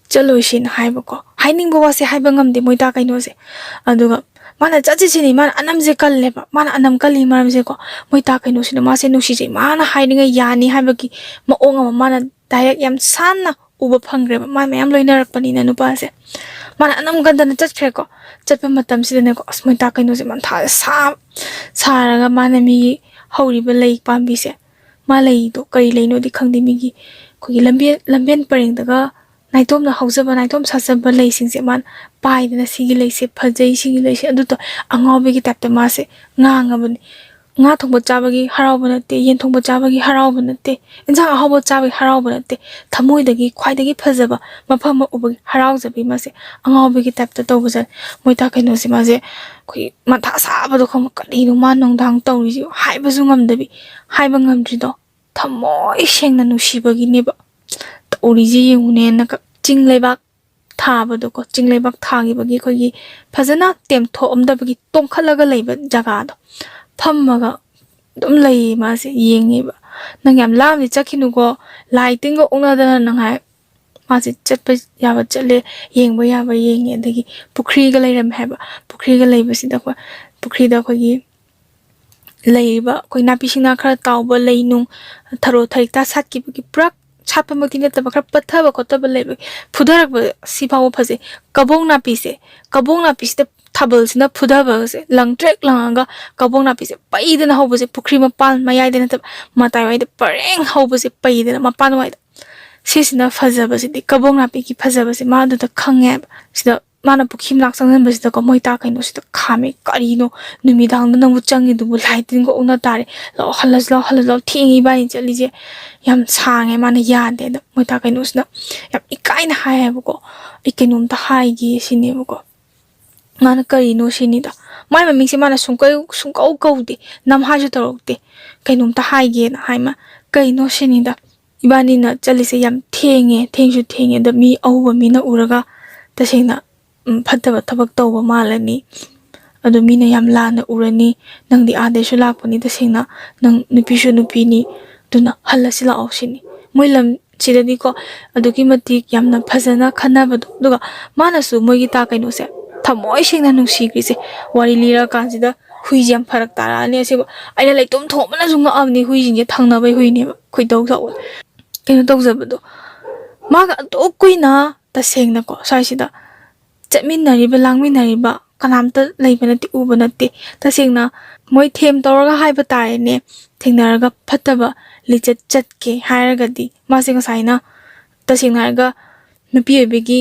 ꯆꯠꯂꯣꯏꯁꯤꯅ" ꯍꯥꯏꯕꯀꯣ꯫ ꯍꯥꯏꯅꯤꯡꯕ ꯋꯥꯁꯦ ꯍꯥꯏꯕ ꯉꯝꯗꯦ ꯃꯣꯏ ꯇꯥ ꯀꯩꯅꯣꯁꯦ꯫ ꯑꯗꯨꯒ ꯃꯥꯅ ꯆꯠꯁꯤ ꯁꯤꯅꯤ, ꯃꯥꯅ ꯑꯅꯝꯁꯦ ꯀꯜꯂꯦꯕ꯫ ꯃꯥꯅ ꯑꯅꯝ ꯀꯜꯂꯤ ꯃꯔꯝꯁꯦꯀꯣ, ꯃꯣꯏ ꯇꯥ ꯀꯩꯅꯣꯁꯤꯅ ꯃꯥꯁꯦ ꯅꯨꯡꯁꯤꯖꯩ, ꯃꯥꯅ ꯍꯥꯏꯔꯤꯉꯩ ꯌꯥꯅꯤ ꯍꯥꯏꯕꯒꯤ ꯃꯑꯣꯡ ꯑꯃ, ꯃꯥꯅ ꯗꯥꯏꯔꯦꯛ ꯌꯥꯝ ꯁꯥꯟꯅ ꯎꯕ ꯐꯪꯈ꯭ꯔꯦꯕ꯫ ꯃꯥ ꯃꯌꯥꯝ ꯂꯣꯏꯅꯔꯛꯄꯅꯤꯅ ꯅꯨꯄꯥꯁꯦ꯫ ꯃꯥꯅ ꯑꯅꯝ ꯀꯟꯗꯅ ꯆꯠꯈ꯭ꯔꯦꯀꯣ꯫ ꯆꯠꯄ ꯃꯇꯝꯁꯤꯗꯅꯦꯀꯣ, ꯑꯁ, ꯃꯣꯏ ꯇꯥ ꯀꯩꯅꯣꯁꯦ ꯃꯊꯥ ꯁꯥ-, ꯁꯥꯔꯒ ꯃꯥꯅ ꯃꯤꯒꯤ ꯍꯧꯔꯤꯕ ꯂꯩ ꯄꯥꯝꯕꯤꯁꯦ, ꯃꯥ ꯂꯩꯗꯣ ꯀꯔꯤ ꯂꯩꯅꯣꯗꯤ ꯈꯪꯗꯦ, ꯃꯤꯒꯤ ꯑꯩꯈꯣꯏꯒꯤ ꯂꯝꯕꯦꯟ ꯂꯝꯕꯦꯟ ꯄꯔꯦꯡꯗꯒ ꯅꯥꯏꯇꯣꯝꯅ ꯍꯧꯖꯕ, ꯅꯥꯏꯇꯣꯝ ꯁꯥꯠꯆꯕ ꯂꯩꯁꯤꯡꯁꯦ ꯃꯥꯅ ꯄꯥꯏꯗꯅ, "ꯁꯤꯒꯤ ꯂꯩꯁꯦ ꯐꯖꯩ, ꯁꯤꯒꯤ ꯂꯩꯁꯦ", ꯑꯗꯨꯗꯣ ꯑꯉꯥꯎꯕꯤꯒꯤ ꯇꯥꯏꯞꯇ ꯃꯥꯁꯦ ꯉꯥꯡꯉꯕꯅꯤ꯫ ꯉꯥ ꯊꯣꯡꯕ ꯆꯥꯕꯒꯤ ꯍꯔꯥꯎꯕ ꯅꯠꯇꯦ, ꯌꯦꯟ ꯊꯣꯡꯕ ꯆꯥꯕꯒꯤ ꯍꯔꯥꯎꯕ ꯅꯠꯇꯦ, ꯏꯟꯁꯥꯡ ꯑꯍꯥꯎꯕ ꯆꯥꯕꯒꯤ ꯍꯔꯥꯎꯕ ꯅꯠꯇꯦ, ꯊꯃꯣꯏꯗꯒꯤ ꯈ꯭ꯋꯥꯏꯗꯒꯤ ꯐꯖꯕ ꯃꯐꯝ ꯑꯃ ꯎꯕꯒꯤ ꯍꯔꯥꯎꯖꯕꯒꯤ ꯃꯥꯁꯦ ꯑꯉꯥꯎꯕꯤꯒꯤ ꯇꯥꯏꯞꯇ ꯇꯧꯕꯁꯦ꯫ ꯃꯣꯏꯇꯥ ꯀꯩꯅꯣꯁꯦ ꯃꯥꯁꯦ ꯑꯩꯈꯣꯏꯒꯤ ꯃꯊꯥ ꯁꯥꯕꯗꯣ ꯈꯪꯕ, "ꯀꯔꯤꯅꯣ ꯃꯥ ꯅꯨꯡꯗꯥꯡ ꯇꯧꯔꯤꯁꯤ?" ꯍꯥꯏꯕꯁꯨ ꯉꯝꯗꯕꯤ, ꯍꯥꯏꯕ ꯉꯝꯗ꯭ꯔꯤꯗꯣ ꯊꯃꯣꯏ ꯁꯦꯡꯅ ꯅꯨꯡꯁꯤꯕꯒꯤꯅꯦꯕ꯫ ꯇꯧꯔꯤꯁꯦ ꯌꯦꯡꯉꯨꯅꯦꯅ ꯀ-, ꯆꯤꯡ ꯂꯩꯕꯥꯛ ꯊꯥꯕꯗꯣꯀꯣ, ꯆꯤꯡ ꯂꯩꯕꯥꯛ ꯊꯥꯈꯤꯕꯒꯤ ꯑꯩꯈꯣꯏꯒꯤ ꯐꯖꯅ ꯇꯦꯝꯊꯣꯛꯑꯝꯗꯕꯒꯤ ꯇꯣꯡꯈꯠꯂꯒ ꯂꯩꯕ ꯖꯒꯥꯗꯣ ꯐꯝꯃꯒ ꯑꯗꯨꯝ ꯂꯩꯌꯦ ꯃꯥꯁꯦ, ꯌꯦꯡꯉꯦꯕ꯫ "ꯅꯪ ꯌꯥꯝ ꯂꯥꯞꯅꯗꯤ ꯆꯠꯈꯤꯅꯨꯀꯣ, ꯂꯥꯏ ꯇꯤꯟꯒ ꯑꯣꯛꯅꯗꯅ", ꯅꯪ ꯍꯥꯏ꯫ ꯃꯥꯁꯦ ꯆꯠꯄ ꯌꯥꯕ ꯆꯠꯂꯦ, ꯌꯦꯡꯕ ꯌꯥꯕ ꯌꯦꯡꯉꯦ꯫ ꯑꯗꯒꯤ ꯄꯨꯈ꯭ꯔꯤꯒ ꯂꯩꯔꯝꯃꯦ ꯍꯥꯏꯕ꯫ ꯄꯨꯈ꯭ꯔꯤꯒ ꯂꯩꯕꯁꯤꯗ ꯑꯩꯈꯣꯏ, ꯄꯨꯈ꯭ꯔꯤꯗ ꯑꯩꯈꯣꯏꯒꯤ ꯂꯩꯔꯤꯕ ꯑꯩꯈꯣꯏ ꯅꯥꯄꯤ ꯁꯤꯡꯅꯥ ꯈꯔ ꯇꯥꯎꯕ, ꯂꯩ ꯅꯨꯡ, ꯊꯔꯣ ꯊꯔꯤꯛꯇ ꯁꯥꯠꯈꯤꯕꯒꯤ ꯄꯨꯔꯥ ꯁꯥꯠꯄꯃꯛꯇꯤ ꯅꯠꯇꯕ, ꯈꯔ ꯄꯠꯊꯕ ꯈꯣꯠꯊꯕ ꯂꯩꯕꯒꯤ ꯐꯨꯊꯔꯛꯄ, ꯁꯤ ꯐꯥꯎꯕ ꯐꯖꯩ꯫ ꯀꯕꯣꯛ ꯅꯥꯄꯤꯁꯦ, ꯀꯕꯣꯛ ꯅꯥꯄꯤꯁꯤꯗ ꯊꯥꯕꯜꯁꯤꯅ ꯐꯨꯊꯕꯁꯦ, ꯂꯪꯇ꯭ꯔꯤꯛ ꯂꯪꯉꯒ ꯀꯕꯣꯛ ꯅꯥꯄꯤꯁꯦ ꯄꯩꯗꯅ ꯍꯧꯕꯁꯦ, ꯄꯨꯈ꯭ꯔꯤ ꯃꯄꯥꯟ ꯃꯌꯥꯏꯗ ꯅꯠꯇꯕ, ꯃꯇꯥꯏꯋꯥꯏꯗ ꯄꯔꯦꯡ ꯍꯧꯕꯁꯦ ꯄꯩꯗꯅ, ꯃꯄꯥꯟꯋꯥꯏꯗ꯫ ꯁꯤꯁꯤꯅ ꯐꯖꯕꯁꯤꯗꯤ, ꯀꯕꯣꯛ ꯅꯥꯄꯤꯒꯤ ꯐꯖꯕꯁꯦ ꯃꯥ ꯑꯗꯨꯗ ꯈꯪꯉꯦꯕ꯫ ꯁꯤꯗ ꯃꯥꯅ ꯄꯨꯈ꯭ꯔꯤ ꯃꯅꯥꯛ ꯆꯪꯁꯤꯟꯕꯁꯤꯗꯀꯣ, ꯃꯣꯏꯇꯥ ꯀꯩꯅꯣꯁꯤꯗ ꯈꯥꯝꯃꯦ꯫ "ꯀꯔꯤꯅꯣ, ꯅꯨꯃꯤꯗꯥꯡꯗ ꯅꯪꯕꯨ ꯆꯪꯉꯤꯗꯨꯕꯨ? ꯂꯥꯏ ꯇꯤꯟꯒ ꯑꯣꯛꯅ ꯇꯥꯔꯦ꯫ ꯂꯥꯛꯑꯣ, ꯍꯜꯂꯁꯤ ꯂꯥꯛꯑꯣ, ꯍꯜꯂꯁꯤ ꯂꯥꯛꯑꯣ꯫ ꯊꯦꯡꯉꯦ ꯏꯕꯥꯅꯤ ꯆꯠꯂꯤꯁꯦ ꯌꯥꯝ ꯁꯥꯡꯉꯦ", ꯃꯥꯅ ꯌꯥꯗꯦ꯫ ꯑꯗ ꯃꯣꯏꯇꯥ ꯀꯩꯅꯣꯁꯤꯅ ꯌꯥꯝ ꯏꯀꯥꯏꯅ ꯍꯥꯏꯌꯦꯕꯀꯣ, "ꯑꯩ ꯀꯩꯅꯣꯝꯇ ꯍꯥꯏꯒꯦ", ꯁꯤꯅꯦꯕꯀꯣ꯫ ꯃꯥꯅ "ꯀꯔꯤꯅꯣ?" ꯁꯤꯅꯤꯗ꯫ ꯃꯥꯏ ꯃꯃꯤꯡꯁꯦ ꯃꯥꯅ ꯁꯨꯡꯀꯧ, ꯁꯨꯡꯀꯧ ꯀꯧꯗꯦ, ꯅꯝꯍꯥꯏꯁꯨ ꯇꯧꯔꯛꯇꯦ꯫ "ꯀꯩꯅꯣꯝꯇ ꯍꯥꯏꯒꯦꯅ" ꯍꯥꯏ ꯃꯥ꯫ "ꯀꯩꯅꯣ?" ꯁꯤꯅꯤꯗ꯫ "ꯏꯕꯥꯅꯤꯅ ꯆꯠꯂꯤꯁꯦ ꯌꯥꯝ ꯊꯦꯡꯉꯦ, ꯊꯦꯡꯁꯨ ꯊꯦꯡꯉꯦ, ꯑꯗꯣ ꯃꯤ ꯑꯎꯕ ꯃꯤꯅ ꯎꯔꯒ ꯇꯁꯦꯡꯅ, ꯎꯝ, ꯐꯠꯇꯕ ꯊꯕꯛ ꯇꯧꯕ ꯃꯥꯜꯂꯅꯤ꯫ ꯑꯗꯣ ꯃꯤꯅ ꯌꯥꯝ ꯂꯥꯟꯅ ꯎꯔꯅꯤ꯫ ꯅꯪꯗꯤ ꯑꯥꯗꯩꯁꯨ ꯂꯥꯛꯄꯅꯤ, ꯇꯁꯦꯡꯅ ꯅꯪ ꯅꯨꯄꯤꯁꯨ ꯅꯨꯄꯤꯅꯤ, ꯑꯗꯨꯅ ꯍꯜꯂꯁꯤ ꯂꯥꯛꯑꯣ" ꯁꯤꯅꯤ꯫ ꯃꯣꯏ ꯂꯝ ꯁꯤꯗꯗꯤꯀꯣ ꯑꯗꯨꯛꯀꯤ ꯃꯇꯤꯛ ꯌꯥꯝꯅ ꯐꯖꯅ ꯈꯟꯅꯕꯗꯣ꯫ ꯑꯗꯨꯒ ꯃꯥꯅꯁꯨ ꯃꯣꯏꯒꯤ ꯇꯥ ꯀꯩꯅꯣꯁꯦ ꯊꯃꯣꯏ ꯁꯦꯡꯅ ꯅꯨꯡꯁꯤꯈ꯭ꯔꯤꯁꯦ꯫ ꯋꯥꯔꯤ ꯂꯤꯔꯀꯥꯟꯁꯤꯗ ꯍꯨꯏꯁꯦ ꯌꯥꯝ ꯐꯔꯛ ꯇꯥꯔꯛꯑꯅꯤ ꯑꯁꯤꯕꯨ꯫ ꯑꯩꯅ ꯂꯩꯇꯨꯝ ꯊꯣꯡꯕꯅꯁꯨ ꯉꯛꯑꯕꯅꯤ, ꯍꯨꯏꯁꯤꯡꯁꯦ ꯊꯪꯅꯕꯩ ꯍꯨꯏꯅꯦꯕ, ꯈꯣꯏꯗꯧ ꯁꯥꯎꯒꯠꯂꯦ꯫ ꯀꯩꯅꯣ ꯇꯧꯖꯕꯗꯣ, ꯃꯥꯒ ꯑꯗꯨꯛ ꯀꯨꯏꯅ ꯇꯁꯦꯡꯅꯀꯣ ꯁ꯭ꯋꯥꯏꯁꯤꯗ ꯆꯠꯃꯤꯟꯅꯔꯤꯕ, ꯂꯥꯡꯃꯤꯟꯅꯔꯤꯕ ꯀꯅꯥꯝꯇ ꯂꯩꯕ ꯅꯠꯇꯦ, ꯎꯕ ꯅꯠꯇꯦ꯫ ꯇꯁꯦꯡꯅ ꯃꯣꯏ ꯊꯦꯝ ꯇꯧꯔꯒ ꯍꯥꯏꯕ ꯇꯥꯔꯦꯅꯦ, ꯊꯦꯡꯅꯔꯒ ꯐꯠꯇꯕ ꯂꯤꯆꯠ ꯆꯠꯀꯦ ꯍꯥꯏꯔꯒꯗꯤ, ꯃꯥꯁꯦ ꯉꯁꯥꯏꯅ, ꯇꯁꯦꯡꯅ ꯍꯥꯏꯔꯒ, ꯅꯨꯄꯤ ꯑꯣꯏꯕꯒꯤ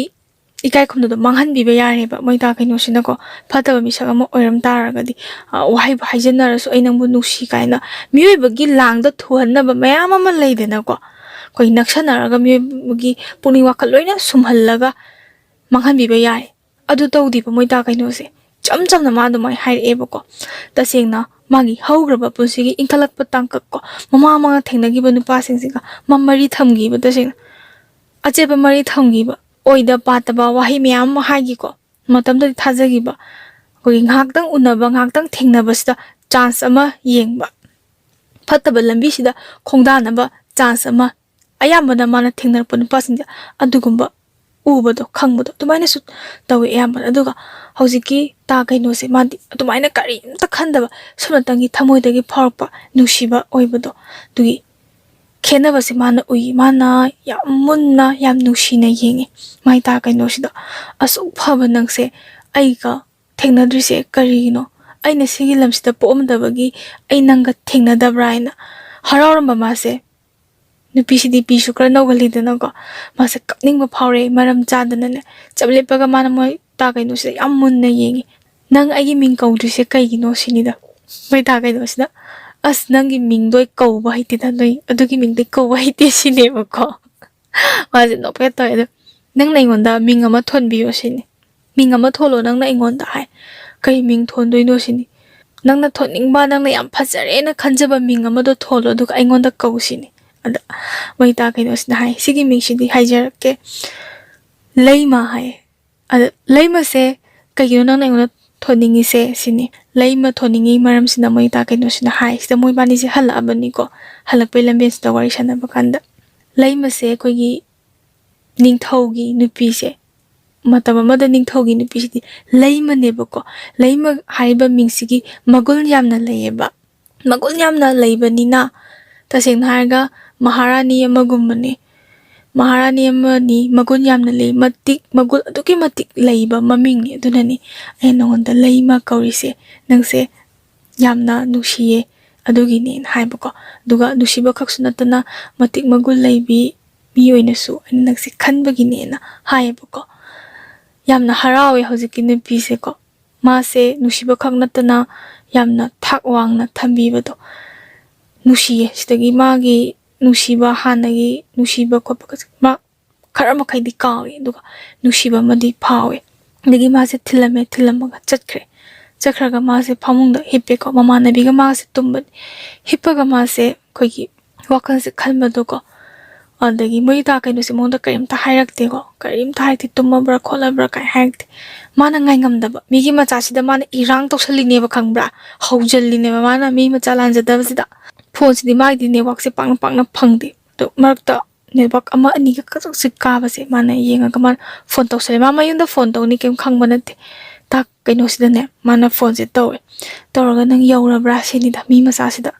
ꯏꯀꯥꯏ ꯈꯨꯝꯅꯕꯗꯣ ꯃꯥꯡꯍꯟꯕꯤꯕ ꯌꯥꯔꯦꯕ ꯃꯣꯏ ꯗꯥ ꯀꯩꯅꯣꯁꯤꯅꯀꯣ꯫ ꯐꯠꯇꯕ ꯃꯤꯁꯛ ꯑꯃ ꯑꯣꯏꯔꯝ ꯇꯥꯔꯒꯗꯤ, ꯑ, ꯋꯥꯍꯩꯕꯨ ꯍꯥꯏꯖꯟꯅꯔꯁꯨ "ꯑꯩ ꯅꯪꯕꯨ ꯅꯨꯡꯁꯤ" ꯀꯥꯏꯅ ꯃꯤꯑꯣꯏꯕꯒꯤ ꯂꯥꯡꯗ ꯊꯨꯍꯟꯅꯕ ꯃꯌꯥꯝ ꯑꯃ ꯂꯩꯗꯅꯀꯣ꯫ ꯑꯩꯈꯣꯏ ꯅꯛꯁꯟꯅꯔꯒ ꯃꯤꯑꯣꯏꯕꯒꯤ ꯄꯨꯛꯅꯤꯡ ꯋꯥꯈꯜ ꯂꯣꯏꯅ ꯁꯨꯝꯍꯜꯂꯒ ꯃꯥꯡꯍꯟꯕꯤꯕ ꯌꯥꯏ꯫ ꯑꯗꯨ ꯇꯧꯗꯦꯕ ꯃꯣꯏ ꯗꯥ ꯀꯩꯅꯣꯁꯦ꯫ ꯏꯆꯝ ꯆꯝꯅ ꯃꯥ ꯑꯗꯨꯃꯥꯏꯅ ꯍꯥꯏꯔꯛꯑꯦꯕꯀꯣ꯫ ꯇꯁꯦꯡꯅ ꯃꯥꯒꯤ ꯍꯧꯈ꯭ꯔꯕ ꯄꯨꯟꯁꯤꯒꯤ ꯏꯟꯈꯠꯂꯛꯄ ꯇꯥꯡꯀꯛ ꯀꯣ, ꯃꯃꯥ ꯃꯃꯥꯡꯗ ꯊꯦꯡꯅꯈꯤꯕ ꯅꯨꯄꯥꯁꯤꯡꯁꯤꯒ ꯃꯥ ꯃꯔꯤ ꯊꯝꯈꯤꯕ, ꯇꯁꯦꯡꯅ ꯑꯆꯦꯠꯄ ꯃꯔꯤ ꯊꯝꯈꯤꯕ, ꯑꯣꯏꯗ ꯄꯥꯗꯕ ꯋꯥꯍꯩ ꯃꯌꯥꯝ ꯑꯃ ꯍꯥꯏꯈꯤꯀꯣ꯫ ꯃꯇꯝꯗꯨꯗꯤ ꯊꯥꯖꯈꯤꯕ, ꯑꯩꯈꯣꯏꯒꯤ ꯉꯥꯏꯍꯥꯛꯇꯪ ꯎꯅꯕ, ꯉꯥꯏꯍꯥꯛꯇꯪ ꯊꯦꯡꯅꯕꯁꯤꯗ ꯆꯥꯟꯁ ꯑꯃ ꯌꯦꯡꯕ, ꯐꯠꯇꯕ ꯂꯝꯕꯤꯁꯤꯗ ꯈꯣꯡꯗꯥꯅꯕ ꯆꯥꯟꯁ ꯑꯃ, ꯑꯌꯥꯝꯕꯅ ꯃꯥꯅ ꯊꯦꯡꯅꯔꯛꯄ ꯅꯨꯄꯥꯁꯤꯡꯁꯦ ꯑꯗꯨꯒꯨꯝꯕ ꯎꯕꯗꯣ, ꯈꯪꯕꯗꯣ ꯑꯗꯨꯃꯥꯏꯅꯁꯨ ꯇꯧꯋꯦ ꯑꯌꯥꯝꯕꯅ꯫ ꯑꯗꯨꯒ ꯍꯧꯖꯤꯛꯀꯤ ꯇꯥ ꯀꯩꯅꯣꯁꯦ, ꯃꯥꯗꯤ ꯑꯗꯨꯃꯥꯏꯅ ꯀꯔꯤꯝꯇ ꯈꯟꯗꯕ, ꯁꯨꯞꯅꯇꯪꯒꯤ ꯊꯃꯣꯏꯗꯒꯤ ꯐꯥꯎꯔꯛꯄ ꯅꯨꯡꯁꯤꯕ ꯑꯣꯏꯕꯗꯣ, ꯑꯗꯨꯒꯤ ꯈꯦꯠꯅꯕꯁꯦ ꯃꯥꯅ ꯎꯏ꯫ ꯃꯥꯅ ꯌꯥꯝ ꯃꯨꯟꯅ, ꯌꯥꯝ ꯅꯨꯡꯁꯤꯅ ꯌꯦꯡꯉꯤ ꯃꯥꯏ ꯇꯥ ꯀꯩꯅꯣꯁꯤꯗ꯫ "ꯑꯁꯨꯛ ꯐꯕ ꯅꯪꯁꯦ ꯑꯩꯒ ꯊꯦꯡꯅꯗ꯭ꯔꯤꯁꯦ ꯀꯔꯤꯒꯤꯅꯣ? ꯑꯩꯅ ꯁꯤꯒꯤ ꯂꯝꯁꯤꯗ ꯄꯣꯛꯑꯝꯗꯕꯒꯤ ꯑꯩ ꯅꯪꯒ ꯊꯦꯡꯅꯗꯕ꯭ꯔꯥ?" ꯍꯥꯏꯅ ꯍꯔꯥꯎꯔꯝꯕ ꯃꯥꯁꯦ, ꯅꯨꯄꯤꯁꯤꯗꯤ ꯄꯤꯁꯨ ꯈꯔ ꯅꯧꯒꯜꯂꯤꯗꯅꯀꯣ, ꯃꯥꯁꯦ ꯀꯞꯅꯤꯡꯕ ꯐꯥꯎꯔꯦ ꯃꯔꯝ ꯆꯥꯗꯅꯅꯦ꯫ ꯆꯞ ꯂꯦꯞꯄꯒ ꯃꯥꯅ ꯃꯣꯏ ꯇꯥ ꯀꯩꯅꯣꯁꯤꯗ ꯌꯥꯝ ꯃꯨꯟꯅ ꯌꯦꯡꯉꯤ꯫ "ꯅꯪ ꯑꯩꯒꯤ ꯃꯤꯡ ꯀꯧꯗ꯭ꯔꯤꯁꯦ ꯀꯩꯒꯤꯅꯣ?" ꯁꯤꯅꯤꯗ꯫ ꯃꯣꯏ ꯇꯥ ꯀꯩꯅꯣꯁꯤꯅ, "ꯑꯁ, ꯅꯪꯒꯤ ꯃꯤꯡꯗꯣ ꯑꯩ ꯀꯧꯕ ꯍꯩꯇꯦꯗ, ꯅꯣꯏ ꯑꯗꯨꯒꯤ ꯃꯤꯡꯗꯣ ꯑꯩ ꯀꯧꯕ ꯍꯩꯇꯦ" ꯁꯤꯅꯦꯕꯀꯣ꯫ ꯃꯥꯁꯦ ꯅꯣꯛꯐꯦꯠ ꯇꯧꯋꯦ꯫ "ꯑꯗꯣ ꯅꯪꯅ ꯑꯩꯉꯣꯟꯗ ꯃꯤꯡ ꯑꯃ ꯊꯣꯟꯕꯤꯌꯣ" ꯁꯤꯅꯤ꯫ "ꯃꯤꯡ ꯑꯃ ꯊꯣꯜꯂꯣ ꯅꯪꯅ ꯑꯩꯉꯣꯟꯗ" ꯍꯥꯏ꯫ "ꯀꯩ ꯃꯤꯡ ꯊꯣꯟꯗꯣꯏꯅꯣ?" ꯁꯤꯅꯤ꯫ "ꯅꯪꯅ ꯊꯣꯟꯅꯤꯡꯕ, ꯅꯪꯅ ꯌꯥꯝ ꯐꯖꯔꯦꯅ ꯈꯟꯖꯕ ꯃꯤꯡ ꯑꯃꯗꯣ ꯊꯣꯜꯂꯣ, ꯑꯗꯨꯒ ꯑꯩꯉꯣꯟꯗ ꯀꯧ" ꯁꯤꯅꯤ꯫ ꯑꯗ ꯃꯣꯏ ꯇꯥ ꯀꯩꯅꯣꯁꯤꯅ ꯍꯥꯏ, "ꯁꯤꯒꯤ ꯃꯤꯡꯁꯤꯗꯤ ꯍꯥꯏꯖꯔꯛꯀꯦ, ꯂꯩꯃ" ꯍꯥꯏ꯫ ꯑꯗ "ꯂꯩꯃꯁꯦ ꯀꯩꯒꯤꯅꯣ ꯅꯪꯅ ꯑꯩꯉꯣꯟꯗ ꯊꯣꯟꯅꯤꯡꯉꯤꯁꯦ?" ꯁꯤꯅꯤ꯫ "ꯂꯩꯃ ꯊꯣꯟꯅꯤꯡꯉꯤ ꯃꯔꯝꯁꯤꯅ" ꯃꯣꯏ ꯇꯥ ꯀꯩꯅꯣꯁꯤꯅ ꯍꯥꯏ꯫ ꯁꯤꯗ ꯃꯣꯏꯕꯥꯅꯤꯁꯦ ꯍꯜꯂꯛꯑꯕꯅꯤꯀꯣ, ꯍꯜꯂꯛꯄꯩ ꯂꯝꯕꯦꯟꯁꯤꯗ ꯋꯥꯔꯤ ꯁꯥꯟꯅꯕ ꯀꯥꯟꯗ, ꯂꯩꯃꯁꯦ ꯑꯩꯈꯣꯏꯒꯤ ꯅꯤꯡꯊꯧꯒꯤ ꯅꯨꯄꯤꯁꯦ, ꯃꯇꯝ ꯑꯃꯗ ꯅꯤꯡꯊꯧꯒꯤ ꯅꯨꯄꯤꯁꯤꯗꯤ ꯂꯩꯃꯅꯦꯕꯀꯣ꯫ ꯂꯩꯃ ꯍꯥꯏꯔꯤꯕ ꯃꯤꯡꯁꯤꯒꯤ ꯃꯒꯨꯟ ꯌꯥꯝꯅ ꯂꯩꯌꯦꯕ꯫ ꯃꯒꯨꯟ ꯌꯥꯝꯅ ꯂꯩꯕꯅꯤꯅ, ꯇꯁꯦꯡꯅ ꯍꯥꯏꯔꯒ, ꯃꯍꯥꯔꯥꯅꯤ ꯑꯃꯒꯨꯝꯕꯅꯦ꯫ ꯃꯍꯥꯔꯥꯅꯤ ꯑꯃꯅꯤ, ꯃꯒꯨꯟ ꯌꯥꯝꯅ ꯂꯩ, ꯃꯇꯤꯛ ꯃꯒꯨꯟ ꯑꯗꯨꯛꯀꯤ ꯃꯇꯤꯛ ꯂꯩꯕ ꯃꯃꯤꯡꯅꯤ꯫ ꯑꯗꯨꯅꯅꯤ ꯑꯩꯅ ꯅꯉꯣꯟꯗ ꯂꯩꯃ ꯀꯧꯔꯤꯁꯦ꯫ ꯅꯪꯁꯦ ꯌꯥꯝꯅ ꯅꯨꯡꯁꯤꯌꯦ, ꯑꯗꯨꯒꯤꯅꯦꯅ ꯍꯥꯏꯕꯀꯣ꯫ ꯑꯗꯨꯒ ꯅꯨꯡꯁꯤꯕ ꯈꯛꯁꯨ ꯅꯠꯇꯅ ꯃꯇꯤꯛ ꯃꯒꯨꯟ ꯂꯩꯕꯤ ꯃꯤ ꯑꯣꯏꯅꯁꯨ ꯑꯩꯅ ꯅꯪꯁꯦ ꯈꯟꯕꯒꯤꯅꯦꯅ ꯍꯥꯏꯌꯦꯕꯀꯣ꯫ ꯌꯥꯝꯅ ꯍꯔꯥꯎꯋꯦ ꯍꯧꯖꯤꯛꯀꯤ ꯅꯨꯄꯤꯁꯦꯀꯣ꯫ ꯃꯥꯁꯦ ꯅꯨꯡꯁꯤꯕ ꯈꯛ ꯅꯠꯇꯅ ꯌꯥꯝꯅ ꯊꯥꯛ ꯋꯥꯡꯅ ꯊꯝꯕꯤꯕꯗꯣ ꯅꯨꯡꯁꯤꯌꯦ꯫ ꯁꯤꯗꯒꯤ ꯃꯥꯒꯤ ꯅꯨꯡꯁꯤꯕ, ꯍꯥꯟꯅꯒꯤ ꯅꯨꯡꯁꯤꯕ ꯈꯣꯠꯄꯒꯁꯦ ꯃꯥ ꯈꯔ ꯃꯈꯩꯗꯤ ꯀꯥꯎꯏ, ꯑꯗꯨꯒ ꯅꯨꯡꯁꯤꯕ ꯑꯃꯗꯤ ꯐꯥꯎꯋꯦ꯫ ꯑꯗꯒꯤ ꯃꯥꯁꯦ ꯊꯤꯜꯂꯝꯃꯦ, ꯊꯤꯜꯂꯝꯃꯒ ꯆꯠꯈ꯭ꯔꯦ꯫ ꯆꯠꯈ꯭ꯔꯒ ꯃꯥꯁꯦ ꯐꯃꯨꯡꯗ ꯍꯤꯞꯄꯦꯀꯣ, ꯃꯃꯥꯟꯅꯕꯤꯒ ꯃꯥꯁꯦ ꯇꯨꯝꯕꯅꯤ꯫ ꯍꯤꯞꯄꯒ ꯃꯥꯁꯦ ꯑꯩꯈꯣꯏꯒꯤ ꯋꯥꯈꯜꯁꯦ ꯈꯟꯕꯗꯣꯀꯣ꯫ ꯑꯗꯒꯤ ꯃꯣꯏ ꯗꯥ ꯀꯩꯅꯣꯁꯦ ꯃꯉꯣꯟꯗ ꯀꯔꯤꯝꯇ ꯍꯥꯏꯔꯛꯇꯦꯀꯣ, ꯀꯔꯤꯝꯇ ꯍꯥꯏꯔꯛꯇꯦ, ꯇꯨꯝꯃꯕ꯭ꯔꯥ ꯈꯣꯠꯂꯕ꯭ꯔꯥ ꯀꯥꯏ ꯍꯥꯏꯔꯛꯇꯦ꯫ ꯃꯥꯅ ꯉꯥꯏꯉꯝꯗꯕ, ꯃꯤꯒꯤ ꯃꯆꯥꯁꯤꯗ ꯃꯥꯅ ꯏꯔꯥꯡ ꯇꯧꯁꯜꯂꯤꯅꯦꯕ, ꯈꯪꯕ꯭ꯔꯥ? ꯍꯧꯖꯜꯂꯤꯅꯦꯕ ꯃꯥꯅ ꯃꯤ ꯃꯆꯥ ꯂꯥꯟꯖꯗꯕꯁꯤꯗ꯫ ꯐꯣꯟꯁꯤꯗꯤ ꯃꯥꯒꯤꯗꯤ ꯅꯦꯠꯋꯥꯛꯁꯦ ꯄꯥꯛꯅ ꯄꯥꯛꯅ ꯐꯪꯗꯦ꯫ ꯑꯗꯣ ꯃꯔꯛꯇ ꯅꯦꯠꯋꯥꯛ ꯑꯃ ꯑꯅꯤꯒ ꯈꯖꯤꯛꯁꯤ ꯀꯥꯕꯁꯦ ꯃꯥꯅ ꯌꯦꯡꯉꯒ ꯃꯥꯅ ꯐꯣꯟ ꯇꯧꯁꯜꯂꯦ꯫ ꯃꯥ ꯃꯌꯨꯝꯗ ꯐꯣꯟ ꯇꯧꯅꯤ ꯀꯩꯝ ꯈꯪꯕ ꯅꯠꯇꯦ꯫ ꯇꯥꯛ ꯀꯩꯅꯣꯁꯤꯗꯅꯦ ꯃꯥꯅ ꯐꯣꯟꯁꯦ ꯇꯧꯋꯦ꯫ ꯇꯧꯔꯒ "ꯅꯪ ꯌꯧꯔꯕ꯭ꯔꯥ?" ꯁꯤꯅꯤꯗ, ꯃꯤ ꯃꯆꯥꯁꯤꯗ꯫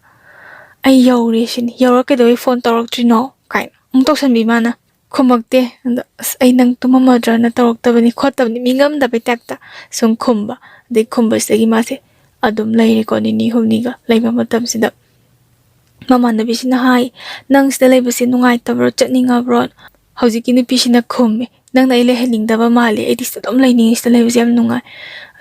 "ꯑꯩ ꯌꯧꯔꯦ" ꯁꯤꯅꯤ꯫ "ꯌꯧꯔ ꯀꯩꯗꯧꯕꯩ ꯐꯣꯟ ꯇꯧꯔꯛꯇ꯭ꯔꯤꯅꯣ?" ꯀꯥꯏꯅ ꯑꯃꯨꯛ ꯇꯧꯁꯟꯕꯤ ꯃꯥꯅ꯫ ꯈꯨꯝꯃꯛꯇꯦ꯫ ꯑꯗ "ꯑꯁ, ꯑꯩ ꯅꯪ ꯇꯨꯝꯃꯝꯃꯗ꯭ꯔꯅ ꯇꯧꯔꯛꯇꯕꯅꯤ ꯈꯣꯠꯇꯕꯅꯤ", ꯃꯤ ꯉꯝꯗꯕꯩ ꯇꯥꯏꯞꯇ ꯁꯨꯝ ꯈꯨꯝꯕ꯫ ꯑꯗꯩ ꯈꯨꯝꯕꯁꯤꯗꯒꯤ ꯃꯥꯁꯦ ꯑꯗꯨꯝ ꯂꯩꯔꯦꯀꯣ, ꯅꯤꯅꯤ ꯍꯨꯝꯅꯤꯒ ꯂꯩꯕ ꯃꯇꯝꯁꯤꯗ꯫ ꯃꯃꯥꯟꯅꯕꯤꯁꯤꯅ ꯍꯥꯏ, "ꯅꯪ ꯁꯤꯗ ꯂꯩꯕꯁꯦ ꯅꯨꯡꯉꯥꯏꯇꯕ꯭ꯔꯣ? ꯆꯠꯅꯤꯡꯉꯕ꯭ꯔꯣ?" ꯍꯧꯖꯤꯛꯀꯤ ꯅꯨꯄꯤꯁꯤꯅ ꯈꯨꯝꯃꯦ, "ꯅꯪꯅ ꯑꯩ ꯂꯩꯍꯟꯅꯤꯡꯗꯕ ꯃꯥꯜꯂꯦ, ꯑꯩꯗꯤ ꯁꯤꯗ ꯑꯗꯨꯝ ꯂꯩꯅꯤꯡꯉꯤ, ꯁꯤꯗ ꯂꯩꯕꯁꯦ ꯌꯥꯝ ꯅꯨꯡꯉꯥꯏ꯫"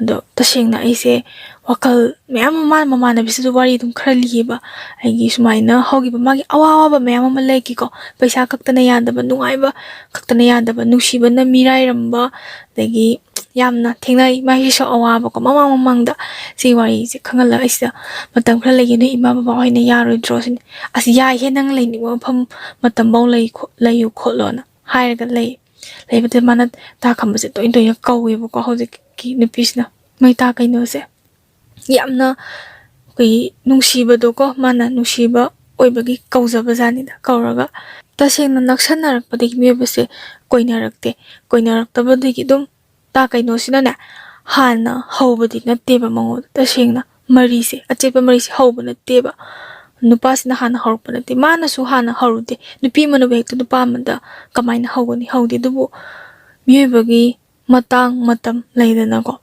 ꯑꯗꯣ ꯇꯁꯦꯡꯅ ꯑꯩꯁꯦ ꯋꯥꯈꯜ ꯃꯌꯥꯝ ꯑꯃ, ꯃꯥꯅ ꯃꯃꯥꯟꯅꯕꯤꯁꯤꯁꯨ ꯋꯥꯔꯤ ꯑꯗꯨꯝ ꯈꯔ ꯂꯤꯌꯦꯕ, ꯑꯩꯒꯤ ꯁꯨꯃꯥꯏꯅ ꯍꯧꯈꯤꯕ ꯃꯥꯒꯤ ꯑꯋꯥ ꯑꯋꯥꯕ ꯃꯌꯥꯝ ꯑꯃ ꯂꯩꯈꯤꯀꯣ, ꯄꯩꯁꯥ ꯈꯛꯇꯅ ꯌꯥꯗꯕ, ꯅꯨꯡꯉꯥꯏꯕ ꯈꯛꯇꯅ ꯌꯥꯗꯕ, ꯅꯨꯡꯁꯤꯕꯅ ꯃꯤꯔꯥꯏꯔꯝꯕ, ꯑꯗꯒꯤ ꯌꯥꯝꯅ ꯊꯦꯡꯅꯩ ꯃꯥꯒꯤꯁꯨ ꯑꯋꯥꯕꯀꯣ꯫ ꯃꯃꯥꯡ ꯃꯃꯥꯡꯗ ꯁꯤ ꯋꯥꯔꯤꯁꯦ ꯈꯪꯍꯜꯂꯒ ꯑꯩꯁꯤꯗ ꯃꯇꯝ ꯈꯔ ꯂꯩꯒꯦ, ꯅꯣꯏ ꯏꯃꯥ ꯕꯕꯥ ꯍꯣꯏꯅ ꯌꯥꯔꯣꯏꯗ꯭ꯔꯣ ꯁꯤꯅꯤ꯫ "ꯑꯁ, ꯌꯥꯏꯍꯦ, ꯅꯪ ꯂꯩꯅꯤꯡꯕ ꯃꯐꯝ ꯃꯇꯝꯐꯧ ꯂꯩ ꯈꯣ-, ꯂꯩꯌꯨ ꯈꯣꯠꯂꯣꯅ" ꯍꯥꯏꯔꯒ ꯂꯩ꯫ ꯂꯩꯕꯗ ꯃꯥꯅ ꯇꯥ ꯈꯝꯕꯁꯦ ꯇꯣꯏꯅ ꯇꯣꯏꯅ ꯀꯧꯋꯦꯕꯀꯣ꯫ ꯍꯧꯖꯤꯛꯀꯤ ꯅꯨꯄꯤꯁꯤꯅ ꯃꯣꯏ ꯇꯥ ꯀꯩꯅꯣꯁꯦ ꯌꯥꯝꯅ ꯑꯩꯈꯣꯏꯒꯤ ꯅꯨꯡꯁꯤꯕꯗꯣꯀꯣ, ꯃꯥꯅ ꯅꯨꯡꯁꯤꯕ ꯑꯣꯏꯕꯒꯤ ꯀꯧꯖꯕ ꯖꯥꯠꯅꯤꯗ꯫ ꯀꯧꯔꯒ ꯇꯁꯦꯡꯅ ꯅꯛꯁꯟꯅꯔꯛꯄꯗꯒꯤ ꯃꯤꯑꯣꯏꯕꯁꯦ ꯀꯣꯏꯅꯔꯛꯇꯦ꯫ ꯀꯣꯏꯅꯔꯛꯇꯕꯗꯒꯤ ꯑꯗꯨꯝ ꯇꯥ ꯀꯩꯅꯣꯁꯤꯅꯅꯦ ꯍꯥꯟꯅ ꯍꯧꯕꯗꯤ ꯅꯠꯇꯦꯕ ꯃꯉꯣꯟꯗ꯫ ꯇꯁꯦꯡꯅ ꯃꯔꯤꯁꯦ, ꯑꯆꯦꯠꯄ ꯃꯔꯤꯁꯦ ꯍꯧꯕ ꯅꯠꯇꯦꯕ꯫ ꯅꯨꯄꯥꯁꯤꯅ ꯍꯥꯟꯅ ꯍꯧꯔꯛꯄ ꯅꯠꯇꯦ, ꯃꯥꯅꯁꯨ ꯍꯥꯟꯅ ꯍꯧꯔꯨꯗꯦ꯫ ꯅꯨꯄꯤ ꯑꯃꯅꯕꯨ ꯍꯦꯛꯇ ꯅꯨꯄꯥ ꯑꯃꯗ ꯀꯃꯥꯏꯅ ꯍꯧꯒꯅꯤ? ꯍꯧꯗꯦ꯫ ꯑꯗꯨꯕꯨ ꯃꯤꯑꯣꯏꯕꯒꯤ ꯃꯇꯥꯡ ꯃꯇꯝ ꯂꯩꯗꯅꯀꯣ꯫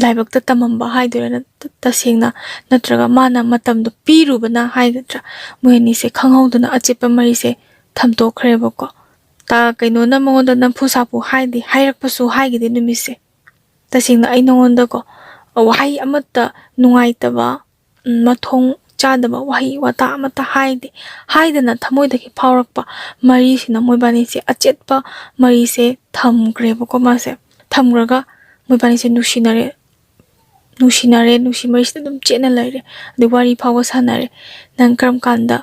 ꯂꯥꯏꯕꯛꯇ ꯇꯝꯃꯝꯕ ꯍꯥꯏꯗꯣꯏꯔꯥ, ꯅꯠ-, ꯇꯁꯦꯡꯅ, ꯅꯠꯇ꯭ꯔꯒ ꯃꯥꯅ ꯃꯇꯝꯗꯣ ꯄꯤꯔꯨꯕꯅ ꯍꯥꯏꯒꯗ꯭ꯔꯥ, ꯃꯣꯏ ꯑꯅꯤꯁꯦ ꯈꯪꯍꯧꯗꯅ ꯑꯆꯦꯠꯄ ꯃꯔꯤꯁꯦ ꯊꯝꯗꯣꯛꯈ꯭ꯔꯦꯕꯀꯣ꯫ ꯇꯥ ꯀꯩꯅꯣꯅ ꯃꯉꯣꯟꯗ ꯅꯝꯐꯨ ꯁꯥꯐꯨ ꯍꯥꯏꯗꯦ, ꯍꯥꯏꯔꯛꯄꯁꯨ ꯍꯥꯏꯈꯤꯗꯦ ꯅꯨꯃꯤꯠꯁꯦ꯫ ꯇꯁꯦꯡꯅ ꯑꯩ ꯅꯉꯣꯟꯗꯀꯣ, ꯋꯥꯍꯩ ꯑꯃꯠꯇ ꯅꯨꯡꯉꯥꯏꯇꯕ, ꯎꯝ, ꯃꯊꯣꯡ ꯆꯥꯗꯕ ꯋꯥꯍꯩ ꯋꯥꯇꯥ ꯑꯃꯠꯇ ꯍꯥꯏꯗꯦ꯫ ꯍꯥꯏꯗꯅ ꯊꯃꯣꯏꯗꯒꯤ ꯐꯥꯎꯔꯛꯄ ꯃꯔꯤꯁꯤꯅ ꯃꯣꯏꯕꯥꯅꯤꯁꯦ, ꯑꯆꯦꯠꯄ ꯃꯔꯤꯁꯦ ꯊꯝꯈ꯭ꯔꯦꯕꯀꯣ ꯃꯥꯁꯦ꯫ ꯊꯝꯈ꯭ꯔꯒ ꯃꯣꯏꯕꯥꯅꯤꯁꯦ ꯅꯨꯡꯁꯤꯅꯔꯦ꯫ ꯅꯨꯡꯁꯤꯅꯔꯦ, ꯅꯨꯡꯁꯤ ꯃꯔꯤꯁꯤꯗ ꯑꯗꯨꯝ ꯆꯦꯠꯅ ꯂꯩꯔꯦ꯫ ꯑꯗꯩ ꯋꯥꯔꯤ ꯐꯥꯎꯕ ꯁꯥꯟꯅꯔꯦ, "ꯅꯪ ꯀꯔꯝ ꯀꯥꯟꯗ,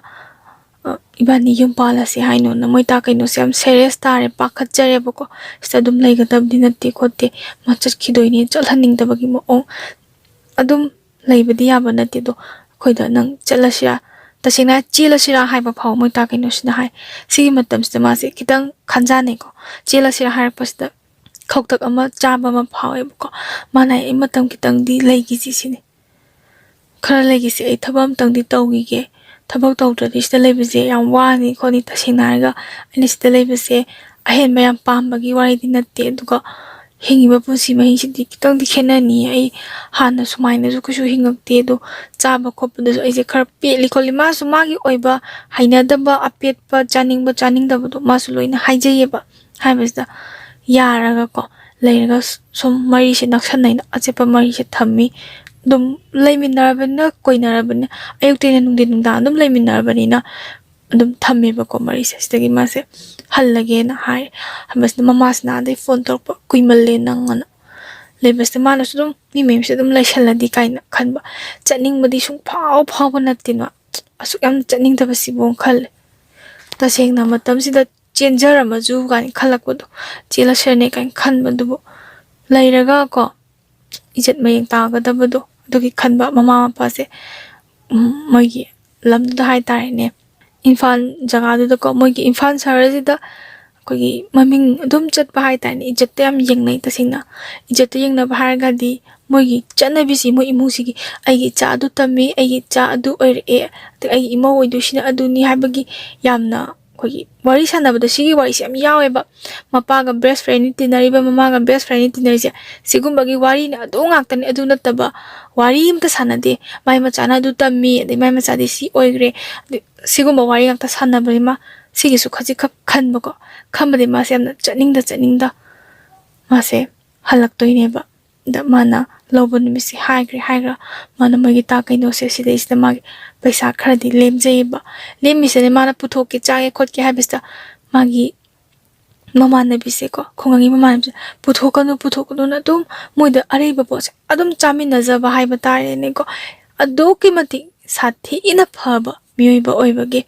ꯑ, ꯏꯕꯥꯅꯤ ꯌꯨꯝ ꯄꯥꯜꯂꯁꯦ ꯍꯥꯏꯅꯣꯅ?" ꯃꯣꯏ ꯇꯥ ꯀꯩꯅꯣꯁꯦ ꯌꯥꯝ serious ꯇꯥꯔꯦ, ꯄꯥꯈꯠꯆꯔꯦꯕꯀꯣ꯫ ꯁꯤꯗ ꯑꯗꯨꯝ ꯂꯩꯒꯗꯕꯗꯤ ꯅꯠꯇꯦ ꯈꯣꯠꯇꯦ, ꯃꯥ ꯆꯠꯈꯤꯗꯣꯏꯅꯦ, ꯆꯠꯍꯟꯅꯤꯡꯗꯕꯒꯤ ꯃꯑꯣꯡ꯫ ꯑꯗꯨꯝ ꯂꯩꯕꯗꯤ ꯌꯥꯕ ꯅꯠꯇꯦ, ꯑꯗꯣ ꯑꯩꯈꯣꯏꯗ ꯅꯪ ꯆꯠꯂꯁꯤꯔꯥ, ꯇꯁꯦꯡꯅ ꯍꯥꯏ ꯆꯦꯜꯂꯁꯤꯔꯥ ꯍꯥꯏꯕ ꯐꯥꯎ ꯃꯣꯏ ꯇꯥ ꯀꯩꯅꯣꯁꯤꯅ ꯍꯥꯏ꯫ ꯁꯤꯒꯤ ꯃꯇꯝꯁꯤꯗ ꯃꯥꯁꯦ ꯈꯤꯇꯪ ꯈꯟꯖꯥꯅꯩꯀꯣ꯫ ꯆꯦꯜꯂꯁꯤꯔꯥ ꯍꯥꯏꯔꯛꯄꯁꯤꯗ ꯈꯧꯇꯛ ꯑꯃ ꯆꯥꯕ ꯑꯃ ꯐꯥꯎꯋꯦꯕꯀꯣ꯫ ꯃꯥꯅ ꯍꯥꯏ, "ꯑꯩ ꯃꯇꯝ ꯈꯤꯇꯪꯗꯤ ꯂꯩꯈꯤꯁꯤ ꯁꯤꯅꯤ꯫ ꯈꯔ ꯂꯩꯈꯤꯁꯤ, ꯑꯩ ꯊꯕꯛ ꯑꯝꯇꯪꯗꯤ ꯇꯧꯈꯤꯒꯦ꯫ ꯊꯕꯛ ꯇꯧꯗ꯭ꯔꯗꯤ ꯁꯤꯗ ꯂꯩꯕꯁꯦ ꯌꯥꯝ ꯋꯥꯅꯤ ꯈꯣꯠꯅꯤ꯫ ꯇꯁꯦꯡꯅ ꯍꯥꯏꯔꯒ ꯑꯩꯅ ꯁꯤꯗ ꯂꯩꯕꯁꯦ ꯑꯍꯦꯟꯕ ꯌꯥꯝ ꯄꯥꯝꯕꯒꯤ ꯋꯥꯔꯤꯗꯤ ꯅꯠꯇꯦ, ꯑꯗꯨꯒ ꯍꯤꯡꯉꯤꯕ ꯄꯨꯟꯁꯤ ꯃꯍꯤꯡꯁꯤꯗꯤ ꯈꯤꯇꯪꯗꯤ ꯈꯦꯠꯅꯅꯤꯌꯦ꯫ ꯑꯩ ꯍꯥꯟꯅ ꯁꯨꯃꯥꯏꯅꯁꯨ ꯀꯩꯁꯨ ꯍꯤꯡꯉꯛꯇꯦ, ꯑꯗꯣ ꯆꯥꯕ ꯈꯣꯠꯄꯗꯁꯨ ꯑꯩꯁꯦ ꯈꯔ ꯄꯦꯠꯂꯤ ꯈꯣꯠꯂꯤ"꯫ ꯃꯥꯁꯨ ꯃꯥꯒꯤ ꯑꯣꯏꯕ ꯍꯩꯅꯗꯕ, ꯑꯄꯦꯠꯄ, ꯆꯥꯅꯤꯡꯕ ꯆꯥꯅꯤꯡꯗꯕꯗꯣ ꯃꯥꯁꯨ ꯂꯣꯏꯅ ꯍꯥꯏꯖꯩꯌꯦꯕ꯫ ꯍꯥꯏꯕꯁꯤꯗ ꯌꯥꯔꯒꯀꯣ ꯂꯩꯔꯒ ꯁꯨꯝ ꯃꯔꯤꯁꯦ ꯅꯛꯁꯟꯅꯩꯅ ꯑꯆꯦꯠꯄ ꯃꯔꯤꯁꯦ ꯊꯝꯃꯤ꯫ ꯑꯗꯨꯝ ꯂꯩꯃꯤꯟꯅꯔꯕꯅꯤꯅ, ꯀꯣꯏꯅꯔꯕꯅꯤꯅ, ꯑꯌꯨꯛꯇꯩꯅ ꯅꯨꯡꯊꯤꯟ ꯅꯨꯡꯗꯥꯡ ꯑꯗꯨꯝ ꯂꯩꯃꯤꯟꯅꯔꯕꯅꯤꯅ ꯑꯗꯨꯝ ꯊꯝꯃꯦꯕꯀꯣ ꯃꯔꯤꯁꯦ꯫ ꯁꯤꯗꯒꯤ ꯃꯥꯁꯦ ꯍꯜꯂꯒꯦꯅ ꯍꯥꯏ꯫ ꯍꯥꯏꯕꯁꯤꯗ ꯃꯃꯥꯁꯤꯅ ꯑꯗꯩ ꯐꯣꯟ ꯇꯧꯔꯛꯄ, "ꯀꯨꯏꯃꯜꯂꯦ ꯅꯪ" ꯑꯅ꯫ ꯂꯩꯕꯁꯤꯗ ꯃꯥꯅꯁꯨ ꯑꯗꯨꯝ ꯃꯤ ꯃꯌꯨꯝꯁꯤꯗ ꯑꯗꯨꯝ ꯂꯩꯁꯜꯂꯗꯤ ꯀꯥꯏꯅ ꯈꯟꯕ꯫ ꯆꯠꯅꯤꯡꯕꯗꯤ ꯁꯨꯡꯐꯥꯎ ꯐꯥꯎꯕ ꯅꯠꯇꯦꯅ꯫ ꯑꯁꯨꯛ ꯌꯥꯝ ꯆꯠꯅꯤꯡꯗꯕꯁꯤꯕꯨ ꯈꯜꯂꯦ꯫ ꯇꯁꯦꯡꯅ ꯃꯇꯝꯁꯤꯗ ꯆꯦꯟꯖꯔꯝꯃꯁꯨ ꯀꯥꯏꯅ ꯈꯜꯂꯛꯄꯗꯣ, ꯆꯦꯜꯂꯁꯤꯔꯅꯦ ꯀꯥꯏꯅ ꯈꯟꯕꯗꯨꯕꯨ ꯂꯩꯔꯒ ꯀꯣ, ꯏꯖꯠ ꯃꯌꯦꯡ ꯇꯥꯒꯗꯕꯗꯣ ꯑꯗꯨꯒꯤ ꯈꯟꯕ ꯃꯃꯥ ꯃꯄꯥꯁꯦ, ꯎꯝ, ꯃꯣꯏꯒꯤ ꯂꯝꯗꯨꯗ ꯍꯥꯏꯇꯥꯔꯦꯅꯦ, ꯏꯝꯐꯥꯜ ꯖꯒꯥꯗꯨꯗꯀꯣ, ꯃꯣꯏꯒꯤ ꯏꯝꯐꯥꯜ ꯁꯍꯔꯁꯤꯗ ꯑꯩꯈꯣꯏꯒꯤ ꯃꯃꯤꯡ ꯑꯗꯨꯝ ꯆꯠꯄ ꯍꯥꯏꯇꯥꯔꯦꯅꯦ, ꯏꯖꯠꯇ ꯌꯥꯝ ꯌꯦꯡꯅꯩ꯫ ꯇꯁꯦꯡꯅ ꯏꯖꯠꯇ ꯌꯦꯡꯅꯕ ꯍꯥꯏꯔꯒꯗꯤ ꯃꯣꯏꯒꯤ ꯆꯠꯅꯕꯤꯁꯤ, ꯃꯣꯏ ꯏꯃꯨꯡꯁꯤꯒꯤ "ꯑꯩꯒꯤ ꯏꯆꯥ ꯑꯗꯨ ꯇꯝꯃꯤ, ꯑꯩꯒꯤ ꯏꯆꯥ ꯑꯗꯨ ꯑꯣꯏꯔꯛꯑꯦ, ꯑꯗꯒꯤ ꯑꯩꯒꯤ ꯏꯃꯧ ꯑꯣꯏꯗꯣꯏꯁꯤꯅ ꯑꯗꯨꯅꯤ" ꯍꯥꯏꯕꯒꯤ ꯌꯥꯝꯅ ꯑꯩꯈꯣꯏꯒꯤ ꯋꯥꯔꯤ ꯁꯥꯟꯅꯕꯗ ꯁꯤꯒꯤ ꯋꯥꯔꯤꯁꯦ ꯌꯥꯝ ꯌꯥꯎꯋꯦꯕ꯫ ꯃꯄꯥꯒ best friendꯅꯤ ꯇꯤꯟꯅꯔꯤꯕ, ꯃꯃꯥꯒ best friendꯅꯤ ꯇꯤꯟꯅꯔꯤꯁꯦ, ꯁꯤꯒꯨꯝꯕꯒꯤ ꯋꯥꯔꯤꯅ ꯑꯗꯨ ꯉꯥꯛꯇꯅꯤ꯫ ꯑꯗꯨ ꯅꯠꯇꯕ ꯋꯥꯔꯤ ꯑꯝꯇ ꯁꯥꯟꯅꯗꯦ꯫ ꯃꯥꯏ ꯃꯆꯥꯅ ꯑꯗꯨ ꯇꯝꯃꯤ, ꯑꯗꯩ ꯃꯥꯏ ꯃꯆꯥꯗꯤ ꯁꯤ ꯑꯣꯏꯈ꯭ꯔꯦ, ꯑꯗꯩ ꯁꯤꯒꯨꯝꯕ ꯋꯥꯔꯤ ꯉꯥꯛꯇ ꯁꯥꯟꯅꯕꯅꯤ꯫ ꯃꯥ ꯁꯤꯒꯤꯁꯨ ꯈꯖꯤꯛꯈꯛ ꯈꯟꯕꯀꯣ, ꯈꯟꯕꯗꯤ ꯃꯥꯁꯦ ꯌꯥꯝꯅ ꯆꯠꯅꯤꯡꯗ ꯆꯠꯅꯤꯡꯗ ꯃꯥꯁꯦ ꯍꯜꯂꯛꯇꯣꯏꯅꯦꯕ꯫ ꯑꯗ ꯃꯥꯅ ꯂꯧꯕ ꯅꯨꯃꯤꯠꯁꯦ ꯍꯥꯏꯈ꯭ꯔꯦ꯫ ꯍꯥꯏꯈ꯭ꯔ ꯃꯥꯅ ꯃꯣꯏꯒꯤ ꯇꯥ ꯀꯩꯅꯣꯁꯦ ꯁꯤꯗꯩꯁꯤꯗ ꯃꯥꯒꯤ ꯄꯩꯁꯥ ꯈꯔꯗꯤ ꯂꯦꯝꯖꯩꯌꯦꯕ꯫ ꯂꯦꯝꯃꯤꯁꯤꯅ ꯃꯥꯅ ꯄꯨꯊꯣꯛꯀꯦ, ꯆꯥꯒꯦ ꯈꯣꯠꯀꯦ ꯍꯥꯏꯕꯁꯤꯗ ꯃꯥꯒꯤ ꯃꯃꯥꯟꯅꯕꯤꯁꯦꯀꯣ, ꯈꯨꯡꯒꯪꯒꯤ ꯃꯃꯥꯟꯅꯕꯤꯁꯦ, "ꯄꯨꯊꯣꯛꯀꯅꯨ, ꯄꯨꯊꯣꯛꯀꯅꯨꯅ ꯑꯗꯨꯝ ꯃꯣꯏꯗ ꯑꯔꯩꯕ ꯄꯣꯠꯁꯦ ꯑꯗꯨꯝ ꯆꯥꯃꯤꯟꯅꯖꯕ ꯍꯥꯏꯕ ꯇꯥꯔꯦꯅꯦꯀꯣ꯫ ꯑꯗꯨꯛꯀꯤ ꯃꯇꯤꯛ ꯁꯥꯊꯤꯅ ꯐꯕ ꯃꯤꯑꯣꯏꯕ ꯑꯣꯏꯕꯒꯤ"꯫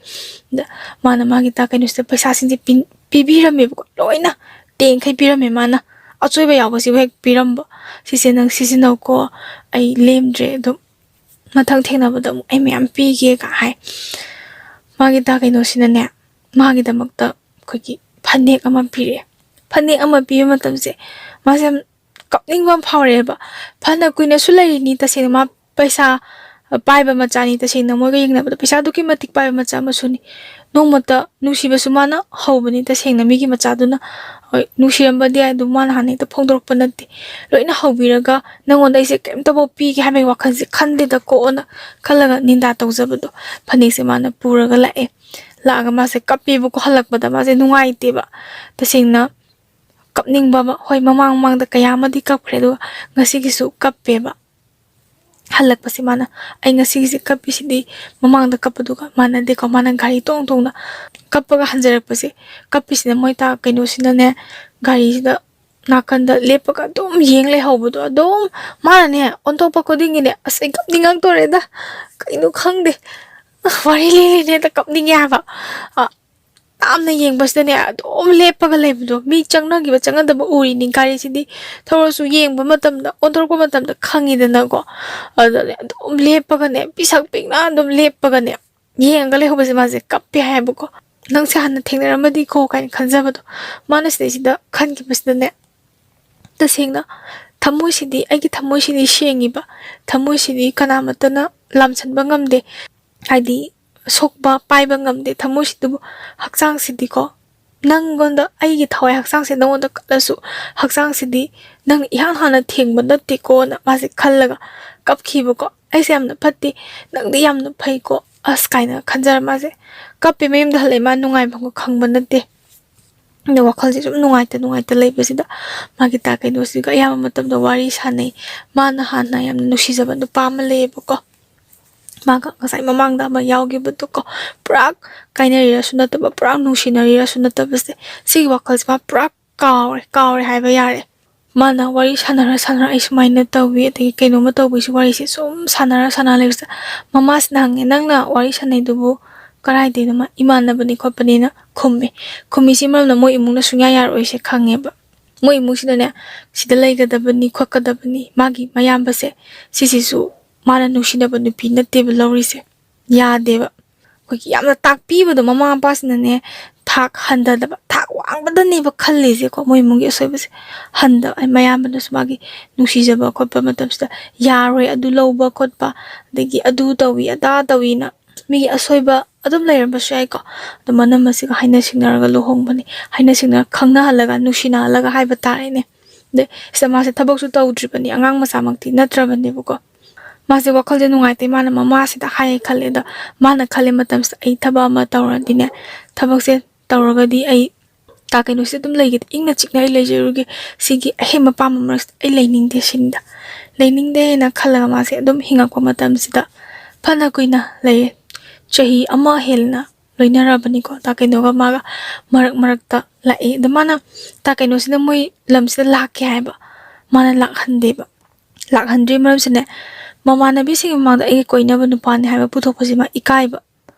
ꯑꯗ ꯃꯥꯅ ꯃꯥꯒꯤ ꯇꯥ ꯀꯩꯅꯣꯁꯤꯗ ꯄꯩꯁꯥꯁꯤꯡꯁꯦ ꯄꯤ-, ꯄꯤꯕꯤꯔꯝꯃꯦꯕꯀꯣ꯫ ꯂꯣꯏꯅ ꯇꯦꯡꯈꯩ ꯄꯤꯔꯝꯃꯦ ꯃꯥꯅ꯫ ꯑꯆꯣꯏꯕ ꯌꯥꯎꯕꯁꯤꯕꯨ ꯍꯦꯛ ꯄꯤꯔꯝꯕ꯫ "ꯁꯤꯁꯦ ꯅꯪ ꯁꯤꯖꯤꯟꯅꯧꯀꯣ, ꯑꯩ ꯂꯦꯝꯗ꯭ꯔꯦ, ꯑꯗꯨꯝ ꯃꯊꯪ ꯊꯦꯡꯅꯕꯗ ꯑꯃꯨꯛ ꯑꯩ ꯃꯌꯥꯝ ꯄꯤꯒꯦꯒ" ꯍꯥꯏ꯫ ꯃꯥꯒꯤ ꯇꯥ ꯀꯩꯅꯣꯁꯤꯅꯅꯦ, ꯃꯥꯒꯤꯗꯃꯛꯇ ꯑꯩꯈꯣꯏꯒꯤ ꯐꯅꯦꯛ ꯑꯃ ꯄꯤꯔꯛꯑꯦ꯫ ꯐꯅꯦꯛ ꯑꯃ ꯄꯤꯕ ꯃꯇꯝꯁꯦ ꯃꯥꯁꯦ ꯌꯥꯝ ꯀꯞꯅꯤꯡꯕ ꯑꯃ ꯐꯥꯎꯔꯛꯑꯦꯕ꯫ ꯐꯅ ꯀꯨꯏꯅꯁꯨ ꯂꯩꯔꯤꯅꯤ, ꯇꯁꯦꯡꯅ ꯃꯥ ꯄꯩꯁꯥ ꯄꯥꯏꯕ ꯃꯆꯥꯅꯤ, ꯇꯁꯦꯡꯅ ꯃꯣꯏꯒ ꯌꯦꯡꯅꯕꯗ ꯄꯩꯁꯥ ꯑꯗꯨꯛꯀꯤ ꯃꯇꯤꯛ ꯄꯥꯏꯕ ꯃꯆꯥ ꯑꯃꯁꯨꯅꯤ꯫ ꯅꯣꯡꯃꯇ ꯅꯨꯡꯁꯤꯕꯁꯨ ꯃꯥꯅ ꯍꯧꯕꯅꯤ, ꯇꯁꯦꯡꯅ ꯃꯤꯒꯤ ꯃꯆꯥꯗꯨꯅ꯫ ꯍꯣꯏ, ꯅꯨꯡꯁꯤꯔꯝꯕꯗꯤ ꯌꯥꯏ, ꯑꯗꯨ ꯃꯥꯅ ꯍꯥꯟꯅ ꯍꯦꯛꯇ ꯐꯣꯡꯗꯣꯔꯛꯄ ꯅꯠꯇꯦ꯫ ꯂꯣꯏꯅ ꯍꯧꯕꯤꯔꯒ ꯅꯪꯉꯣꯟꯗ ꯑꯩꯁꯦ ꯀꯩꯝꯇꯐꯥꯎ ꯄꯤꯒꯦ ꯍꯥꯏꯕꯒꯤ ꯋꯥꯈꯜꯁꯦ ꯈꯟꯗꯦꯗꯀꯣꯅ ꯈꯜꯂꯒ ꯅꯤꯟꯗꯥ ꯇꯧꯖꯕꯗꯣ꯫ ꯐꯅꯦꯛꯁꯦ ꯃꯥꯅ ꯄꯨꯔꯒ ꯂꯥꯛꯑꯦ꯫ ꯂꯥꯛꯑꯒ ꯃꯥꯁꯦ ꯀꯞꯄꯦꯕꯀꯣ꯫ ꯍꯜꯂꯛꯄꯗ ꯃꯥꯁꯦ ꯅꯨꯡꯉꯥꯏꯇꯦꯕ, ꯇꯁꯦꯡꯅ ꯀꯞꯅꯤꯡꯕ ꯑꯃ꯫ ꯍꯣꯏ, ꯃꯃꯥꯡ ꯃꯃꯥꯡꯗ ꯀꯌꯥ ꯑꯃꯗꯤ ꯀꯞꯈ꯭ꯔꯦ, ꯑꯗꯨꯒ ꯉꯁꯤꯒꯤꯁꯨ ꯀꯞꯄꯦꯕ꯫ ꯍꯜꯂꯛꯄꯁꯦ ꯃꯥꯅ, "ꯑꯩ ꯉꯁꯤꯒꯤꯁꯦ ꯀꯞꯄꯤꯁꯤꯗꯤ ꯃꯃꯥꯡꯗ ꯀꯞꯄꯗꯨꯒ ꯃꯥꯟꯅꯗꯦꯀꯣ"꯫ ꯃꯥꯅ ꯒꯥꯔꯤ ꯇꯣꯡ ꯇꯣꯡꯅ ꯀꯞꯄꯒ ꯍꯟꯖꯔꯛꯄꯁꯦ, ꯀꯞꯄꯤꯁꯤꯅ ꯃꯣꯏ ꯇꯥ ꯀꯩꯅꯣꯁꯤꯅꯅꯦ, ꯒꯥꯔꯤꯁꯤꯗ ꯅꯥꯀꯟꯗ ꯂꯦꯞꯄꯒ ꯑꯗꯨꯝ ꯌꯦꯡ ꯂꯩꯍꯧꯕꯗꯣ꯫ ꯑꯗꯨꯝ ꯃꯥꯅꯅꯦ ꯑꯣꯟꯊꯣꯛꯄ ꯈꯨꯗꯤꯡꯒꯤꯅꯦ, ꯑꯁ, ꯑꯩ ꯀꯞꯅꯤꯡꯉꯛꯇꯣꯔꯦꯗ, ꯀꯩꯅꯣ ꯈꯪꯗꯦ, ꯋꯥꯔꯤ ꯂꯤꯔꯤꯅꯦ ꯍꯦꯛꯇ ꯀꯞꯅꯤꯡꯉꯦ ꯍꯥꯏꯕ꯫ ꯑ, ꯌꯥꯝꯅ ꯌꯦꯡꯕꯁꯤꯗꯅꯦ ꯑꯗꯨꯝ ꯂꯦꯞꯄꯒ ꯂꯩꯕꯗꯣ꯫ ꯃꯤ ꯆꯪꯅꯈꯤꯕ ꯆꯪꯅꯗꯕ ꯎꯔꯤꯅꯤ꯫ ꯒꯥꯔꯤꯁꯤꯗꯤ ꯊꯧꯔꯁꯨ ꯌꯦꯡꯕ ꯃꯇꯝꯗ, ꯑꯣꯟꯊꯣꯔꯛꯄ ꯃꯇꯝꯗ ꯈꯪꯉꯤꯗꯅꯀꯣ꯫ ꯑꯗꯨꯗꯅꯦ ꯑꯗꯨꯝ ꯂꯦꯞꯄꯒꯅꯦ, ꯄꯤꯁꯛ ꯄꯤꯛꯅ ꯑꯗꯨꯝ ꯂꯦꯞꯄꯒꯅꯦ ꯌꯦꯡꯉꯒ ꯂꯩꯍꯧꯕꯁꯦ ꯃꯥꯁꯦ ꯀꯞꯄꯦ ꯍꯥꯏꯌꯦꯕꯀꯣ꯫ "ꯅꯪꯁꯦ ꯍꯥꯟꯅ ꯊꯦꯡꯅꯔꯝꯃꯗꯤꯀꯣ" ꯀꯥꯏꯅ ꯈꯟꯖꯕꯗꯣ꯫ ꯃꯥꯅ ꯁꯤꯗꯩꯁꯤꯗ ꯈꯟꯈꯤꯕꯁꯤꯗꯅꯦ, ꯇꯁꯦꯡꯅ ꯊꯃꯣꯏꯁꯤꯗꯤ, ꯑꯩꯒꯤ ꯊꯃꯣꯏꯁꯤꯗꯤ ꯁꯦꯡꯉꯤꯕ, ꯊꯃꯣꯏꯁꯤꯗꯤ ꯀꯅꯥꯃꯠꯇꯅ ꯂꯥꯝꯁꯟꯕ ꯉꯝꯗꯦ꯫ ꯍꯥꯏꯗꯤ, ꯁꯣꯛꯄ ꯄꯥꯏꯕ ꯉꯝꯗꯦ ꯊꯃꯣꯏꯁꯤꯗꯕꯨ꯫ ꯍꯛꯆꯥꯡꯁꯤꯗꯤꯀꯣ, ꯅꯪꯉꯣꯟꯗ, ꯑꯩꯒꯤ ꯊꯋꯥꯏ ꯍꯛꯆꯥꯡꯁꯦ ꯅꯪꯉꯣꯟꯗ ꯀꯠꯂꯁꯨ, ꯍꯛꯆꯥꯡꯁꯤꯗꯤ ꯅꯪꯅ ꯏꯍꯥꯟ ꯍꯥꯟꯅ ꯊꯦꯡꯕ ꯅꯠꯇꯦꯀꯣꯅ ꯃꯥꯁꯦ ꯈꯜꯂꯒ ꯀꯞꯈꯤꯕꯀꯣ꯫ "ꯑꯩꯁꯦ ꯌꯥꯝꯅ ꯐꯠꯇꯦ, ꯅꯪꯗꯤ ꯌꯥꯝꯅ ꯐꯩꯀꯣ ꯑꯁ" ꯀꯥꯏꯅ ꯈꯟꯖꯔ ꯃꯥꯁꯦ ꯀꯞꯄꯦ꯫ ꯃꯌꯨꯝꯗ ꯍꯜꯂꯛꯑꯦ, ꯃꯥ ꯅꯨꯡꯉꯥꯏꯐꯝꯒ ꯈꯪꯕ ꯅꯠꯇꯦ꯫ ꯑꯗꯣ ꯋꯥꯈꯜꯁꯦ ꯁꯨꯝ ꯅꯨꯡꯉꯥꯏꯇ ꯅꯨꯡꯉꯥꯏꯇ ꯂꯩꯕꯁꯤꯗ ꯃꯥꯒꯤ ꯇꯥ ꯀꯩꯅꯣꯁꯤꯒ ꯑꯌꯥꯝꯕ ꯃꯇꯝꯗ ꯋꯥꯔꯤ ꯁꯥꯟꯅꯩ꯫ ꯃꯥꯅ ꯍꯥꯟꯅ ꯌꯥꯝꯅ ꯅꯨꯡꯁꯤꯖꯕ ꯅꯨꯄꯥ ꯑꯃ ꯂꯩꯌꯦꯕꯀꯣ꯫ ꯃꯥꯒ ꯉꯁꯥꯏ ꯃꯃꯥꯡꯗ ꯑꯃ ꯌꯥꯎꯈꯤꯕꯗꯨꯀꯣ, ꯄꯨꯔꯥ ꯀꯥꯏꯅꯔꯤꯔꯁꯨ ꯅꯠꯇꯕ, ꯄꯨꯔꯥ ꯅꯨꯡꯁꯤꯅꯔꯤꯔꯁꯨ ꯅꯠꯇꯕꯁꯦ, ꯁꯤꯒꯤ ꯋꯥꯈꯜꯁꯦ ꯃꯥ ꯄꯨꯔꯥ ꯀꯥꯎꯔꯦ, ꯀꯥꯎꯔꯦ ꯍꯥꯏꯕ ꯌꯥꯔꯦ꯫ ꯃꯥꯅ ꯋꯥꯔꯤ ꯁꯥꯟꯅꯔ ꯁꯥꯟꯅꯔ "ꯑꯩ ꯁꯨꯃꯥꯏꯅ ꯇꯧꯋꯤ", ꯑꯗꯒꯤ ꯀꯩꯅꯣꯝꯃ ꯇꯧꯕꯒꯤꯁꯨ ꯋꯥꯔꯤꯁꯦ ꯁꯨꯝ ꯁꯥꯟꯅꯔ ꯁꯥꯟꯅꯔ ꯂꯩꯕꯁꯤꯗ ꯃꯃꯥꯁꯤꯅ ꯍꯪꯉꯦ, "ꯅꯪꯅ ꯋꯥꯔꯤ ꯁꯥꯟꯅꯩꯗꯨꯕꯨ ꯀꯔꯥꯏꯗꯩꯅꯣ?" ꯃꯥ "ꯏꯃꯥꯟꯅꯕꯅꯤ ꯈꯣꯠꯄꯅꯤꯅ" ꯈꯨꯝꯃꯦ꯫ ꯈꯨꯝꯃꯤꯁꯤ ꯃꯔꯝꯅ ꯃꯣꯏ ꯏꯃꯨꯡꯅ ꯁꯨꯡꯌꯥ ꯌꯥꯔꯛꯑꯣꯏꯁꯦ ꯈꯪꯉꯦꯕ꯫ ꯃꯣꯏ ꯏꯃꯨꯡꯁꯤꯅꯅꯦ, ꯁꯤꯗ ꯂꯩꯒꯗꯕꯅꯤ ꯈꯣꯠꯀꯗꯕꯅꯤ, ꯃꯥꯒꯤ ꯃꯌꯥꯝꯕꯁꯦ ꯁꯤꯁꯤꯁꯨ ꯃꯥꯅ ꯅꯨꯡꯁꯤꯅꯕ ꯅꯨꯄꯤ ꯅꯠꯇꯦꯕ ꯂꯧꯔꯤꯁꯦ, ꯌꯥꯗꯦꯕ꯫ ꯑꯩꯈꯣꯏꯒꯤ ꯌꯥꯝꯅ ꯇꯥꯛꯄꯤꯕꯗꯣ ꯃꯃꯥ ꯃꯄꯥꯁꯤꯅꯅꯦ, ꯊꯥꯛ ꯍꯟꯊꯗꯕ, ꯊꯥꯛ ꯋꯥꯡꯕꯗꯅꯦꯕ ꯈꯜꯂꯤꯁꯦꯀꯣ꯫ ꯃꯣꯏ ꯏꯃꯨꯡꯒꯤ ꯑꯁꯣꯏꯕꯁꯦ ꯍꯟꯊ-, ꯃꯌꯥꯝꯕꯅꯁꯨ ꯃꯥꯒꯤ ꯅꯨꯡꯁꯤꯖꯕ ꯈꯣꯠꯄ ꯃꯇꯝꯁꯤꯗ ꯌꯥꯔꯣꯏ, ꯑꯗꯨ ꯂꯧꯕ ꯈꯣꯠꯄ, ꯑꯗꯒꯤ ꯑꯗꯨ ꯇꯧꯏ ꯑꯗꯥ ꯇꯧꯏꯅ ꯃꯤꯒꯤ ꯑꯁꯣꯏꯕ ꯑꯗꯨꯝ ꯂꯩꯔꯝꯕꯁꯨ ꯌꯥꯏꯀꯣ꯫ ꯑꯗꯣ ꯃꯅꯝ ꯑꯁꯤꯒ ꯍꯥꯏꯅ ꯁꯤꯡꯅꯔꯒ ꯂꯨꯍꯣꯡꯕꯅꯤ, ꯍꯥꯏꯅ ꯁꯤꯡꯅꯔ ꯈꯪꯅꯍꯜꯂꯒ ꯅꯨꯡꯁꯤꯅꯍꯜꯂꯒ ꯍꯥꯏꯕ ꯇꯥꯔꯦꯅꯦ꯫ ꯑꯗꯩ ꯁꯤꯗ ꯃꯥꯁꯦ ꯊꯕꯛꯁꯨ ꯇꯧꯗ꯭ꯔꯤꯕꯅꯤ, ꯑꯉꯥꯡ ꯃꯆꯥꯃꯛꯇꯤ ꯅꯠꯇ꯭ꯔꯕꯅꯦꯕꯀꯣ꯫ ꯃꯥꯁꯦ ꯋꯥꯈꯜꯁꯦ ꯅꯨꯡꯉꯥꯏꯇꯦ, ꯃꯥꯅ ꯃꯃꯥꯁꯤꯗ ꯍꯥꯏꯌꯦ ꯈꯜꯂꯦ꯫ ꯑꯗꯣ ꯃꯥꯅ ꯈꯜꯂꯤ ꯃꯇꯝꯁꯤꯗ, "ꯑꯩ ꯊꯕꯛ ꯑꯃ ꯇꯧꯔꯗꯤꯅꯦ, ꯊꯕꯛꯁꯦ ꯇꯧꯔꯒꯗꯤ ꯑꯩ ꯀꯥ ꯀꯩꯅꯣꯁꯤꯗ ꯑꯗꯨꯝ ꯂꯩꯒꯦ, ꯏꯪꯅ ꯆꯤꯛꯅ ꯑꯩ ꯂꯩꯖꯔꯨꯒꯦ, ꯁꯤꯒꯤ ꯑꯍꯦꯟꯕ ꯄꯥꯝꯕ ꯃꯔꯛꯁꯤꯗ ꯑꯩ ꯂꯩꯅꯤꯡꯗꯦ" ꯁꯤꯅꯤꯗ꯫ ꯂꯩꯅꯤꯡꯗꯦꯅ ꯈꯜꯂꯒ ꯃꯥꯁꯦ ꯑꯗꯨꯝ ꯍꯤꯡꯉꯛꯄ ꯃꯇꯝꯁꯤꯗ ꯐꯅ ꯀꯨꯏꯅ ꯂꯩꯔꯦ꯫ ꯆꯍꯤ ꯑꯃ ꯍꯦꯟꯅ ꯂꯣꯏꯅꯔꯕꯅꯤꯀꯣ꯫ ꯇꯥ ꯀꯩꯅꯣꯒ ꯃꯥꯒ ꯃꯔꯛ ꯃꯔꯛꯇ ꯂꯥꯛꯑꯦ꯫ ꯑꯗꯣ ꯃꯥꯅ ꯇꯥ ꯀꯩꯅꯣꯁꯤꯅ ꯃꯣꯏ ꯂꯝꯁꯤꯗ ꯂꯥꯛꯀꯦ ꯍꯥꯏꯕ, ꯃꯥꯅ ꯂꯥꯛꯍꯟꯗꯦꯕ꯫ ꯂꯥꯛꯍꯟꯗ꯭ꯔꯤ ꯃꯔꯝꯁꯤꯅꯦ, ꯃꯃꯥꯟꯅꯕꯤꯁꯤꯡꯒꯤ ꯃꯃꯥꯡꯗ ꯑꯩꯒꯤ ꯀꯣꯏꯅꯕ ꯅꯨꯄꯥꯅꯤ ꯍꯥꯏꯕ ꯄꯨꯊꯣꯛꯄꯁꯤ ꯃꯥ ꯏꯀꯥꯏꯕ꯫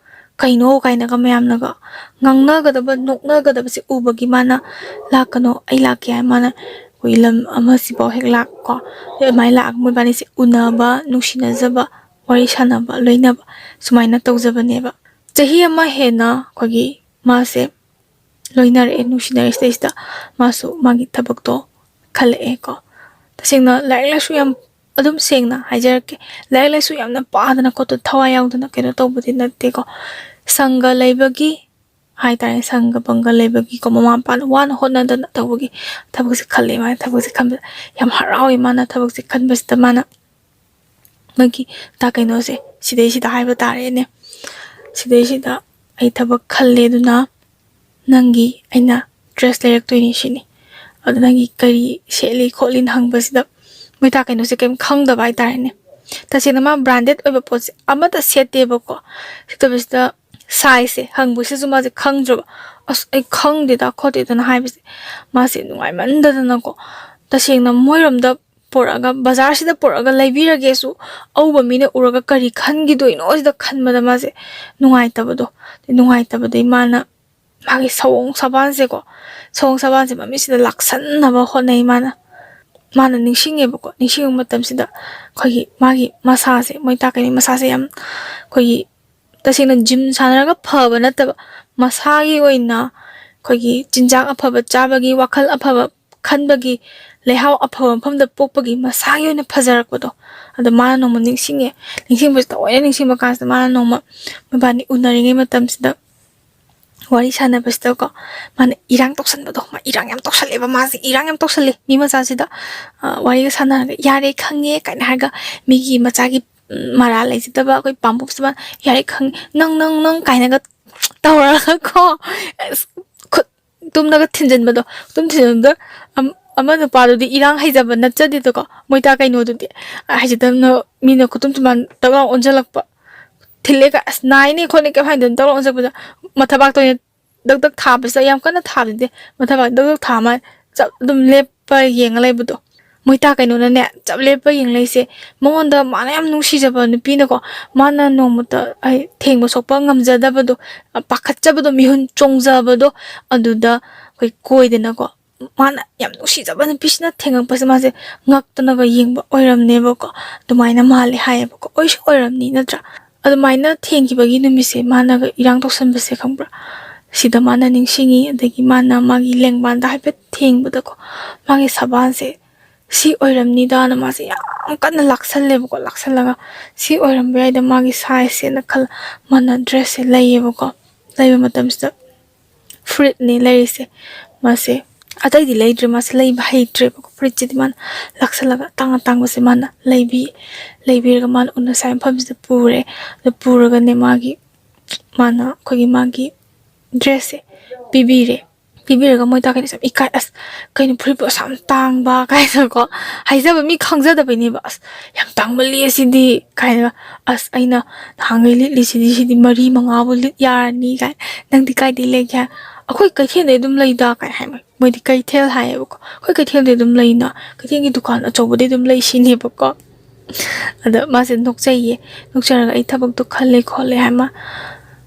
ꯀꯩꯅꯣ ꯀꯥꯏꯅꯒ ꯃꯌꯥꯝꯅꯒ ꯉꯥꯡꯅꯒꯗꯕ, ꯅꯣꯛꯅꯒꯗꯕꯁꯦ ꯎꯕꯒꯤ ꯃꯥꯅ "ꯂꯥꯛꯀꯅꯣ, ꯑꯩ ꯂꯥꯛꯀꯦ" ꯍꯥꯏ ꯃꯥꯅ ꯑꯩꯈꯣꯏ ꯂꯝ ꯑꯃꯁꯤꯐꯥꯎ ꯍꯦꯛ ꯂꯥꯛꯀꯣ꯫ ꯑꯗꯩ ꯑꯗꯨꯃꯥꯏꯅ ꯂꯥꯛꯑꯒ ꯃꯣꯏꯕꯥꯅꯤꯁꯦ ꯎꯅꯕ, ꯅꯨꯡꯁꯤꯅꯖꯕ, ꯋꯥꯔꯤ ꯁꯥꯟꯅꯕ, ꯂꯣꯏꯅꯕ ꯁꯨꯃꯥꯏꯅ ꯇꯧꯖꯕꯅꯦꯕ꯫ ꯆꯍꯤ ꯑꯃ ꯍꯦꯟꯅ ꯑꯩꯈꯣꯏꯒꯤ ꯃꯥꯁꯦ ꯂꯣꯏꯅꯔꯛꯑꯦ, ꯅꯨꯡꯁꯤꯅꯔꯦ꯫ ꯁꯤꯗꯩꯁꯤꯗ ꯃꯥꯁꯨ ꯃꯥꯒꯤ ꯊꯕꯛꯇꯣ ꯈꯜꯂꯛꯑꯦꯀꯣ꯫ ꯇꯁꯦꯡꯅ ꯂꯥꯏꯔꯤꯛ ꯂꯥꯏꯁꯨ ꯌꯥꯝ ꯑꯗꯨꯝ ꯁꯦꯡꯅ ꯍꯥꯏꯖꯔꯛꯀꯦ, ꯂꯥꯏꯔꯤꯛ ꯂꯥꯏꯁꯨ ꯌꯥꯝꯅ ꯄꯥꯗꯅ ꯈꯣꯠꯇꯅ ꯊꯋꯥꯏ ꯌꯥꯎꯗꯅ ꯀꯩꯅꯣ ꯇꯧꯕꯗꯤ ꯅꯠꯇꯦꯀꯣ꯫ ꯁꯪꯒ ꯂꯩꯕꯒꯤ ꯍꯥꯏꯇꯥꯔꯦ, ꯁꯪꯒ ꯄꯪꯒ ꯂꯩꯕꯒꯤꯀꯣ, ꯃꯃꯥ ꯃꯄꯥꯅ ꯋꯥꯅ ꯍꯣꯠꯅꯗꯅ ꯇꯧꯕꯒꯤ ꯊꯕꯛꯁꯦ ꯈꯜꯂꯦ꯫ ꯃꯥꯅ ꯊꯕꯛꯁꯦ ꯈꯟꯕꯗ ꯌꯥꯝ ꯍꯔꯥꯎꯋꯦ꯫ ꯃꯥꯅ ꯊꯕꯛꯁꯦ ꯈꯟꯕꯁꯤꯗ ꯃꯥꯅ ꯃꯣꯏꯒꯤ ꯇꯥ ꯀꯩꯅꯣꯁꯦ, ꯁꯤꯗꯩꯁꯤꯗ ꯍꯥꯏꯕ ꯇꯥꯔꯦꯅꯦ, ꯁꯤꯗꯩꯁꯤꯗ ꯑꯩ ꯊꯕꯛ ꯈꯜꯂꯦ, ꯑꯗꯨꯅ ꯅꯪꯒꯤ ꯑꯩꯅ ꯗ꯭ꯔꯦꯁ ꯂꯩꯔꯛꯇꯣꯏꯅꯤ ꯁꯤꯅꯤ꯫ ꯑꯗꯨ ꯅꯪꯒꯤ ꯀꯔꯤ ꯁꯦꯠꯂꯤ ꯈꯣꯠꯂꯤꯅ ꯍꯪꯕꯁꯤꯗ ꯃꯣꯏ ꯇꯥ ꯀꯩꯅꯣꯁꯦ ꯀꯩꯝ ꯈꯪꯗꯕ ꯍꯥꯏꯇꯥꯔꯦꯅꯦ꯫ ꯇꯁꯦꯡꯅ ꯃꯥ ꯕ꯭ꯔꯥꯟꯗꯦꯠ ꯑꯣꯏꯕ ꯄꯣꯠꯁꯦ ꯑꯃꯠꯇ ꯁꯦꯠꯇꯦꯕꯀꯣ꯫ ꯁꯦꯠꯇꯕꯁꯤꯗ ꯁꯥꯏꯖꯁꯦ ꯍꯪꯕꯁꯤꯁꯨ ꯃꯥꯁꯦ ꯈꯪꯗ꯭ꯔꯕ꯫ "ꯑꯁ, ꯑꯩ ꯈꯪꯗꯦꯗ ꯈꯣꯠꯇꯦꯗꯅ" ꯍꯥꯏꯕꯁꯦ, ꯃꯥꯁꯦ ꯅꯨꯡꯉꯥꯏꯃꯟꯗꯗꯅꯀꯣ, ꯇꯁꯦꯡꯅ ꯃꯣꯏꯔꯣꯝꯗ ꯄꯨꯔꯛꯑꯒ, ꯕꯖꯥꯔꯁꯤꯗ ꯄꯨꯔꯛꯑꯒ ꯂꯩꯕꯤꯔꯒꯦꯁꯨ, ꯑꯎꯕ ꯃꯤꯅ ꯎꯔꯒ ꯀꯔꯤ ꯈꯟꯈꯤꯗꯣꯏꯅꯣ ꯁꯤꯗ ꯈꯟꯕꯗ ꯃꯥꯁꯦ ꯅꯨꯡꯉꯥꯏꯇꯕꯗꯣ, ꯅꯨꯡꯉꯥꯏꯇꯕꯗꯒꯤ ꯃꯥꯅ ꯃꯥꯒꯤ ꯁꯑꯣꯡ ꯁꯥꯕꯥꯟꯁꯦꯀꯣ, ꯁꯑꯣꯡ ꯁꯥꯕꯥꯟꯁꯦ ꯃꯃꯤꯠꯁꯤꯗ ꯂꯥꯛꯁꯟꯅꯕ ꯍꯣꯠꯅꯩ ꯃꯥꯅ꯫ ꯃꯥꯅ ꯅꯤꯡꯁꯤꯡꯉꯦꯕꯀꯣ, ꯅꯤꯡꯁꯤꯡꯕ ꯃꯇꯝꯁꯤꯗ ꯑꯩꯈꯣꯏꯒꯤ ꯃꯥꯒꯤ ꯃꯁꯥꯁꯦ, ꯃꯣꯏ ꯇꯥ ꯀꯩꯅꯣ ꯃꯁꯥꯁꯦ ꯌꯥꯝ ꯑꯩꯈꯣꯏꯒꯤ ꯇꯁꯦꯡꯅ ꯖꯤꯝ ꯁꯥꯟꯅꯔꯒ ꯐꯕ ꯅꯠꯇꯕ, ꯃꯁꯥꯒꯤ ꯑꯣꯏꯅ ꯑꯩꯈꯣꯏꯒꯤ ꯆꯤꯟꯖꯥꯛ ꯑꯐꯕ ꯆꯥꯕꯒꯤ, ꯋꯥꯈꯜ ꯑꯐꯕ ꯈꯟꯕꯒꯤ, ꯂꯩꯍꯥꯎ ꯑꯐꯕ ꯃꯐꯝꯗ ꯄꯣꯛꯄꯒꯤ ꯃꯁꯥꯒꯤ ꯑꯣꯏꯅ ꯐꯖꯔꯛꯄꯗꯣ꯫ ꯑꯗꯣ ꯃꯥꯅ ꯅꯣꯡꯃ ꯅꯤꯡꯁꯤꯡꯉꯦ꯫ ꯅꯤꯡꯁꯤꯡꯕꯁꯦ ꯊꯑꯣꯏꯅ ꯅꯤꯡꯁꯤꯡꯕ ꯀꯥꯟꯁꯤꯗ ꯃꯥꯅ ꯅꯣꯡꯃ ꯃꯕꯥꯅꯤ ꯎꯅꯔꯤꯉꯩ ꯃꯇꯝꯁꯤꯗ ꯋꯥꯔꯤ ꯁꯥꯟꯅꯕꯁꯤꯗꯀꯣ, ꯃꯥꯅ ꯏꯔꯥꯡ ꯇꯧꯁꯟꯕꯗꯣ, ꯃꯥ ꯏꯔꯥꯡ ꯌꯥꯝ ꯇꯧꯁꯜꯂꯦꯕ, ꯃꯥꯁꯦ ꯏꯔꯥꯡ ꯌꯥꯝ ꯇꯧꯁꯜꯂꯦ ꯃꯤ ꯃꯆꯥꯁꯤꯗ꯫ ꯑ, ꯋꯥꯔꯤꯒ ꯁꯥꯟꯅꯔꯒ "ꯌꯥꯔꯦ, ꯈꯪꯉꯦ" ꯀꯥꯏꯅ ꯍꯥꯏꯔꯒ, ꯃꯤꯒꯤ ꯃꯆꯥꯒꯤ, ꯎꯝ, ꯃꯔꯥꯜ ꯂꯩꯖꯗꯕ ꯑꯩꯈꯣꯏ ꯄꯥꯝꯕꯣꯞꯁꯤꯗ ꯃꯥꯅ "ꯌꯥꯔꯦ, ꯈꯪꯉꯦ, ꯅꯪ, ꯅꯪ, ꯅꯪ" ꯀꯥꯏꯅꯒ ꯇꯧꯔꯒꯀꯣ, ꯑꯁ, ꯈꯨꯠ ꯇꯨꯝꯅꯒ ꯊꯤꯟꯖꯤꯟꯕꯗꯣ, ꯈꯨꯇꯨꯝ ꯊꯤꯟꯖꯤꯟꯕꯗ ꯑꯝ-, ꯑꯃ ꯅꯨꯄꯥꯗꯨꯗꯤ ꯏꯔꯥꯡ ꯍꯩꯖꯕ ꯅꯠꯆꯗꯦꯗꯀꯣ, ꯃꯣꯏ ꯇꯥ ꯀꯩꯅꯣꯗꯨꯗꯤ꯫ ꯑ, ꯍꯩꯖꯗꯕꯅ ꯃꯤꯅ ꯈꯨꯇꯨꯝ ꯊꯤꯟꯕ ꯇꯛ ꯂꯥꯎ ꯑꯣꯟꯁꯤꯜꯂꯛꯄ꯫ ꯊꯤꯜꯂꯦꯒ, "ꯑꯁ, ꯅꯥꯏꯅꯦ ꯈꯣꯠꯅꯦ" ꯀꯩꯝ ꯍꯥꯏꯗꯅ ꯇꯛ ꯂꯥꯎ ꯑꯣꯟꯁꯤꯜꯂꯛꯄꯗ, ꯃꯊꯕꯥꯛꯇ ꯑꯣꯏꯅ ꯗꯛ ꯗꯛ ꯊꯥꯕꯁꯤꯗ, ꯌꯥꯝ ꯀꯟꯅ ꯊꯥꯕꯗꯤ ꯅꯠꯇꯦ, ꯃꯊꯕꯥꯛ ꯗꯛ ꯗꯛ ꯊꯥ ꯃꯥ ꯆꯞ ꯑꯗꯨꯝ ꯂꯦꯞꯄ ꯌꯦꯡꯉ ꯂꯩꯕꯗꯣ꯫ ꯃꯣꯏ ꯇꯥ ꯀꯩꯅꯣꯅꯅꯦ, ꯆꯞ ꯂꯦꯞꯄ ꯌꯦꯡ ꯂꯩꯁꯦ, ꯃꯉꯣꯟꯗ ꯃꯥꯅ ꯌꯥꯝ ꯅꯨꯡꯁꯤꯖꯕ ꯅꯨꯄꯤꯅꯀꯣ, ꯃꯥꯅ ꯅꯣꯡꯃꯇ, ꯑꯩ, ꯊꯦꯡꯕ ꯁꯣꯛꯄ ꯉꯝꯖꯗꯕꯗꯣ, ꯑ, ꯄꯥꯈꯠꯆꯕꯗꯣ, ꯃꯤꯍꯨꯟ ꯆꯣꯡꯖꯕꯗꯣ, ꯑꯗꯨꯗ ꯑꯩꯈꯣꯏ ꯀꯣꯏꯗꯅꯀꯣ, ꯃꯥꯅ ꯌꯥꯝ ꯅꯨꯡꯁꯤꯖꯕ ꯅꯨꯄꯤꯁꯤꯅ ꯊꯦꯡꯉꯛꯄꯁꯦ ꯃꯥꯁꯦ ꯉꯛꯇꯅꯒ ꯌꯦꯡꯕ ꯑꯣꯏꯔꯝꯅꯦꯕꯀꯣ꯫ ꯑꯗꯨꯃꯥꯏꯅ ꯃꯥꯜꯂꯦ ꯍꯥꯏꯌꯦꯕꯀꯣ꯫ ꯑꯣꯏꯁꯨ ꯑꯣꯏꯔꯝꯅꯤ, ꯅꯠꯇ꯭ꯔꯥ? ꯑꯗꯨꯃꯥꯏꯅ ꯊꯦꯡꯈꯤꯕꯒꯤ ꯅꯨꯃꯤꯠꯁꯦ ꯃꯥꯅꯒ ꯏꯔꯥꯡ ꯇꯧꯁꯟꯕꯁꯦ, ꯈꯪꯕ꯭ꯔꯥ? ꯁꯤꯗ ꯃꯥꯅ ꯅꯤꯡꯁꯤꯡꯉꯤ, ꯑꯗꯒꯤ ꯃꯥꯅ ꯃꯥꯒꯤ ꯂꯦꯡꯕꯥꯟꯗ ꯍꯥꯏꯐꯦꯠ ꯊꯦꯡꯕꯗꯀꯣ, ꯃꯥꯒꯤ ꯁꯕꯥꯟꯁꯦ ꯁꯤ ꯑꯣꯏꯔꯝꯅꯤꯗꯥꯅ ꯃꯥꯁꯦ ꯌꯥꯝ ꯀꯟꯅ ꯂꯥꯛꯁꯜꯂꯦꯕꯀꯣ꯫ ꯂꯥꯛꯁꯜꯂꯒ ꯁꯤ ꯑꯣꯏꯔꯝꯕ ꯌꯥꯏꯗ ꯃꯥꯒꯤ ꯁꯥꯏꯖꯁꯦꯅ ꯈꯜꯂ ꯃꯥꯅ ꯗ꯭ꯔꯦꯁꯁꯦ ꯂꯩꯌꯦꯕꯀꯣ꯫ ꯂꯩꯕ ꯃꯇꯝꯁꯤꯗ ꯐꯨꯔꯤꯠꯅꯦ ꯂꯩꯔꯤꯁꯦ꯫ ꯃꯥꯁꯦ ꯑꯇꯩꯗꯤ ꯂꯩꯗ꯭ꯔꯦ, ꯃꯥꯁꯦ ꯂꯩꯕ ꯍꯩꯇ꯭ꯔꯦꯕꯀꯣ꯫ ꯐꯨꯔꯤꯠꯁꯤꯗꯤ ꯃꯥꯅ ꯂꯥꯛꯁꯜꯂꯒ ꯑꯇꯥꯡ ꯑꯇꯥꯡꯕꯁꯦ ꯃꯥꯅ ꯂꯩꯕꯤ ꯂꯩꯕꯤꯔꯒ ꯃꯥꯅ ꯎꯟꯅ ꯁꯥꯏ ꯃꯐꯝꯁꯤꯗ ꯄꯨꯔꯦ꯫ ꯑꯗꯨ ꯄꯨꯔꯒꯅꯦ ꯃꯥꯒꯤ ꯃꯥꯅ ꯑꯩꯈꯣꯏꯒꯤ ꯃꯥꯒꯤ ꯗ꯭ꯔꯦꯁꯁꯦ ꯄꯤꯕꯤꯔꯦ꯫ ꯄꯤꯕꯤꯔꯒ ꯃꯣꯏ ꯇꯥꯈꯩꯅ ꯁꯨꯝ ꯏꯀꯥꯏ, "ꯑꯁ, ꯀꯩꯅꯣ ꯐꯨꯔꯤꯠꯄꯨ ꯑꯁꯥꯝ ꯇꯥꯡꯕ?" ꯀꯥꯏꯅꯀꯣ꯫ ꯍꯥꯏꯖꯕ ꯃꯤ ꯈꯪꯖꯗꯕꯩꯅꯦꯕ꯫ "ꯑꯁ, ꯌꯥꯝ ꯇꯥꯡꯃꯜꯂꯤ ꯑꯁꯤꯗꯤ" ꯀꯥꯏꯅ꯫ "ꯑꯁ, ꯑꯩꯅ ꯅꯍꯥꯟꯈꯩ ꯂꯤꯠꯂꯤꯁꯤꯗꯤ ꯁꯤꯗꯤ ꯃꯔꯤ ꯃꯉꯥꯕꯨ ꯂꯤꯠ ꯌꯥꯔꯅꯤ" ꯀꯥꯏ꯫ "ꯅꯪꯗꯤ ꯀꯥꯏꯗꯩ ꯂꯩꯒꯦ?" "ꯑꯩꯈꯣꯏ ꯀꯩꯊꯦꯜꯗꯩ ꯑꯗꯨꯝ ꯂꯩꯗ" ꯀꯥꯏ ꯍꯥꯏ꯫ ꯃꯣꯏꯗꯤ ꯀꯩꯊꯦꯜ ꯍꯥꯏꯌꯦꯕꯀꯣ꯫ "ꯑꯩꯈꯣꯏ ꯀꯩꯊꯦꯜꯗꯩ ꯑꯗꯨꯝ ꯂꯩꯅ, ꯀꯩꯊꯦꯜꯒꯤ ꯗꯨꯀꯥꯟ ꯑꯆꯧꯕꯗꯩ ꯑꯗꯨꯝ ꯂꯩ" ꯁꯤꯅꯦꯕꯀꯣ꯫ ꯑꯗ ꯃꯥꯁꯦ ꯅꯣꯛꯆꯩꯌꯦ꯫ ꯅꯣꯛꯆꯔꯒ "ꯑꯩ ꯊꯕꯛꯇꯣ ꯈꯜꯂꯦ ꯈꯣꯠꯂꯦ" ꯍꯥꯏ ꯃꯥ꯫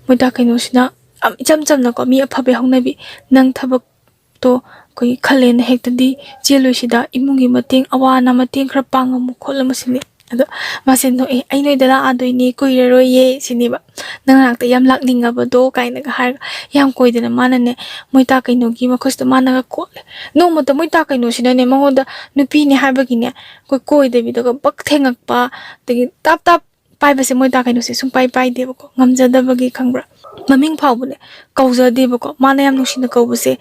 ꯃꯣꯏ ꯇꯥ ꯀꯩꯅꯣꯁꯤꯅ ꯌꯥꯝ ꯏꯆꯝ ꯆꯝꯅꯀꯣ, ꯃꯤ ꯑꯐꯕꯩ ꯍꯧꯅꯕꯤ, "ꯅꯪ ꯊꯕꯛꯇꯣ ꯑꯩꯈꯣꯏꯒꯤ ꯈꯜꯂꯦꯅ ꯍꯦꯛꯇꯗꯤ ꯆꯦꯜꯂꯣꯏꯁꯤꯗ, ꯏꯃꯨꯡꯒꯤ ꯃꯇꯦꯡ, ꯑꯋꯥ ꯑꯅꯥ ꯃꯇꯦꯡ ꯈꯔ ꯄꯥꯡꯉꯝꯃꯨ ꯈꯣꯠꯂꯝꯃꯨ" ꯁꯤꯅꯤ꯫ ꯑꯗꯣ ꯃꯥꯁꯦ ꯅꯣꯛꯑꯦ, "ꯑꯩ ꯅꯣꯏꯗ ꯂꯥꯛꯑꯗꯣꯏꯅꯦ, ꯀꯨꯏꯔꯔꯣꯏꯌꯦ" ꯁꯤꯅꯦꯕ꯫ "ꯅꯪ ꯅꯥꯛꯇ ꯌꯥꯝ ꯂꯥꯛꯅꯤꯡꯉꯕꯗꯣ" ꯀꯥꯏꯅꯒ ꯍꯥꯏꯔꯒ ꯌꯥꯝ ꯀꯣꯏꯗꯅ ꯃꯥꯅꯅꯦ ꯃꯣꯏ ꯇꯥ ꯀꯩꯅꯣꯒꯤ ꯃꯈꯨꯠꯁꯤꯗ ꯃꯥꯅꯒ ꯀꯣꯠꯂꯦ꯫ ꯅꯣꯡꯃꯇ ꯃꯣꯏ ꯇꯥ ꯀꯩꯅꯣꯁꯤꯅꯅꯦ ꯃꯉꯣꯟꯗ ꯅꯨꯄꯤꯅꯦ ꯍꯥꯏꯕꯒꯤꯅꯦ ꯑꯩꯈꯣꯏ ꯀꯣꯏꯗꯕꯤꯗꯒ ꯕꯛ ꯊꯦꯡꯉꯛꯄ, ꯑꯗꯒꯤ ꯇꯥꯞ ꯇꯥꯞ ꯄꯥꯏꯕꯁꯦ ꯃꯣꯏ ꯇꯥ ꯀꯩꯅꯣꯁꯦ ꯁꯨꯡꯄꯥꯏ ꯄꯥꯏꯗꯦꯕꯀꯣ, ꯉꯝꯖꯗꯕꯒꯤ, ꯈꯪꯕ꯭ꯔꯥ? ꯃꯃꯤꯡ ꯐꯥꯎꯕꯅꯦ ꯀꯧꯖꯗꯦꯕꯀꯣ꯫ ꯃꯥꯅ ꯌꯥꯝ ꯅꯨꯡꯁꯤꯅ ꯀꯧꯕꯁꯦ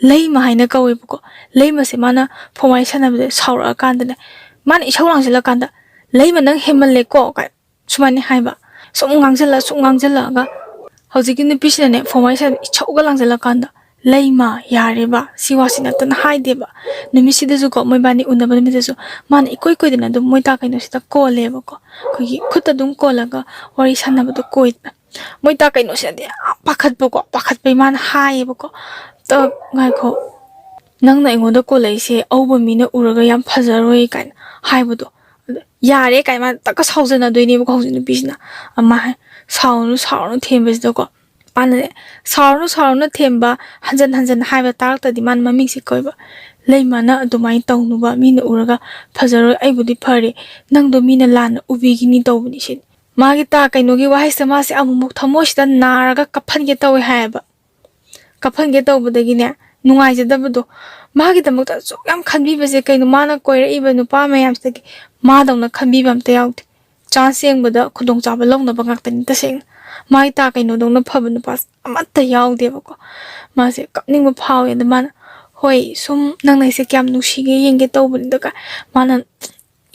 ꯂꯩꯃ ꯍꯥꯏꯅ ꯀꯧꯋꯦꯕꯀꯣ꯫ ꯂꯩꯃꯁꯦ ꯃꯥꯅ ꯐꯣꯟ ꯋꯥꯔꯤ ꯁꯥꯟꯅꯕꯗ ꯁꯥꯎꯔꯛꯑꯀꯥꯟꯗꯅꯦ, ꯃꯥꯅ ꯏꯁꯧ ꯂꯥꯡꯁꯤꯜꯂꯀꯥꯟꯗ, "ꯂꯩꯃ, ꯅꯪ ꯍꯦꯟꯃꯜꯂꯦꯀꯣ" ꯀꯥꯏ ꯁꯨꯃꯥꯏꯅ ꯍꯥꯏꯕ꯫ ꯁꯨꯝ ꯉꯥꯡꯁꯤꯜꯂ, ꯁꯨꯝ ꯉꯥꯡꯁꯤꯜꯂꯛꯑꯒ ꯍꯧꯖꯤꯛꯀꯤ ꯅꯨꯄꯤꯁꯤꯅꯅꯦ ꯐꯣꯟ ꯋꯥꯔꯤ ꯁꯥꯟꯅꯕ ꯏꯁꯧꯒ ꯂꯥꯡꯁꯤꯜꯂꯀꯥꯟꯗ, "ꯂꯩꯃ, ꯌꯥꯔꯦꯕ, ꯁꯤ ꯋꯥꯁꯤ ꯅꯠꯇꯅ" ꯍꯥꯏꯗꯦꯕ꯫ ꯅꯨꯃꯤꯠꯁꯤꯗꯁꯨꯀꯣ, ꯃꯣꯏꯕꯥꯅꯤ ꯎꯅꯕ ꯅꯨꯃꯤꯠꯇꯁꯨ ꯃꯥꯅ ꯏꯀꯣꯏ ꯀꯣꯏꯗꯅ ꯑꯗꯨꯝ ꯃꯣꯏ ꯇꯥ ꯀꯩꯅꯣꯁꯤꯗ ꯀꯣꯜꯂꯦꯕꯀꯣ꯫ ꯑꯩꯈꯣꯏꯒꯤ ꯈꯨꯠꯇ ꯑꯗꯨꯝ ꯀꯣꯜꯂꯒ ꯋꯥꯔꯤ ꯁꯥꯟꯅꯕꯗꯣ ꯀꯣꯏꯗꯅ꯫ ꯃꯣꯏ ꯇꯥ ꯀꯩꯅꯣꯁꯤꯅꯗꯤ ꯌꯥꯝ ꯄꯥꯈꯠꯄꯀꯣ, ꯄꯥꯈꯠꯄꯩ ꯃꯥꯅ ꯍꯥꯏꯌꯦꯕꯀꯣ, "ꯇ-, ꯉꯥꯏꯈꯣ, ꯅꯪꯅ ꯑꯩꯉꯣꯟꯗ ꯀꯣꯜꯂꯛꯏꯁꯦ ꯑꯎꯕ ꯃꯤꯅ ꯎꯔꯒ ꯌꯥꯝ ꯐꯖꯔꯣꯏ" ꯀꯥꯏꯅ ꯍꯥꯏꯕꯗꯣ꯫ ꯑꯗ "ꯌꯥꯔꯦ" ꯀꯥꯏꯅ ꯃꯥꯅ ꯇꯛꯀ ꯁꯥꯎꯖꯅꯗꯣꯏꯅꯦꯕꯀꯣ ꯍꯧꯖꯤꯛ ꯅꯨꯄꯤꯁꯤꯅ꯫ ꯑꯃ ꯍꯥꯏ, "ꯁꯥꯎꯔꯅꯨ, ꯁꯥꯎꯔꯅꯨ" ꯊꯦꯝꯕꯁꯤꯗꯀꯣ꯫ ꯃꯥꯅꯅꯦ, "ꯁꯥꯎꯔꯅꯨ, ꯁꯥꯎꯔꯅꯨ" ꯊꯦꯝꯕ ꯍꯟꯖꯟ ꯍꯟꯖꯟ ꯍꯥꯏꯕ ꯇꯥꯔꯛꯇꯗꯤ ꯃꯥꯅ ꯃꯃꯤꯡꯁꯦ ꯀꯧꯏꯕ꯫ "ꯂꯩꯃꯅ ꯑꯗꯨꯃꯥꯏꯅ ꯇꯧꯅꯨꯕ, ꯃꯤꯅ ꯎꯔꯒ ꯐꯖꯔꯣꯏ, ꯑꯩꯕꯨꯗꯤ ꯐꯔꯦ, ꯅꯪꯗꯣ ꯃꯤꯅ ꯂꯥꯟꯅ ꯎꯕꯤꯒꯤꯅꯤ" ꯇꯧꯕꯅꯤ ꯁꯤꯅꯤ꯫ ꯃꯥꯒꯤ ꯇꯥ ꯀꯩꯅꯣꯒꯤ ꯋꯥꯍꯩꯁꯤꯗ ꯃꯥꯁꯦ ꯑꯃꯨꯛꯃꯨꯛ ꯊꯃꯣꯏꯁꯤꯗ ꯅꯥꯔꯒ ꯀꯞꯍꯟꯒꯦ ꯇꯧꯋꯦ ꯍꯥꯏꯌꯦꯕ꯫ ꯀꯞꯍꯟꯒꯦ ꯇꯧꯕꯗꯒꯤꯅꯦ, ꯅꯨꯡꯉꯥꯏꯖꯗꯕꯗꯣ꯫ ꯃꯥꯒꯤꯗꯃꯛꯇ ꯑꯁꯨꯛ ꯌꯥꯝ ꯈꯟꯕꯤꯕꯁꯦ ꯀꯩꯅꯣ? ꯃꯥꯅ ꯀꯣꯏꯔꯛꯏꯕ ꯅꯨꯄꯥ ꯃꯌꯥꯝꯁꯤꯗꯒꯤ ꯃꯥꯗꯧꯅ ꯈꯟꯕꯤꯕ ꯑꯝꯇ ꯌꯥꯎꯗꯦ꯫ ꯆꯥꯟꯁ ꯌꯦꯡꯕꯗ ꯈꯨꯗꯣꯡꯆꯥꯕ ꯂꯧꯅꯕ ꯉꯥꯛꯇꯅꯤ꯫ ꯇꯁꯦꯡꯅ ꯃꯥꯒꯤ ꯇꯥ ꯀꯩꯅꯣꯗꯧꯅ ꯐꯕ ꯅꯨꯄꯥꯁꯦ ꯑꯃꯠꯇ ꯌꯥꯎꯗꯦꯕꯀꯣ꯫ ꯃꯥꯁꯦ ꯀꯞꯅꯤꯡꯕ ꯐꯥꯎꯋꯦ꯫ ꯑꯗ ꯃꯥꯅ, "ꯍꯣꯏ, ꯁꯨꯝ ꯅꯪꯅ ꯑꯩꯁꯦ ꯀꯌꯥꯝ ꯅꯨꯡꯁꯤꯒꯦ ꯌꯦꯡꯒꯦ ꯇꯧꯕꯅꯤꯗ" ꯀꯥꯏ ꯃꯥꯅ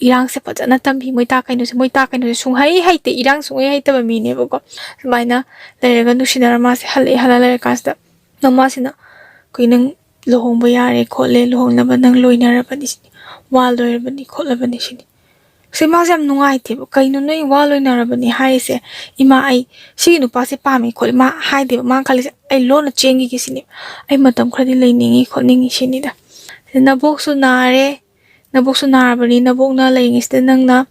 ꯏꯔꯥꯡꯁꯦ ꯐꯖꯅ ꯇꯝꯕꯤ꯫ ꯃꯣꯏ ꯇꯥ ꯀꯩꯅꯣꯁꯦ, ꯃꯣꯏ ꯇꯥ ꯀꯩꯅꯣꯁꯦ ꯁꯨꯡꯍꯩ ꯍꯩꯇꯦ, ꯏꯔꯥꯡ ꯁꯨꯡꯍꯩ ꯍꯩꯇꯕ ꯃꯤꯅꯦꯕꯀꯣ꯫ ꯁꯨꯃꯥꯏꯅ ꯂꯩꯔꯒ ꯅꯨꯡꯁꯤꯅꯔ ꯃꯥꯁꯦ ꯍꯜꯂꯛꯑꯦ꯫ ꯍꯜꯂ ꯂꯩꯔꯀꯥꯟꯁꯤꯗ ꯃꯃꯥꯁꯤꯅ, "ꯑꯩꯈꯣꯏ ꯅꯪ ꯂꯨꯍꯣꯡꯕ ꯌꯥꯔꯦ ꯈꯣꯠꯂꯦ, ꯂꯨꯍꯣꯡꯅꯕ ꯅꯪ ꯂꯣꯏꯅꯔꯕꯅꯤ ꯁꯤꯅꯤ, ꯋꯥ ꯂꯣꯏꯔꯕꯅꯤ ꯈꯣꯠꯂꯕꯅꯤ ꯁꯤꯅꯤ"꯫ ꯁꯤ ꯃꯥꯁꯦ ꯌꯥꯝ ꯅꯨꯡꯉꯥꯏꯇꯦꯕ꯫ "ꯀꯩꯅꯣ ꯅꯣꯏ ꯋꯥ ꯂꯣꯏꯅꯔꯕꯅꯤ ꯍꯥꯏꯔꯤꯁꯦ? ꯏꯃꯥ, ꯑꯩ ꯁꯤꯒꯤ ꯅꯨꯄꯥꯁꯦ ꯄꯥꯝꯃꯤ ꯈꯣꯠꯂꯤ"꯫ ꯃꯥ ꯍꯥꯏꯗꯦꯕ꯫ ꯃꯥ ꯈꯜꯂꯤꯁꯦ, "ꯑꯩ ꯂꯣꯟꯅ ꯆꯦꯟꯈꯤꯒꯦ ꯁꯤꯅꯤ, ꯑꯩ ꯃꯇꯝ ꯈꯔꯗꯤ ꯂꯩꯅꯤꯡꯉꯤ ꯈꯣꯠꯅꯤꯡꯉꯤ" ꯁꯤꯅꯤꯗ꯫ "ꯅꯕꯣꯛꯁꯨ ꯅꯥꯔꯦ, ꯅꯕꯣꯛꯁꯨ ꯅꯥꯔꯕꯅꯤ, ꯅꯕꯣꯛꯅ ꯂꯩꯔꯤꯉꯩꯁꯤꯗ ꯅꯪꯅ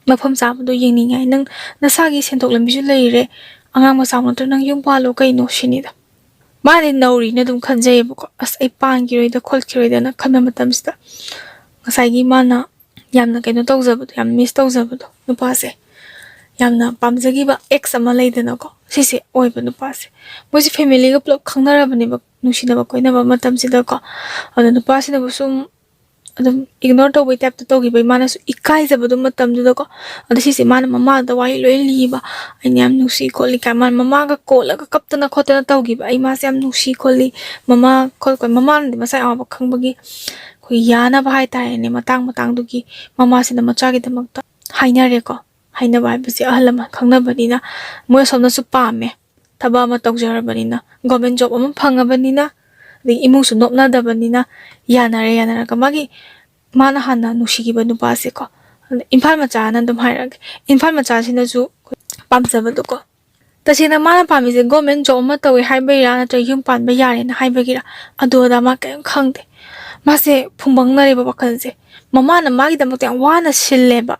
ꯃꯐꯝ ꯆꯥꯕꯗꯣ ꯌꯦꯡꯅꯤꯡꯉꯦ ꯍꯥꯏ, ꯅꯪ ꯅꯁꯥꯒꯤ ꯁꯦꯟꯊꯣꯛ ꯂꯝꯕꯤꯁꯨ ꯂꯩꯔꯦ, ꯑꯉꯥꯡ ꯃꯆꯥ ꯅꯠꯇ꯭ꯔ, ꯅꯪ ꯌꯨꯝ ꯄꯥꯜꯂꯣ ꯀꯩꯅꯣ" ꯁꯤꯅꯤꯗ꯫ ꯃꯥꯗꯤ ꯅꯧꯔꯤꯅ ꯑꯗꯨꯝ ꯈꯟꯖꯩꯌꯦꯕꯀꯣ꯫ "ꯑꯁ, ꯑꯩ ꯄꯥꯟꯈꯤꯔꯣꯏꯗ ꯈꯣꯠꯈꯤꯔꯣꯏꯗꯅ" ꯈꯟꯕ ꯃꯇꯝꯁꯤꯗ, ꯉꯁꯥꯏꯒꯤ ꯃꯥꯅ ꯌꯥꯝꯅ ꯀꯩꯅꯣ ꯇꯧꯖꯕꯗꯣ, ꯌꯥꯝ ꯃꯤꯁ ꯇꯧꯖꯕꯗꯣ, ꯅꯨꯄꯥꯁꯦ ꯌꯥꯝꯅ ꯄꯥꯝꯖꯈꯤꯕ ꯑꯦꯛꯁ ꯑꯃ ꯂꯩꯗꯅꯀꯣ, ꯁꯤꯁꯦ ꯑꯣꯏꯕ ꯅꯨꯄꯥꯁꯦ꯫ ꯃꯣꯏꯁꯦ ꯐꯦꯃꯤꯂꯤꯒ ꯄꯨꯂꯞ ꯈꯪꯅꯔꯕꯅꯦꯕ, ꯅꯨꯡꯁꯤꯅꯕ ꯀꯣꯏꯅꯕ ꯃꯇꯝꯁꯤꯗꯀꯣ꯫ ꯑꯗꯣ ꯅꯨꯄꯥꯁꯤꯅꯕꯨ ꯁꯨꯝ ꯑꯗꯨꯝ ꯏꯒꯅꯣꯔ ꯇꯧꯕꯩ ꯇꯥꯏꯞꯇ ꯇꯧꯈꯤꯕꯩ ꯃꯥꯅꯁꯨ ꯏꯀꯥꯏꯖꯕꯗꯣ ꯃꯇꯝꯗꯨꯗꯀꯣ꯫ ꯑꯗꯣ ꯁꯤꯁꯦ ꯃꯥꯅ ꯃꯃꯥꯗ ꯋꯥꯔꯤ ꯂꯣꯏ ꯂꯤꯕ, "ꯑꯩꯅ ꯌꯥꯝ ꯅꯨꯡꯁꯤ ꯈꯣꯠꯂꯤ" ꯀꯥꯏ ꯃꯥꯅ ꯃꯃꯥꯒ ꯀꯣꯜꯂꯒ ꯀꯞꯇꯅ ꯈꯣꯠꯇꯅ ꯇꯧꯈꯤꯕ꯫ "ꯑꯩ ꯃꯥꯁꯦ ꯌꯥꯝ ꯅꯨꯡꯁꯤ ꯈꯣꯠꯂꯤ, ꯃꯃꯥ ꯈꯣꯠ-" ꯃꯃꯥꯅꯗꯤ ꯃꯁꯥ ꯌꯥꯝ ꯋꯥꯕ ꯈꯪꯕꯒꯤ ꯑꯩꯈꯣꯏ ꯌꯥꯅꯕ ꯍꯥꯏꯇꯥꯔꯦꯅꯦ, ꯃꯇꯥꯡ ꯃꯇꯥꯡꯗꯨꯒꯤ ꯃꯃꯥꯁꯤꯅ ꯃꯆꯥꯒꯤꯗꯃꯛꯇ ꯍꯥꯏꯅꯔꯦꯀꯣ꯫ ꯍꯥꯏꯅꯕ ꯍꯥꯏꯕꯁꯦ ꯑꯍꯜ ꯂꯃꯟ ꯈꯪꯅꯕꯅꯤꯅ ꯃꯣꯏ ꯑꯁꯣꯝꯅꯁꯨ ꯄꯥꯝꯃꯦ꯫ ꯊꯕꯛ ꯑꯃ ꯇꯧꯖꯔꯕꯅꯤꯅ, ꯒꯣꯔꯃꯦꯟ ꯖꯣꯕ ꯑꯃ ꯐꯪꯉꯕꯅꯤꯅ, ꯑꯗꯒꯤ ꯏꯃꯨꯡꯁꯨ ꯅꯣꯞꯅꯗꯕꯅꯤꯅ ꯌꯥꯅꯔꯦ꯫ ꯌꯥꯅꯔꯒ ꯃꯥꯒꯤ, ꯃꯥꯅ ꯍꯥꯟꯅ ꯅꯨꯡꯁꯤꯈꯤꯕ ꯅꯨꯄꯥꯁꯦꯀꯣ, ꯑꯗ ꯏꯝꯐꯥꯜ ꯃꯆꯥꯅ ꯑꯗꯨꯝ ꯍꯥꯏꯔꯛꯑꯒꯦ, ꯏꯝꯐꯥꯜ ꯃꯆꯥꯁꯤꯅꯁꯨ ꯄꯥꯝꯖꯕꯗꯣꯀꯣ꯫ ꯇꯁꯦꯡꯅ ꯃꯥꯅ ꯄꯥꯝꯃꯤꯁꯦ ꯒꯣꯔꯃꯦꯟ ꯖꯣꯕ ꯑꯃ ꯇꯧꯋꯦ ꯍꯥꯏꯕꯒꯤꯔꯥ ꯅꯠꯇ꯭ꯔꯒ ꯌꯨꯝ ꯄꯥꯟꯕ ꯌꯥꯔꯦꯅ ꯍꯥꯏꯕꯒꯤꯔꯥ, ꯑꯗꯨ ꯑꯗꯥ ꯃꯥ ꯀꯔꯤꯝ ꯈꯪꯗꯦ꯫ ꯃꯥꯁꯦ ꯐꯨꯡꯕꯪꯅꯔꯦꯕ ꯋꯥꯈꯜꯁꯦ꯫ ꯃꯃꯥꯅ ꯃꯥꯒꯤꯗꯃꯛꯇ ꯌꯥꯝ ꯋꯥꯅ ꯁꯤꯜꯂꯦꯕ꯫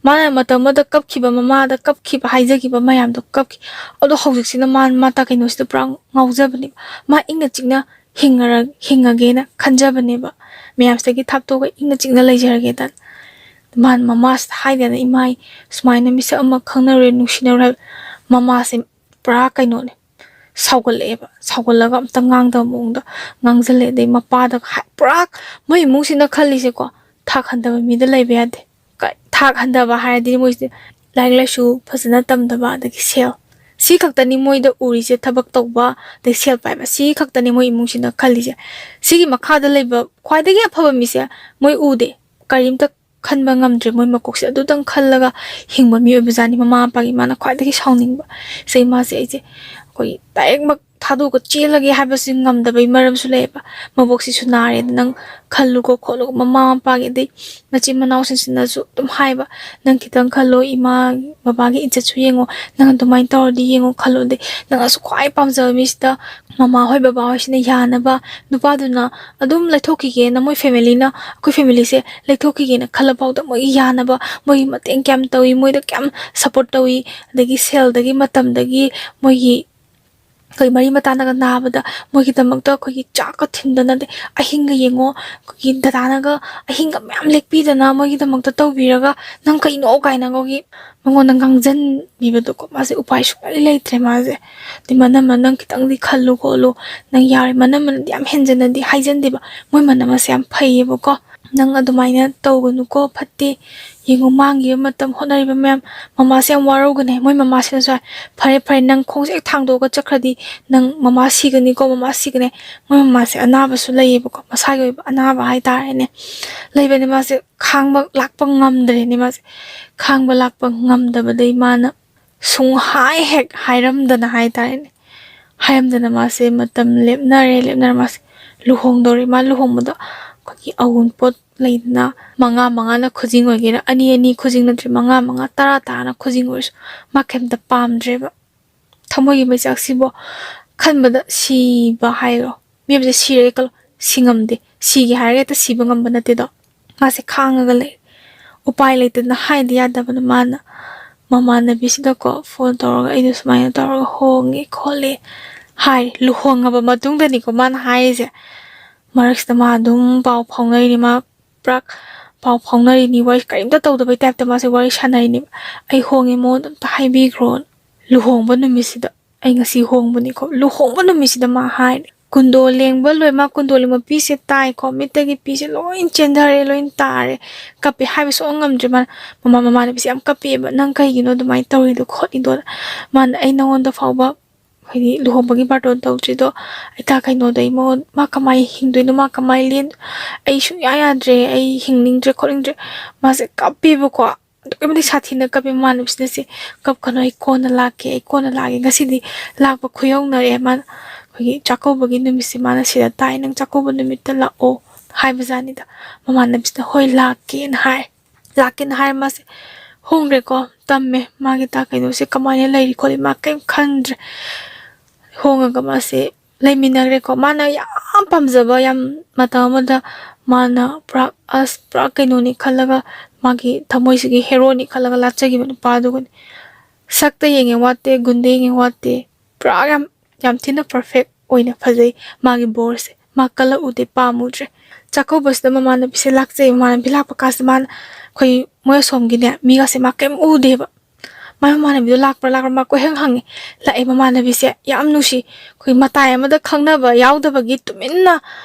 ꯃꯥꯅ ꯃꯇꯝ ꯑꯃꯗ ꯀꯞꯈꯤꯕ, ꯃꯃꯥꯗ ꯀꯞꯈꯤꯕ, ꯍꯥꯏꯖꯈꯤꯕ ꯃꯌꯥꯝꯗꯣ ꯀꯞꯈꯤ꯫ ꯑꯗꯣ ꯍꯧꯖꯤꯛꯁꯤꯅ ꯃꯥ, ꯃꯥ ꯇꯥ ꯀꯩꯅꯣꯁꯤꯗ ꯄꯨꯔꯥ ꯉꯥꯎꯖꯕꯅꯦꯕ꯫ ꯃꯥ ꯏꯪꯅ ꯆꯤꯛꯅ ꯍꯤꯡꯉꯔ-, ꯍꯤꯡꯉꯒꯦꯅ ꯈꯟꯖꯕꯅꯦꯕ꯫ ꯃꯌꯥꯝꯁꯤꯗꯒꯤ ꯊꯥꯞꯇꯣꯛꯑꯒ ꯏꯪꯅ ꯆꯤꯛꯅ ꯂꯩꯖꯔꯒꯦꯗꯅ꯫ ꯃꯥꯅ ꯃꯃꯥꯁꯤꯗ ꯍꯥꯏꯗꯅ, "ꯏꯃꯥ, ꯑꯩ ꯁꯨꯃꯥꯏꯅ ꯃꯤꯁꯛ ꯑꯃ ꯈꯪꯅꯔꯨꯔꯦ, ꯅꯨꯡꯁꯤꯅꯔꯨꯔꯦ" ꯍꯥꯏꯕ꯫ ꯃꯃꯥꯁꯦ ꯄꯨꯔꯥ ꯀꯩꯅꯣꯅꯦ, ꯁꯥꯎꯒꯠꯂꯛꯑꯦꯕ꯫ ꯁꯥꯎꯒꯠꯂꯒ ꯑꯝꯇ ꯉꯥꯡꯗꯕ ꯃꯑꯣꯡꯗ ꯉꯥꯡꯁꯤꯜꯂꯦ꯫ ꯑꯗꯩ ꯃꯄꯥꯗ ꯍꯥꯏ-, ꯄꯨꯔꯥ ꯃꯣꯏ ꯏꯃꯨꯡꯁꯤꯅ ꯈꯜꯂꯤꯁꯦꯀꯣ, ꯊꯥꯛ ꯍꯟꯊꯕ ꯃꯤꯗ ꯂꯩꯕ ꯌꯥꯗꯦ꯫ ꯀ-, ꯊꯥꯛ ꯍꯟꯊꯕ ꯍꯥꯏꯔꯗꯤ ꯃꯣꯏꯁꯦ ꯂꯥꯏꯔꯤꯛ ꯂꯥꯏꯁꯨ ꯐꯖꯅ ꯇꯝꯗꯕ, ꯑꯗꯒꯤ ꯁꯦꯜ, ꯁꯤ ꯈꯛꯇꯅꯤ ꯃꯣꯏꯗ ꯎꯔꯤꯁꯦ꯫ ꯊꯕꯛ ꯇꯧꯕ, ꯑꯗꯩ ꯁꯦꯜ ꯄꯥꯏꯕ, ꯁꯤ ꯈꯛꯇꯅꯤ ꯃꯣꯏ ꯏꯃꯨꯡꯁꯤꯅ ꯈꯜꯂꯤꯁꯦ꯫ ꯁꯤꯒꯤ ꯃꯈꯥꯗ ꯂꯩꯕ ꯈ꯭ꯋꯥꯏꯗꯒꯤ ꯑꯐꯕ ꯃꯤꯁꯦ ꯃꯣꯏ ꯎꯗꯦ꯫ ꯀꯔꯤꯝꯇ ꯈꯟꯕ ꯉꯝꯗ꯭ꯔꯦ꯫ ꯃꯣꯏ ꯃꯀꯣꯛꯁꯦ ꯑꯗꯨꯇꯪ ꯈꯜꯂꯒ ꯍꯤꯡꯕ ꯃꯤ ꯑꯣꯏꯕꯖꯥꯠꯅꯤ꯫ ꯃꯃꯥ ꯃꯄꯥꯒꯤ ꯃꯥꯅ ꯈ꯭ꯋꯥꯏꯗꯒꯤ ꯁꯥꯎꯅꯤꯡꯕ꯫ ꯁꯤ ꯃꯥꯁꯦ ꯑꯩꯁꯦ ꯑꯩꯈꯣꯏꯒꯤ ꯗꯥꯏꯔꯦꯛꯃꯛ ꯊꯥꯗꯣꯛꯑꯒ ꯆꯦꯜꯂꯒꯦ ꯍꯥꯏꯕꯁꯤ ꯉꯝꯗꯕꯒꯤ ꯃꯔꯝꯁꯨ ꯂꯩꯌꯦꯕ꯫ "ꯃꯕꯣꯛꯁꯤꯁꯨ ꯅꯥꯔꯦ, ꯅꯪ ꯈꯜꯂꯨꯀꯣ ꯈꯣꯠꯂꯨꯀꯣ", ꯃꯃꯥ ꯃꯄꯥꯒꯤ, ꯑꯗꯩ ꯃꯆꯤꯟ ꯃꯅꯥꯎꯁꯤꯡꯁꯤꯅꯁꯨ ꯑꯗꯨꯝ ꯍꯥꯏꯕ, "ꯅꯪ ꯈꯤꯇꯪ ꯈꯜꯂꯣ, ꯏꯃꯥ ꯕꯕꯥꯒꯤ ꯏꯖꯠꯁꯨ ꯌꯦꯡꯉꯣ, ꯅꯪ ꯑꯗꯨꯃꯥꯏꯅ ꯇꯧꯔꯗꯤ ꯌꯦꯡꯉꯣ ꯈꯜꯂꯣ", ꯑꯗꯩ ꯅꯪꯅꯁꯨ ꯈ꯭ꯋꯥꯏ ꯄꯥꯝꯖꯕ ꯃꯤꯁꯤꯗ ꯃꯃꯥ ꯍꯣꯏ ꯕꯕꯥ ꯍꯣꯏꯁꯤꯅ ꯌꯥꯅꯕ, ꯅꯨꯄꯥꯗꯨꯅ ꯑꯗꯨꯝ ꯂꯩꯊꯣꯛꯈꯤꯒꯦꯅ, ꯃꯣꯏ ꯐꯦꯃꯤꯂꯤꯅ ꯑꯩꯈꯣꯏ ꯐꯦꯃꯤꯂꯤꯁꯦ ꯂꯩꯊꯣꯛꯈꯤꯒꯦꯅ ꯈꯜꯂ ꯐꯥꯎꯗ ꯃꯣꯏꯒꯤ ꯌꯥꯅꯕ, ꯃꯣꯏꯒꯤ ꯃꯇꯦꯡ ꯀꯌꯥꯝ ꯇꯧꯏ, ꯃꯣꯏꯗ ꯀꯌꯥꯝ ꯁꯞꯄꯣꯔꯠ ꯇꯧꯏ, ꯑꯗꯒꯤ ꯁꯦꯜꯗꯒꯤ, ꯃꯇꯝꯗꯒꯤ, ꯃꯣꯏꯒꯤ ꯑꯩꯈꯣꯏ ꯃꯔꯤ ꯃꯇꯥꯅꯒ ꯅꯥꯕꯗ ꯃꯣꯏꯒꯤꯗꯃꯛꯇ ꯑꯩꯈꯣꯏꯒꯤ ꯆꯥꯛꯀ ꯊꯤꯟꯗꯅ, ꯑꯗꯩ ꯑꯍꯤꯡꯒ ꯌꯦꯡꯉꯣ, ꯑꯩꯈꯣꯏꯒꯤ ꯗꯗꯥꯅꯒ ꯑꯍꯤꯡꯒ ꯃꯌꯥꯝ ꯂꯦꯛꯄꯤꯗꯅ ꯃꯣꯏꯒꯤꯗꯃꯛꯇ ꯇꯧꯕꯤꯔꯒ, "ꯅꯪ ꯀꯩꯅꯣ?" ꯀꯥꯏꯅꯒꯤ ꯃꯉꯣꯟꯗ ꯉꯥꯡꯁꯤꯟꯕꯤꯕꯗꯣꯀꯣ꯫ ꯃꯥꯁꯦ ꯎꯄꯥꯏ ꯁꯨꯡꯂꯩ ꯂꯩꯇ꯭ꯔꯦ꯫ ꯃꯥꯁꯦ ꯑꯗꯩ ꯃꯅꯝꯃ, "ꯅꯪ ꯈꯤꯇꯪꯗꯤ ꯈꯜꯂꯨ ꯈꯣꯠꯂꯨ, ꯅꯪ ꯌꯥꯔꯦ", ꯃꯅꯝꯃꯅꯗꯤ ꯌꯥꯝ ꯍꯦꯟꯖꯟꯅꯗꯤ ꯍꯥꯏꯖꯟꯗꯦꯕ꯫ ꯃꯣꯏ ꯃꯅꯝꯃꯁꯦ ꯌꯥꯝ ꯐꯩꯌꯦꯕꯀꯣ꯫ "ꯅꯪ ꯑꯗꯨꯃꯥꯏꯅ ꯇꯧꯒꯅꯨꯀꯣ, ꯐꯠꯇꯦ꯫ ꯌꯦꯡꯉꯨ, ꯃꯥꯡꯈꯤꯕ ꯃꯇꯝ, ꯍꯣꯠꯅꯔꯤꯕ ꯃꯌꯥꯝ", ꯃꯃꯥꯁꯦ ꯌꯥꯝ ꯋꯥꯔꯧꯒꯅꯦ꯫ ꯃꯣꯏ ꯃꯃꯥꯁꯤꯅꯁꯨ ꯍꯥꯏ, "ꯐꯔꯦ, ꯐꯔꯦ, ꯅꯪ ꯈꯣꯡꯁꯦ ꯍꯦꯛ ꯊꯥꯡꯗꯣꯛꯑꯒ ꯆꯠꯈ꯭ꯔꯗꯤ ꯅꯪ ꯃꯃꯥ ꯁꯤꯒꯅꯤꯀꯣ, ꯃꯃꯥ ꯁꯤꯒꯅꯤ"꯫ ꯃꯣꯏ ꯃꯃꯥꯁꯦ ꯑꯅꯥꯕꯁꯨ ꯂꯩꯌꯦꯕꯀꯣ, ꯃꯁꯥꯒꯤ ꯑꯣꯏꯕ ꯑꯅꯥꯕ ꯍꯥꯏꯇꯥꯔꯦꯅꯦ꯫ ꯂꯩꯕꯅꯤ ꯃꯥꯁꯦ꯫ ꯈꯥꯡꯕ ꯂꯥꯛꯄ ꯉꯝꯗ꯭ꯔꯦꯅꯦ ꯃꯥꯁꯦ꯫ ꯈꯥꯡꯕ ꯂꯥꯛꯄ ꯉꯝꯗꯕꯗꯩ ꯃꯥꯅ ꯁꯨꯡꯍꯥꯏ ꯍꯦꯛ ꯍꯥꯏꯔꯝꯗꯅ ꯍꯥꯏꯇꯥꯔꯦꯅꯦ꯫ ꯍꯥꯏꯔꯝꯗꯅ ꯃꯥꯁꯦ ꯃꯇꯝ ꯂꯦꯞꯅꯔꯦ, ꯂꯦꯞꯅꯔ ꯃꯥꯁꯦ ꯂꯨꯍꯣꯡꯗꯧꯔꯦ꯫ ꯃꯥ ꯂꯨꯍꯣꯡꯕꯗꯣ ꯑꯩꯈꯣꯏꯒꯤ ꯑꯎꯟꯄꯣꯠ ꯂꯩꯗꯅ, ꯃꯉꯥ ꯃꯉꯥꯅ ꯈꯨꯖꯤꯡ ꯑꯣꯏꯒꯦꯔꯥ, ꯑꯅꯤ ꯑꯅꯤ ꯈꯨꯖꯤꯡ ꯅꯠꯇ꯭ꯔꯦ, ꯃꯉꯥ ꯃꯉꯥ, ꯇꯔꯥ ꯇꯔꯥꯅ ꯈꯨꯖꯤꯡ ꯑꯣꯏꯔꯁꯨ ꯃꯥ ꯀꯩꯝꯇ ꯄꯥꯝꯗ꯭ꯔꯦꯕ꯫ ꯊꯃꯣꯏꯒꯤ ꯃꯩꯆꯥꯛꯁꯤꯕꯨ ꯈꯟꯕꯗ ꯁꯤꯕ ꯍꯥꯏꯔꯣ꯫ ꯃꯤ ꯑꯃꯁꯦ ꯁꯤꯔꯒꯦ ꯈꯜꯂꯣ, ꯁꯤ ꯉꯝꯗꯦ꯫ ꯁꯤꯒꯦ ꯍꯥꯏꯔꯒ ꯍꯦꯛꯇ ꯁꯤꯕ ꯉꯝꯕ ꯅꯠꯇꯦꯗꯣ꯫ ꯃꯥꯁꯦ ꯈꯥꯡꯉꯒ ꯂꯩ꯫ ꯎꯄꯥꯏ ꯂꯩꯇꯗꯅ ꯍꯥꯏꯗ ꯌꯥꯗꯕꯅ ꯃꯥꯅ ꯃꯃꯥꯟꯅꯕꯤꯁꯤꯗꯀꯣ ꯐꯣꯟ ꯇꯧꯔꯒ, "ꯑꯩꯗꯣ ꯁꯨꯃꯥꯏꯅ ꯇꯧꯔꯒ ꯍꯣꯡꯉꯦ ꯈꯣꯠꯂꯦ" ꯍꯥꯏ꯫ ꯂꯨꯍꯣꯡꯉꯕ ꯃꯇꯨꯡꯗꯅꯤꯀꯣ ꯃꯥꯅ ꯍꯥꯏꯔꯤꯁꯦ꯫ ꯃꯔꯛꯁꯤꯗ ꯃꯥ ꯑꯗꯨꯝ ꯄꯥꯎ ꯐꯥꯎꯅꯔꯤꯅꯤ꯫ ꯃꯥ ꯄꯨꯔꯥ ꯄꯥꯎ ꯐꯥꯎꯅꯔꯤꯅꯤ꯫ ꯋꯥꯔꯤ ꯀꯔꯤꯝꯇ ꯇꯧꯗꯕꯩ ꯇꯥꯏꯞꯇ ꯃꯥꯁꯦ ꯋꯥꯔꯤ ꯁꯥꯟꯅꯔꯤꯅꯦꯕ꯫ "ꯑꯩ ꯍꯣꯡꯉꯦ, ꯃꯉꯣꯟꯗ ꯑꯝꯇ ꯍꯥꯏꯕꯤꯈ꯭ꯔꯣ"꯫ ꯂꯨꯍꯣꯡꯕ ꯅꯨꯃꯤꯠꯁꯤꯗ ꯑꯩ ꯉꯁꯤ ꯍꯣꯡꯕꯅꯤꯀꯣ, ꯂꯨꯍꯣꯡꯕ ꯅꯨꯃꯤꯠꯁꯤꯗ ꯃꯥ ꯍꯥꯏꯔꯦ꯫ ꯀꯨꯟꯗꯣ ꯂꯦꯡꯕ ꯂꯣꯏ, ꯃꯥ ꯀꯨꯟꯗꯣ ꯂꯦꯡꯕ ꯄꯤꯁꯦ ꯇꯥꯏꯀꯣ, ꯃꯤꯠꯇꯒꯤ ꯄꯤꯁꯦ ꯂꯣꯏ ꯆꯦꯟꯊꯔꯦ, ꯂꯣꯏ ꯇꯥꯔꯦ, ꯀꯞꯄꯦ, ꯍꯥꯏꯕ ꯁꯨꯡꯉꯝ ꯉꯝꯗ꯭ꯔꯦ꯫ ꯃꯥꯅ ꯃꯃꯥ ꯃꯃꯥꯟꯅꯕꯤꯁꯦ ꯌꯥꯝ ꯀꯞꯄꯦꯕ, "ꯅꯪ ꯀꯩꯒꯤꯅꯣ ꯑꯗꯨꯃꯥꯏꯅ ꯇꯧꯔꯤꯗꯣ ꯈꯣꯠꯂꯤꯗꯣ?" ꯃꯥꯅ, "ꯑꯩ ꯅꯉꯣꯟꯗ ꯐꯥꯎꯕ, ꯍꯥꯏꯗꯤ, ꯂꯨꯍꯣꯡꯕꯒꯤ ꯕꯥꯔꯇꯣꯟ ꯇꯧꯗ꯭ꯔꯤꯗꯣ, ꯑꯩ ꯇꯥ ꯀꯩꯅꯣꯗ ꯑꯩ ꯃꯉꯣꯟ-, ꯃꯥ ꯀꯃꯥꯏꯅ ꯍꯤꯡꯗꯣꯏꯅꯣ, ꯃꯥ ꯀꯃꯥꯏꯅ ꯂꯦꯟ-, ꯑꯩ ꯁꯨꯡꯌꯥ ꯌꯥꯗ꯭ꯔꯦ, ꯑꯩ ꯍꯤꯡꯅꯤꯡꯗ꯭ꯔꯦ ꯈꯣꯠꯅꯤꯡꯗ꯭ꯔꯦ", ꯃꯥꯁꯦ ꯀꯞꯄꯦꯕꯀꯣ꯫ ꯑꯗꯨꯛꯀꯤ ꯃꯇꯤꯛ ꯁꯥꯊꯤꯅ ꯀꯞꯄꯦ꯫ ꯃꯃꯥꯟꯅꯕꯤꯁꯤꯅꯁꯦ, "ꯀꯞꯀꯅꯣ, ꯑꯩ ꯀꯣꯟꯅ ꯂꯥꯛꯀꯦ, ꯑꯩ ꯀꯣꯟꯅ ꯂꯥꯛꯑꯒꯦ, ꯉꯁꯤꯗꯤ ꯂꯥꯛꯄ ꯈꯨꯌꯧꯅꯔꯦ", ꯃꯥꯅ ꯑꯩꯈꯣꯏꯒꯤ ꯆꯥꯛꯀꯧꯕꯒꯤ ꯅꯨꯃꯤꯠꯁꯦ ꯃꯥꯅ ꯁꯤꯗ ꯇꯥꯏ, "ꯅꯪ ꯆꯥꯛꯀꯧꯕ ꯅꯨꯃꯤꯠꯇ ꯂꯥꯛꯑꯣ" ꯍꯥꯏꯕꯖꯥꯠꯅꯤꯗ꯫ ꯃꯃꯥꯟꯅꯕꯤꯁꯤꯅ, "ꯍꯣꯏ, ꯂꯥꯛꯀꯦꯅ" ꯍꯥꯏ꯫ ꯂꯥꯛꯀꯦꯅ ꯍꯥꯏꯔ ꯃꯥꯁꯦ ꯍꯣꯡꯈ꯭ꯔꯦꯀꯣ꯫ ꯇꯝꯃꯦ ꯃꯥꯒꯤ ꯇꯥ ꯀꯩꯅꯣꯁꯦ ꯀꯃꯥꯏꯅ ꯂꯩꯔꯤ ꯈꯣꯠꯂꯤ, ꯃꯥ ꯀꯔꯤꯝ ꯈꯟꯗ꯭ꯔꯦ꯫ ꯍꯣꯡꯉꯒ ꯃꯥꯁꯦ ꯂꯩꯃꯤꯟꯅꯈ꯭ꯔꯦꯀꯣ꯫ ꯃꯥꯅ ꯌꯥꯝ ꯄꯥꯝꯖꯕ, ꯌꯥꯝ ꯃꯇꯝ ꯑꯃꯗ ꯃꯥꯅ ꯄꯨꯔꯥ, ꯑꯁ, ꯄꯨꯔꯥ ꯀꯩꯅꯣꯅꯤ ꯈꯜꯂꯒ, ꯃꯥꯒꯤ ꯊꯃꯣꯏꯁꯤꯒꯤ ꯍꯦꯔꯣꯅꯤ ꯈꯜꯂꯒ ꯂꯥꯠꯆꯈꯤꯕ ꯅꯨꯄꯥꯗꯨꯒꯅꯤ꯫ ꯁꯛꯇ ꯌꯦꯡꯉꯦ ꯋꯥꯠꯇꯦ, ꯒꯨꯟꯗ ꯌꯦꯡꯉꯦ ꯋꯥꯠꯇꯦ, ꯄꯨꯔꯥ ꯌꯥꯝ, ꯌꯥꯝ ꯊꯤꯅ ꯄꯔꯐꯦꯛ ꯑꯣꯏꯅ ꯐꯖꯩ꯫ ꯃꯥꯒꯤ ꯕꯣꯔꯁꯦ ꯃꯥ ꯀꯜꯂꯛꯎꯗꯦ, ꯄꯥꯝꯃꯨꯗ꯭ꯔꯦ꯫ ꯆꯥꯛꯀꯧꯕꯁꯤꯗ ꯃꯃꯥꯟꯅꯕꯤꯁꯦ ꯂꯥꯛꯆꯩ꯫ ꯃꯃꯥꯟꯅꯕꯤ ꯂꯥꯛꯄ ꯀꯥꯟꯁꯤꯗ ꯃꯥꯅ, ꯑꯩꯈꯣꯏ ꯃꯣꯏ ꯑꯁꯣꯝꯒꯤꯅꯦ ꯃꯤꯒꯁꯦ ꯃꯥ ꯀꯩꯝ ꯎꯗꯦꯕ꯫ ꯃꯥꯏ ꯃꯃꯥꯟꯅꯕꯤꯗꯣ ꯂꯥꯛꯄ꯭ꯔꯥ ꯂꯥꯛꯄ꯭ꯔꯥ ꯃꯥ ꯀꯣꯏꯍꯪ ꯍꯪꯉꯦ꯫ ꯂꯥꯛꯑꯦ ꯃꯃꯥꯟꯅꯕꯤꯁꯦ꯫ ꯌꯥꯝ ꯅꯨꯡꯁꯤ꯫ ꯑꯩꯈꯣꯏ ꯃꯇꯥꯏ ꯑꯃꯗ ꯈꯪꯅꯕ ꯌꯥꯎꯗꯕꯒꯤ ꯇꯨꯃꯤꯟꯅ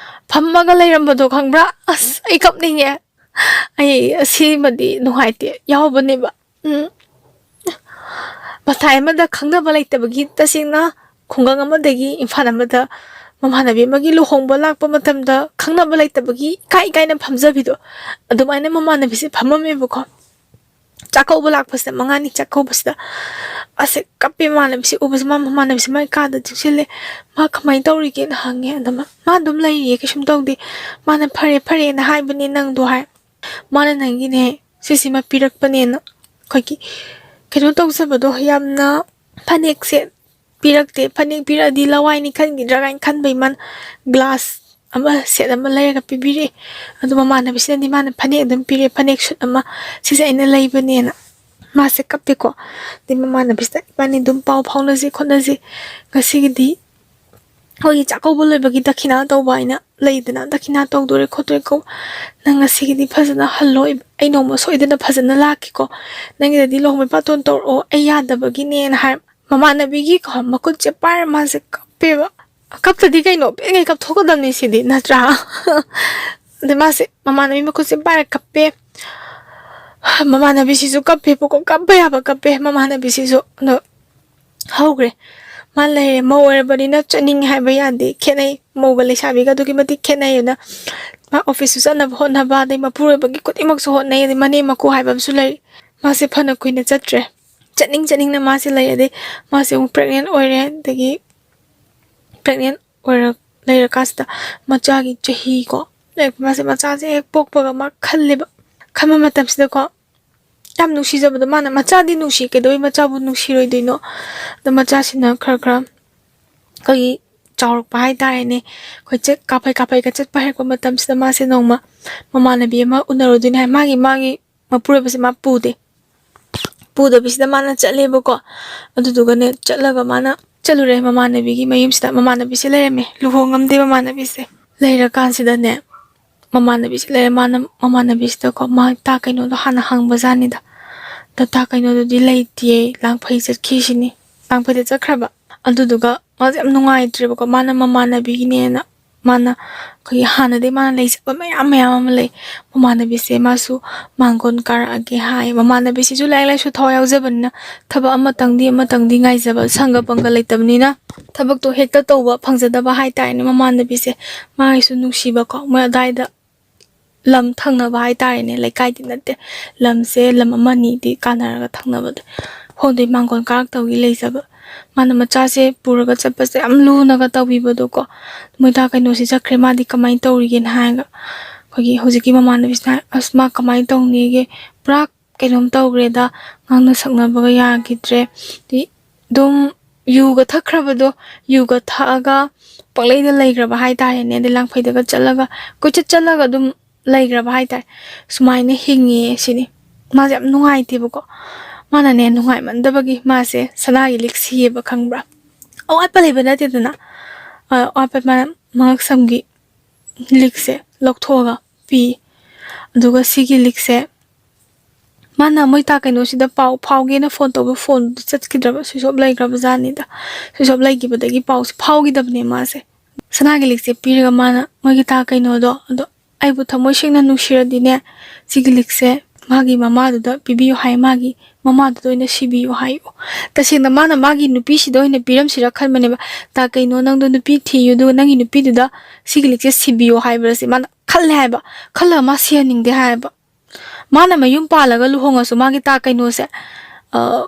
ꯐꯝꯃꯒ ꯂꯩꯔꯝꯕꯗꯣ ꯈꯪꯕ꯭ꯔꯥ? ꯑꯁ, ꯑꯩ ꯀꯞꯅꯤꯡꯉꯦ꯫ ꯑꯩ ꯑꯁꯤꯃꯗꯤ ꯅꯨꯡꯉꯥꯏꯇꯦ ꯌꯥꯎꯕꯅꯦꯕ꯫ ꯎꯝ꯫ ꯃꯇꯥꯏ ꯑꯃꯗ ꯈꯪꯅꯕ ꯂꯩꯇꯕꯒꯤ ꯇꯁꯦꯡꯅ ꯈꯨꯡꯒꯪ ꯑꯃꯗꯒꯤ ꯏꯝꯐꯥꯜ ꯑꯃꯗ ꯃꯃꯥꯟꯅꯕꯤ ꯑꯃꯒꯤ ꯂꯨꯍꯣꯡꯕ ꯂꯥꯛꯄ ꯃꯇꯝꯗ ꯈꯪꯅꯕ ꯂꯩꯇꯕꯒꯤ ꯏꯀꯥꯏ ꯏꯀꯥꯏꯅ ꯐꯝꯖꯕꯤꯗꯣ, ꯑꯗꯨꯃꯥꯏꯅ ꯃꯃꯥꯟꯅꯕꯤꯁꯦ ꯐꯝꯃꯝꯃꯦꯕꯀꯣ꯫ ꯆꯥꯛꯀꯧꯕ ꯂꯥꯛꯄꯁꯤꯗ, ꯃꯉꯥꯅꯤ ꯆꯥꯛꯀꯧꯕꯁꯤꯗ ꯑꯁꯦ ꯀꯞꯄꯦ꯫ ꯃꯃꯥꯟꯅꯕꯤꯁꯦ ꯎꯕꯁꯦ, ꯃꯥ ꯃꯃꯥꯟꯅꯕꯤꯁꯦ ꯃꯥꯏ ꯀꯥꯗ ꯆꯪꯁꯤꯜꯂꯦ꯫ "ꯃꯥ ꯀꯃꯥꯏꯅ ꯇꯧꯔꯤꯒꯦꯅ?" ꯍꯪꯉꯦ꯫ ꯑꯗ ꯃꯥ, "ꯃꯥ ꯑꯗꯨꯝ ꯂꯩꯔꯤꯌꯦ, ꯀꯩꯁꯨꯝ ꯇꯧꯗꯦ"꯫ ꯃꯥꯅ, "ꯐꯔꯦ ꯐꯔꯦꯅ ꯍꯥꯏꯕꯅꯦ ꯅꯪꯗꯣ" ꯍꯥꯏ꯫ "ꯃꯥꯅ ꯅꯪꯒꯤꯅꯦ ꯁꯤꯁꯤꯃ ꯄꯤꯔꯛꯄꯅꯦꯅ", ꯑꯩꯈꯣꯏꯒꯤ ꯀꯩꯅꯣ ꯇꯧꯖꯕꯗꯣ, ꯌꯥꯝꯅ ꯐꯅꯦꯛꯁꯦ ꯄꯤꯔꯛꯇꯦ꯫ ꯐꯅꯦꯛ ꯄꯤꯔꯛꯑꯗꯤ ꯂꯋꯥꯏꯅꯤ ꯈꯟꯈꯤꯗ꯭ꯔꯥ ꯀꯥꯏꯅ ꯈꯟꯕꯩ ꯃꯥꯅ ꯒ꯭ꯂꯥꯁ ꯑꯃ, ꯁꯦꯠ ꯑꯃ ꯂꯩꯔꯒ ꯄꯤꯕꯤꯔꯛꯑꯦ꯫ ꯑꯗꯣ ꯃꯃꯥꯟꯅꯕꯤꯁꯤꯅꯗꯤ ꯃꯥꯅ ꯐꯅꯦꯛ ꯑꯗꯨꯝ ꯄꯤꯔꯛꯑꯦ, ꯐꯅꯦꯛ ꯁꯨꯠ ꯑꯃ, "ꯁꯤꯁꯦ ꯑꯩꯅ ꯂꯩꯕꯅꯦꯅ"꯫ ꯃꯥꯁꯦ ꯀꯞꯄꯦꯀꯣ꯫ ꯑꯗꯩ ꯃꯃꯥꯟꯅꯕꯤꯁꯤꯗ, "ꯏꯕꯥꯅꯤ ꯑꯗꯨꯝ ꯄꯥꯎ ꯐꯥꯎꯅꯁꯤ ꯈꯣꯠꯅꯁꯤ, ꯉꯁꯤꯒꯤꯗꯤ ꯑꯩꯈꯣꯏꯒꯤ ꯆꯥꯛꯀꯧꯕ ꯂꯣꯏꯕꯒꯤ ꯗꯈꯤꯅꯥ ꯇꯧꯕ ꯍꯥꯏꯅ ꯂꯩꯗꯅ, ꯗꯈꯤꯅꯥ ꯇꯧꯗꯣꯔꯦ ꯈꯣꯠꯇꯣꯔꯦꯀꯣ, ꯅꯪ ꯉꯁꯤꯒꯤꯗꯤ ꯐꯖꯅ ꯍꯜꯂꯣ, ꯑꯩ ꯅꯣꯡꯃ ꯁꯣꯏꯗꯅ ꯐꯖꯅ ꯂꯥꯛꯀꯦꯀꯣ, ꯅꯪꯒꯤꯗꯗꯤ ꯂꯨꯍꯣꯡꯕꯩ ꯕꯥꯇꯣꯟ ꯇꯧꯔꯛꯑꯣ, ꯑꯩ ꯌꯥꯗꯕꯒꯤꯅꯦꯅ" ꯍꯥꯏ꯫ ꯃꯃꯥꯟꯅꯕꯤꯒꯤ ꯀꯣ ꯃꯈꯨꯠꯁꯦ ꯄꯥꯏꯔ ꯃꯥꯁꯦ ꯀꯞꯄꯦꯕ꯫ ꯀꯞꯇꯗꯤ ꯀꯩꯅꯣ, ꯄꯦꯟꯉꯩ ꯀꯞꯊꯣꯛꯀꯗꯕꯅꯤ ꯁꯤꯗꯤ, ꯅꯠꯇ꯭ꯔꯥ? ꯑꯗ ꯃꯥꯁꯦ ꯃꯃꯥꯟꯅꯕꯤ ꯃꯈꯨꯠꯁꯦ ꯄꯥꯏꯔ ꯀꯞꯄꯦ꯫ ꯃꯃꯥꯟꯅꯕꯤꯁꯤꯁꯨ ꯀꯞꯄꯦꯕꯀꯣ, ꯀꯞꯄ ꯌꯥꯕ ꯀꯞꯄꯦ ꯃꯃꯥꯟꯅꯕꯤꯁꯤꯁꯨ꯫ ꯑꯗꯣ ꯍꯧꯈ꯭ꯔꯦ꯫ ꯃꯥ ꯂꯩꯔꯦ꯫ ꯃꯧ ꯑꯣꯏꯔꯕꯅꯤꯅ ꯆꯠꯅꯤꯡꯉꯦ ꯍꯥꯏꯕ ꯌꯥꯗꯦ, ꯈꯦꯠꯅꯩ꯫ ꯃꯧꯒ ꯂꯩꯁꯥꯕꯤꯒ ꯑꯗꯨꯛꯀꯤ ꯃꯇꯤꯛ ꯈꯦꯠꯅꯩ꯫ ꯑꯗꯨꯅ ꯃꯥ ꯑꯣꯐꯤꯁꯁꯨ ꯆꯠꯅꯕ ꯍꯣꯠꯅꯕ, ꯑꯗꯩ ꯃꯄꯨꯔꯣꯏꯕꯒꯤ ꯈꯨꯗꯤꯡꯃꯛꯁꯨ ꯍꯣꯠꯅꯩ, ꯑꯗꯩ ꯃꯅꯦꯝ ꯃꯀꯨ ꯍꯥꯏꯕ ꯑꯃꯁꯨ ꯂꯩ꯫ ꯃꯥꯁꯦ ꯐꯅ ꯀꯨꯏꯅ ꯆꯠꯇ꯭ꯔꯦ꯫ ꯆꯠꯅꯤꯡ ꯆꯠꯅꯤꯡꯅ ꯃꯥꯁꯦ ꯂꯩ꯫ ꯑꯗꯩ ꯃꯥꯁꯦ ꯑꯃꯨꯛ ꯄ꯭ꯔꯦꯒꯅꯦꯟ ꯑꯣꯏꯔꯦ꯫ ꯑꯗꯒꯤ ꯄ꯭ꯔꯦꯒꯅꯦꯟ ꯑꯣꯏꯔ ꯂꯩꯔꯀꯥꯟꯁꯤꯗ ꯃꯆꯥꯒꯤ ꯆꯍꯤ ꯀꯣ ꯂꯩꯔꯛꯄ, ꯃꯥꯁꯦ ꯃꯆꯥꯁꯦ ꯍꯦꯛ ꯄꯣꯛꯄꯒ ꯃꯥ ꯈꯜꯂꯦꯕ꯫ ꯈꯟꯕ ꯃꯇꯝꯁꯤꯗꯀꯣ ꯌꯥꯝ ꯅꯨꯡꯁꯤꯖꯕꯗꯣ, ꯃꯥꯅ ꯃꯆꯥꯗꯤ ꯅꯨꯡꯁꯤ, ꯀꯩꯗꯧꯕꯩ ꯃꯆꯥꯕꯨ ꯅꯨꯡꯁꯤꯔꯣꯏꯗꯣꯏꯅꯣ? ꯑꯗꯣ ꯃꯆꯥꯁꯤꯅ ꯈꯔ ꯈꯔ ꯑꯩꯈꯣꯏꯒꯤ ꯆꯥꯎꯔꯛꯄ ꯍꯥꯏꯇꯥꯔꯦꯅꯦ, ꯑꯩꯈꯣꯏ ꯆꯠ ꯀꯥꯐꯩ ꯀꯥꯐꯩꯒ ꯆꯠꯄ ꯍꯩꯔꯛꯄ ꯃꯇꯝꯁꯤꯗ ꯃꯥꯁꯦ ꯅꯣꯡꯃ ꯃꯃꯥꯟꯅꯕꯤ ꯑꯃ ꯎꯅꯔꯨꯗꯣꯏꯅꯦ ꯍꯥꯏ꯫ ꯃꯥꯒꯤ ꯃꯥꯒꯤ ꯃꯄꯨꯔꯣꯏꯕꯁꯦ ꯃꯥ ꯄꯨꯗꯦ꯫ ꯄꯨꯗꯕꯤꯁꯤꯗ ꯃꯥꯅ ꯆꯠꯂꯦꯕꯀꯣ꯫ ꯑꯗꯨꯗꯨꯒꯅꯦ ꯆꯠꯂꯒ ꯃꯥꯅ ꯆꯠꯂꯨꯔꯦ ꯃꯃꯥꯟꯅꯕꯤꯒꯤ ꯃꯌꯨꯝꯁꯤꯗ꯫ ꯃꯃꯥꯟꯅꯕꯤꯁꯦ ꯂꯩꯔꯝꯃꯦ, ꯂꯨꯍꯣꯡꯉꯝꯗꯦ ꯃꯃꯥꯟꯅꯕꯤꯁꯦ꯫ ꯂꯩꯔꯀꯥꯟꯁꯤꯗꯅꯦ ꯃꯃꯥꯟꯅꯕꯤꯁꯦ ꯂꯩꯔꯦ꯫ ꯃꯥꯅ ꯃꯃꯥꯟꯅꯕꯤꯁꯤꯗꯀꯣ ꯃꯥ ꯇꯥ ꯀꯩꯅꯣꯗꯣ ꯍꯥꯟꯅ ꯍꯪꯕꯖꯥꯠꯅꯤꯗ꯫ ꯑꯗ ꯇꯥ ꯀꯩꯅꯣꯗꯨꯗꯤ ꯂꯩꯇꯦ, ꯂꯥꯡꯐꯩ ꯆꯠꯈꯤꯁꯤꯅꯤ, ꯂꯥꯡꯐꯩꯗ ꯆꯠꯈ꯭ꯔꯕ꯫ ꯑꯗꯨꯗꯨꯒ ꯃꯥꯁꯦ ꯌꯥꯝ ꯅꯨꯡꯉꯥꯏꯇ꯭ꯔꯦꯕꯀꯣ꯫ ꯃꯥꯅ ꯃꯃꯥꯟꯅꯕꯤꯒꯤꯅꯦꯅ ꯃꯥꯅ ꯑꯩꯈꯣꯏꯒꯤ ꯍꯥꯟꯅꯗꯒꯤ ꯃꯥꯅ ꯂꯩꯖꯕ ꯃꯌꯥꯝ ꯃꯌꯥꯝ ꯑꯃ ꯂꯩ꯫ ꯃꯃꯥꯟꯅꯕꯤꯁꯦ ꯃꯥꯁꯨ ꯃꯥꯡꯒꯣꯟ ꯀꯥꯔꯛꯑꯒꯦ ꯍꯥꯏ꯫ ꯃꯃꯥꯟꯅꯕꯤꯁꯤꯁꯨ ꯂꯥꯏꯔꯤꯛ ꯂꯥꯏꯁꯨ ꯊꯋꯥꯏ ꯌꯥꯎꯖꯕꯅꯤꯅ ꯊꯕꯛ ꯑꯃꯇꯪꯗꯤ ꯑꯃꯇꯪꯗꯤ ꯉꯥꯏꯖꯕ, ꯁꯪꯒ ꯄꯪꯒ ꯂꯩꯇꯕꯅꯤꯅ ꯊꯕꯛꯇꯣ ꯍꯦꯛꯇ ꯇꯧꯕ ꯐꯪꯖꯗꯕ ꯍꯥꯏꯇꯥꯔꯦꯅꯦ꯫ ꯃꯃꯥꯟꯅꯕꯤꯁꯦ ꯃꯥꯒꯤꯁꯨ ꯅꯨꯡꯁꯤꯕꯀꯣ, ꯃꯣꯏ ꯑꯗꯥꯏꯗ ꯂꯝ ꯊꯪꯅꯕ ꯍꯥꯏꯇꯥꯔꯦꯅꯦ, ꯂꯩꯀꯥꯏꯗꯤ ꯅꯠꯇꯦ, ꯂꯝꯁꯦ ꯂꯝ ꯑꯃ ꯑꯅꯤꯗꯤ ꯀꯥꯟꯅꯔꯒ ꯊꯪꯅꯕꯗ ꯍꯣꯡꯗꯣꯏ ꯃꯥꯡꯒꯣꯟ ꯀꯥꯔꯛꯇꯧꯒꯤ ꯂꯩꯖꯕ꯫ ꯃꯥꯅ ꯃꯆꯥꯁꯦ ꯄꯨꯔꯒ ꯆꯠꯄꯁꯦ ꯌꯥꯝ ꯂꯨꯅꯒ ꯇꯧꯕꯤꯕꯗꯣꯀꯣ꯫ ꯃꯣꯏꯗ ꯀꯩꯅꯣꯁꯤ ꯆꯠꯈ꯭ꯔꯦ, ꯃꯥꯗꯤ ꯀꯃꯥꯏꯅ ꯇꯧꯔꯤꯒꯦꯅ ꯍꯥꯏꯔꯒ ꯑꯩꯈꯣꯏꯒꯤ ꯍꯧꯖꯤꯛꯀꯤ ꯃꯃꯥꯟꯅꯕꯤꯁꯤꯅ ꯍꯥꯏ, "ꯑꯁ, ꯃꯥ ꯀꯃꯥꯏꯅ ꯇꯧꯅꯤꯒꯦ, ꯄꯨꯔꯥ ꯀꯩꯅꯣꯝ ꯇꯧꯈ꯭ꯔꯦꯗ, ꯉꯥꯡꯅ ꯁꯛꯅꯕꯒ ꯌꯥꯈꯤꯗ꯭ꯔꯦ꯫ ꯗꯤ ꯑꯗꯨꯝ ꯌꯨꯒ ꯊꯛꯈ꯭ꯔꯕꯗꯣ, ꯌꯨꯒ ꯊꯛꯑꯒ ꯄꯪꯂꯩꯗ ꯂꯩꯈ꯭ꯔꯕ ꯍꯥꯏꯇꯥꯔꯦꯅꯦ꯫ ꯑꯗꯩ ꯂꯥꯡꯐꯩꯗꯒ ꯆꯠꯂꯒ ꯀꯣꯏꯆꯠ ꯆꯠꯂꯒ ꯑꯗꯨꯝ ꯂꯩꯈ꯭ꯔꯕ ꯍꯥꯏꯇꯥꯔꯦ꯫ ꯁꯨꯃꯥꯏꯅ ꯍꯤꯡꯉꯦ ꯁꯤꯅꯤ꯫ ꯃꯥꯁꯦ ꯌꯥꯝ ꯅꯨꯡꯉꯥꯏꯇꯦꯕꯀꯣ꯫ ꯃꯥꯅꯅꯦ ꯅꯨꯡꯉꯥꯏꯃꯟꯗꯕꯒꯤ ꯃꯥꯁꯦ ꯁꯅꯥꯒꯤ ꯂꯤꯛ ꯁꯤꯌꯦꯕ, ꯈꯪꯕ꯭ꯔꯥ? ꯑꯋꯥꯠꯄ ꯂꯩꯕ ꯅꯠꯇꯦꯗꯅ꯫ ꯑ, ꯑꯋꯥꯠꯄ ꯃꯥꯅ ꯃꯉꯛꯁꯝꯒꯤ ꯂꯤꯛꯁꯦ ꯂꯧꯊꯣꯛꯑꯒ ꯄꯤ꯫ ꯑꯗꯨꯒ ꯁꯤꯒꯤ ꯂꯤꯛꯁꯦ ꯃꯥꯅ ꯃꯣꯏ ꯇꯥ ꯀꯩꯅꯣꯁꯤꯗ ꯄꯥꯎ ꯐꯥꯎꯒꯦꯅ ꯐꯣꯟ ꯇꯧꯕ, ꯐꯣꯟꯗꯨ ꯆꯠꯈꯤꯗ꯭ꯔꯕ, ꯁ꯭ꯋꯤꯆ ꯑꯣꯐ ꯂꯩꯈ꯭ꯔꯕ ꯖꯥꯠꯅꯤꯗ꯫ ꯁ꯭ꯋꯤꯆ ꯑꯣꯐ ꯂꯩꯈꯤꯕꯗꯒꯤ ꯄꯥꯎꯁꯦ ꯐꯥꯎꯈꯤꯗꯕꯅꯦ ꯃꯥꯁꯦ꯫ ꯁꯅꯥꯒꯤ ꯂꯤꯛꯁꯦ ꯄꯤꯔꯒ ꯃꯥꯅ ꯃꯣꯏꯒꯤ ꯇꯥ ꯀꯩꯅꯣꯗꯣ, ꯑꯗꯣ "ꯑꯩꯕꯨ ꯊꯃꯣꯏ ꯁꯦꯡꯅ ꯅꯨꯡꯁꯤꯔꯗꯤꯅꯦ, ꯁꯤꯒꯤ ꯂꯤꯛꯁꯦ ꯃꯥꯒꯤ ꯃꯃꯥꯗꯨꯗ ꯄꯤꯕꯤꯌꯨ" ꯍꯥꯏ, "ꯃꯥꯒꯤ ꯃꯃꯥꯗꯨꯗ ꯑꯣꯏꯅ ꯁꯤꯕꯤꯌꯨ" ꯍꯥꯏꯌꯨ꯫ ꯇꯁꯦꯡꯅ ꯃꯥꯅ ꯃꯥꯒꯤ ꯅꯨꯄꯤꯁꯤꯗ ꯑꯣꯏꯅ ꯄꯤꯔꯝꯁꯤꯔ ꯈꯟꯕꯅꯦꯕ꯫ "ꯇꯥ ꯀꯩꯅꯣ, ꯅꯪꯗꯣ ꯅꯨꯄꯤ ꯊꯤꯌꯨ, ꯑꯗꯨꯒ ꯅꯪꯒꯤ ꯅꯨꯄꯤꯗꯨꯗ ꯁꯤꯒꯤ ꯂꯤꯛꯁꯦ ꯁꯤꯕꯤꯌꯨ" ꯍꯥꯏꯕ꯭ꯔꯁꯦ ꯃꯥꯅ ꯈꯜꯂꯦ ꯍꯥꯏꯕ꯫ ꯈꯜꯂꯒ ꯃꯥ ꯁꯤꯍꯟꯅꯤꯡꯗꯦ ꯍꯥꯏꯕ꯫ ꯃꯥꯅ ꯃꯌꯨꯝ ꯄꯥꯜꯂꯒ ꯂꯨꯍꯣꯡꯉꯁꯨ ꯃꯥꯒꯤ ꯇꯥ ꯀꯩꯅꯣꯁꯦ, ꯑ,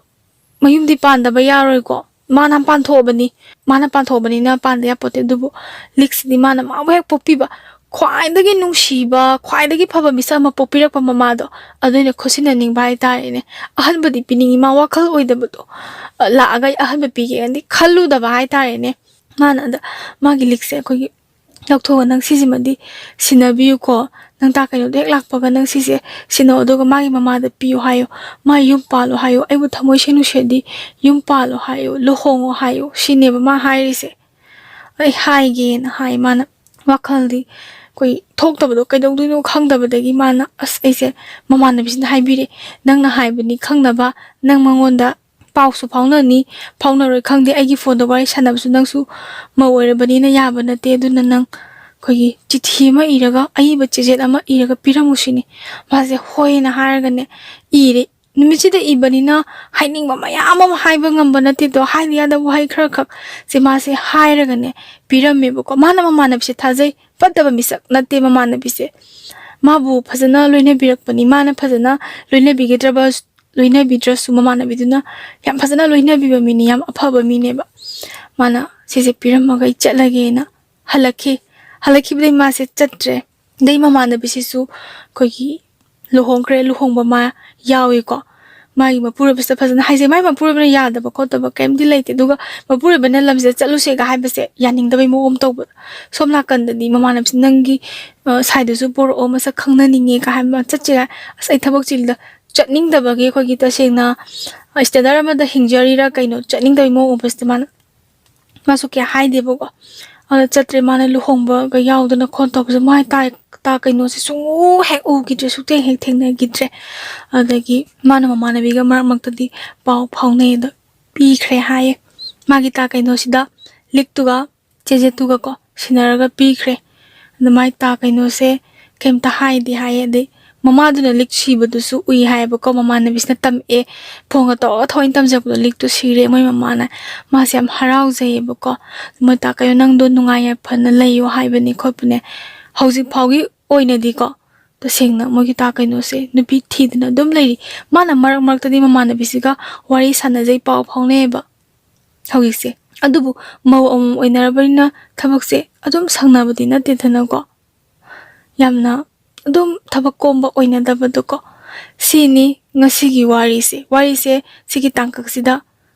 ꯃꯌꯨꯝꯗꯤ ꯄꯥꯟꯗꯕ ꯌꯥꯔꯣꯏꯀꯣ꯫ ꯃꯥꯅ ꯄꯥꯟꯊꯣꯛꯑꯕꯅꯤ꯫ ꯃꯥꯅ ꯄꯥꯟꯊꯣꯛꯑꯕꯅꯤꯅ ꯄꯥꯟꯗ ꯌꯥꯄꯣꯠꯇꯦ꯫ ꯑꯗꯨꯕꯨ ꯂꯤꯛꯁꯤꯗꯤ ꯃꯥꯅ ꯃꯥꯕꯨ ꯍꯦꯛ ꯄꯣꯛꯄꯤꯕ, ꯈ꯭ꯋꯥꯏꯗꯒꯤ ꯅꯨꯡꯁꯤꯕ, ꯈ꯭ꯋꯥꯏꯗꯒꯤ ꯐꯕ ꯃꯤꯁꯛ ꯑꯃ ꯄꯣꯛꯄꯤꯔꯛꯄ ꯃꯃꯥꯗꯣ, ꯑꯗꯨ ꯑꯣꯏꯅ ꯈꯣꯠꯆꯤꯟꯅꯅꯤꯡꯕ ꯍꯥꯏꯇꯥꯔꯦꯅꯦ꯫ ꯑꯍꯟꯕꯗꯤ ꯄꯤꯅꯤꯡꯉꯤ, ꯃꯥ ꯋꯥꯈꯜ ꯑꯣꯏꯗꯕꯗꯣ, ꯑ, ꯂꯥꯛꯑꯒ ꯑꯩ ꯑꯍꯟꯕ ꯄꯤꯒꯦꯅꯗꯤ ꯈꯜꯂꯨꯗꯕ ꯍꯥꯏꯇꯥꯔꯦꯅꯦ꯫ ꯃꯥꯅ ꯑꯗ ꯃꯥꯒꯤ ꯂꯤꯛꯁꯦ ꯑꯩꯈꯣꯏꯒꯤ ꯂꯧꯊꯣꯛꯑꯒ, "ꯅꯪ ꯁꯤꯁꯤꯃꯗꯤ ꯁꯤꯟꯅꯕꯤꯌꯨꯀꯣ, ꯅꯪ ꯇꯥ ꯀꯩꯅꯣꯗꯣ ꯍꯦꯛ ꯂꯥꯛꯄꯒ ꯅꯪ ꯁꯤꯁꯦ ꯁꯤꯟꯅꯧ, ꯑꯗꯨꯒ ꯃꯥꯒꯤ ꯃꯃꯥꯗ ꯄꯤꯌꯨ ꯍꯥꯏꯌꯨ, ꯃꯥ ꯌꯨꯝ ꯄꯥꯜꯂꯣ ꯍꯥꯏꯌꯨ, ꯑꯩꯕꯨ ꯊꯃꯣꯏ ꯁꯦꯡꯅ ꯅꯨꯡꯁꯤꯔꯗꯤ ꯌꯨꯝ ꯄꯥꯜꯂꯣ ꯍꯥꯏꯌꯨ, ꯂꯨꯍꯣꯡꯉꯣ ꯍꯥꯏꯌꯨ", ꯁꯤꯅꯦꯕ ꯃꯥ ꯍꯥꯏꯔꯤꯁꯦ꯫ "ꯑꯩ ꯍꯥꯏꯒꯦꯅ" ꯍꯥꯏ ꯃꯥꯅ꯫ ꯋꯥꯈꯜꯗꯤ ꯑꯩꯈꯣꯏ ꯊꯣꯛꯇꯕꯗꯣ, ꯀꯩꯗꯧꯗꯣꯏꯅꯣ ꯈꯪꯗꯕꯗꯒꯤ ꯃꯥꯅ, "ꯑꯁ, ꯑꯩꯁꯦ ꯃꯃꯥꯟꯅꯕꯤꯁꯤꯅ ꯍꯥꯏꯕꯤꯔꯦ, ꯅꯪꯅ ꯍꯥꯏꯕꯅꯤ ꯈꯪꯅꯕ, ꯅꯪ ꯃꯉꯣꯟꯗ ꯄꯥꯎꯁꯨ ꯐꯥꯎꯅꯅꯤ, ꯐꯥꯎꯅꯔꯣꯏ ꯈꯪꯗꯦ, ꯑꯩꯒꯤ ꯐꯣꯟꯗ ꯋꯥꯔꯤ ꯁꯥꯟꯅꯕꯁꯨ ꯅꯪꯁꯨ ꯃꯧ ꯑꯣꯏꯔꯕꯅꯤꯅ ꯌꯥꯕ ꯅꯠꯇꯦ, ꯑꯗꯨꯅ ꯅꯪ ꯑꯩꯈꯣꯏꯒꯤ ꯆꯤꯊꯤ ꯑꯃ ꯏꯔꯒ, ꯑꯏꯕ ꯆꯦꯆꯦꯠ ꯑꯃ ꯏꯔꯒ ꯄꯤꯔꯝꯃꯨ" ꯁꯤꯅꯤ꯫ ꯃꯥꯁꯦ ꯍꯣꯏꯅ ꯍꯥꯏꯔꯒꯅꯦ ꯏꯔꯦ꯫ ꯅꯨꯃꯤꯠꯁꯤꯗ ꯏꯕꯅꯤꯅ ꯍꯥꯏꯅꯤꯡꯕ ꯃꯌꯥꯝ ꯑꯃ ꯍꯥꯏꯕ ꯉꯝꯕ ꯅꯠꯇꯦꯗꯣ, ꯍꯥꯏꯗ ꯌꯥꯗꯕ ꯋꯥꯍꯩ ꯈꯔ ꯈꯛ ꯁꯦ ꯃꯥꯁꯦ ꯍꯥꯏꯔꯒꯅꯦ ꯄꯤꯔꯝꯃꯦꯕꯀꯣ꯫ ꯃꯥꯅ ꯃꯃꯥꯟꯅꯕꯤꯁꯦ ꯊꯥꯖꯩ, ꯐꯠꯇꯕ ꯃꯤꯁꯛ ꯅꯠꯇꯦ ꯃꯃꯥꯟꯅꯕꯤꯁꯦ꯫ ꯃꯥꯕꯨ ꯐꯖꯅ ꯂꯣꯏꯅꯕꯤꯔꯛꯄꯅꯤ, ꯃꯥꯅ ꯐꯖꯅ ꯂꯣꯏꯅꯕꯤꯒꯗ꯭ꯔꯕ, ꯂꯣꯏꯅꯕꯤꯗ꯭ꯔꯁꯨ ꯃꯃꯥꯟꯅꯕꯤꯗꯨꯅ ꯌꯥꯝ ꯐꯖꯅ ꯂꯣꯏꯅꯕꯤꯕ ꯃꯤꯅꯤ, ꯌꯥꯝ ꯑꯐꯕ ꯃꯤꯅꯦꯕ꯫ ꯃꯥꯅ ꯁꯤꯁꯦ ꯄꯤꯔꯝꯃꯒ ꯑꯩ ꯆꯠꯂꯒꯦꯅ ꯍꯜꯂꯛꯈꯤ꯫ ꯍꯜꯂꯛꯈꯤꯕꯗꯩ ꯃꯥꯁꯦ ꯆꯠꯇ꯭ꯔꯦ꯫ ꯑꯗꯩ ꯃꯃꯥꯟꯅꯕꯤꯁꯤꯁꯨ ꯑꯩꯈꯣꯏꯒꯤ ꯂꯨꯍꯣꯡꯈ꯭ꯔꯦ, ꯂꯨꯍꯣꯡꯕ ꯃꯥ ꯌꯥꯎꯏꯀꯣ꯫ ꯃꯥꯒꯤ ꯃꯄꯨꯔꯣꯏꯕꯁꯤꯗ ꯐꯖꯅ ꯍꯥꯏꯖꯩ꯫ ꯃꯥꯒꯤ ꯃꯄꯨꯔꯣꯏꯕꯅ ꯌꯥꯗꯕ ꯈꯣꯠꯇꯕ ꯀꯩꯝꯇ ꯂꯩꯇꯦ꯫ ꯑꯗꯨꯒ ꯃꯄꯨꯔꯣꯏꯕꯅ ꯂꯝꯁꯤꯗ ꯆꯠꯂꯨꯁꯦꯒ ꯍꯥꯏꯕꯁꯦ ꯌꯥꯅꯤꯡꯗꯕꯩ ꯃꯑꯣꯡ ꯑꯃ ꯇꯧꯕ꯫ ꯁꯣꯝ ꯅꯥꯀꯟꯗꯗꯤ ꯃꯃꯥꯟꯅꯕꯁꯤ, "ꯅꯪꯒꯤ, ꯑ, ꯁꯥꯏꯗꯨꯁꯨ ꯄꯣꯔꯛꯑꯣ, ꯃꯁꯛ ꯈꯪꯅꯅꯤꯡꯉꯦ" ꯀ ꯍꯥꯏꯕ, ꯆꯠꯁꯦ ꯍꯥꯏ꯫ ꯑꯁ, ꯑꯩ ꯊꯕꯛ ꯆꯤꯜꯂꯤꯗ, ꯆꯠꯅꯤꯡꯗꯕꯒꯤ ꯑꯩꯈꯣꯏꯒꯤ ꯇꯁꯦꯡꯅ standard ꯑꯃꯗ ꯍꯤꯡꯖꯔꯤꯔꯥ ꯀꯩꯅꯣ, ꯆꯠꯅꯤꯡꯗꯕꯩ ꯃꯑꯣꯡ ꯎꯕꯁꯤꯗ ꯃꯥꯅ, ꯃꯥꯁꯨ ꯀꯌꯥ ꯍꯥꯏꯗꯦꯕꯀꯣ꯫ ꯑꯗꯨꯅ ꯆꯠꯇ꯭ꯔꯦ꯫ ꯃꯥꯅ ꯂꯨꯍꯣꯡꯕꯒ ꯌꯥꯎꯗꯅ ꯈꯣꯠ ꯇꯧꯕꯁꯦ ꯃꯥꯏ ꯇꯥꯏ-, ꯇꯥ ꯀꯩꯅꯣꯁꯦ ꯁꯨꯡꯎ ꯍꯦꯛ ꯎꯈꯤꯗ꯭ꯔꯦ, ꯁꯨꯛꯊꯦꯡ ꯍꯦꯛ ꯊꯦꯡꯅꯈꯤꯗ꯭ꯔꯦ꯫ ꯑꯗꯒꯤ ꯃꯥꯅ ꯃꯃꯥꯟꯅꯕꯤꯒ ꯃꯔꯛ ꯃꯔꯛꯇꯗꯤ ꯄꯥꯎ ꯐꯥꯎꯅꯩ ꯑꯗꯣ ꯄꯤꯈ꯭ꯔꯦ ꯍꯥꯏꯌꯦ꯫ ꯃꯥꯒꯤ ꯇꯥ ꯀꯩꯅꯣꯁꯤꯗ ꯂꯤꯛꯇꯨꯒ ꯆꯦꯆꯦꯠꯇꯨꯒꯀꯣ ꯁꯤꯟꯅꯔꯒ ꯄꯤꯈ꯭ꯔꯦ꯫ ꯑꯗꯨꯃꯥꯏꯅ ꯇꯥ ꯀꯩꯅꯣꯁꯦ ꯀꯩꯝꯇ ꯍꯥꯏꯗꯦ ꯍꯥꯏꯌꯦ꯫ ꯑꯗꯩ ꯃꯃꯥꯗꯨꯅ ꯂꯤꯛ ꯁꯤꯕꯗꯨꯁꯨ ꯎꯏ ꯍꯥꯏꯌꯦꯕꯀꯣ, ꯃꯃꯥꯟꯅꯕꯤꯁꯤꯅ ꯇꯝꯃꯛꯑꯦ, ꯐꯣꯟꯒ ꯇꯧꯔꯒ ꯊꯑꯣꯏꯅ ꯇꯝꯖꯔꯛꯄꯗꯣ ꯂꯤꯛꯇꯨ ꯁꯤꯔꯦ ꯃꯣꯏ ꯃꯃꯥꯅ꯫ ꯃꯥꯁꯦ ꯌꯥꯝ ꯍꯔꯥꯎꯖꯩꯌꯦꯕꯀꯣ꯫ ꯃꯣꯏ ꯇꯥ ꯀꯩꯅꯣ ꯅꯪꯗꯣ ꯅꯨꯡꯉꯥꯏ ꯌꯥꯏꯐꯅ ꯂꯩꯌꯣ ꯍꯥꯏꯕꯅꯤ ꯈꯣꯠꯄꯅꯦ꯫ ꯍꯧꯖꯤꯛ ꯐꯥꯎꯒꯤ ꯑꯣꯏꯅꯗꯤꯀꯣ ꯇꯁꯦꯡꯅ ꯃꯣꯏꯒꯤ ꯇꯥ ꯀꯩꯅꯣꯁꯦ ꯅꯨꯄꯤ ꯊꯤꯗꯅ ꯑꯗꯨꯝ ꯂꯩꯔꯤ꯫ ꯃꯥꯅ ꯃꯔꯛ ꯃꯔꯛꯇꯗꯤ ꯃꯃꯥꯟꯅꯕꯤꯁꯤꯒ ꯋꯥꯔꯤ ꯁꯥꯟꯅꯖꯩ, ꯄꯥꯎ ꯐꯥꯎꯅꯩꯌꯦꯕ ꯍꯧꯖꯤꯛꯁꯦ꯫ ꯑꯗꯨꯕꯨ ꯃꯧ ꯑꯃꯃꯝ ꯑꯣꯏꯅꯔꯕꯅꯤꯅ ꯊꯕꯛꯁꯦ ꯑꯗꯨꯝ ꯁꯪꯅꯕꯗꯤ ꯅꯠꯇꯦꯗꯅꯀꯣ꯫ ꯌꯥꯝꯅ ꯑꯗꯨꯝ ꯊꯕꯛ ꯀꯣꯝꯕ ꯑꯣꯏꯅꯗꯕꯗꯣꯀꯣ꯫ ꯁꯤꯅꯤ ꯉꯁꯤꯒꯤ ꯋꯥꯔꯤꯁꯦ꯫ ꯋꯥꯔꯤꯁꯦ ꯁꯤꯒꯤ ꯇꯥꯡꯀꯛꯁꯤꯗ,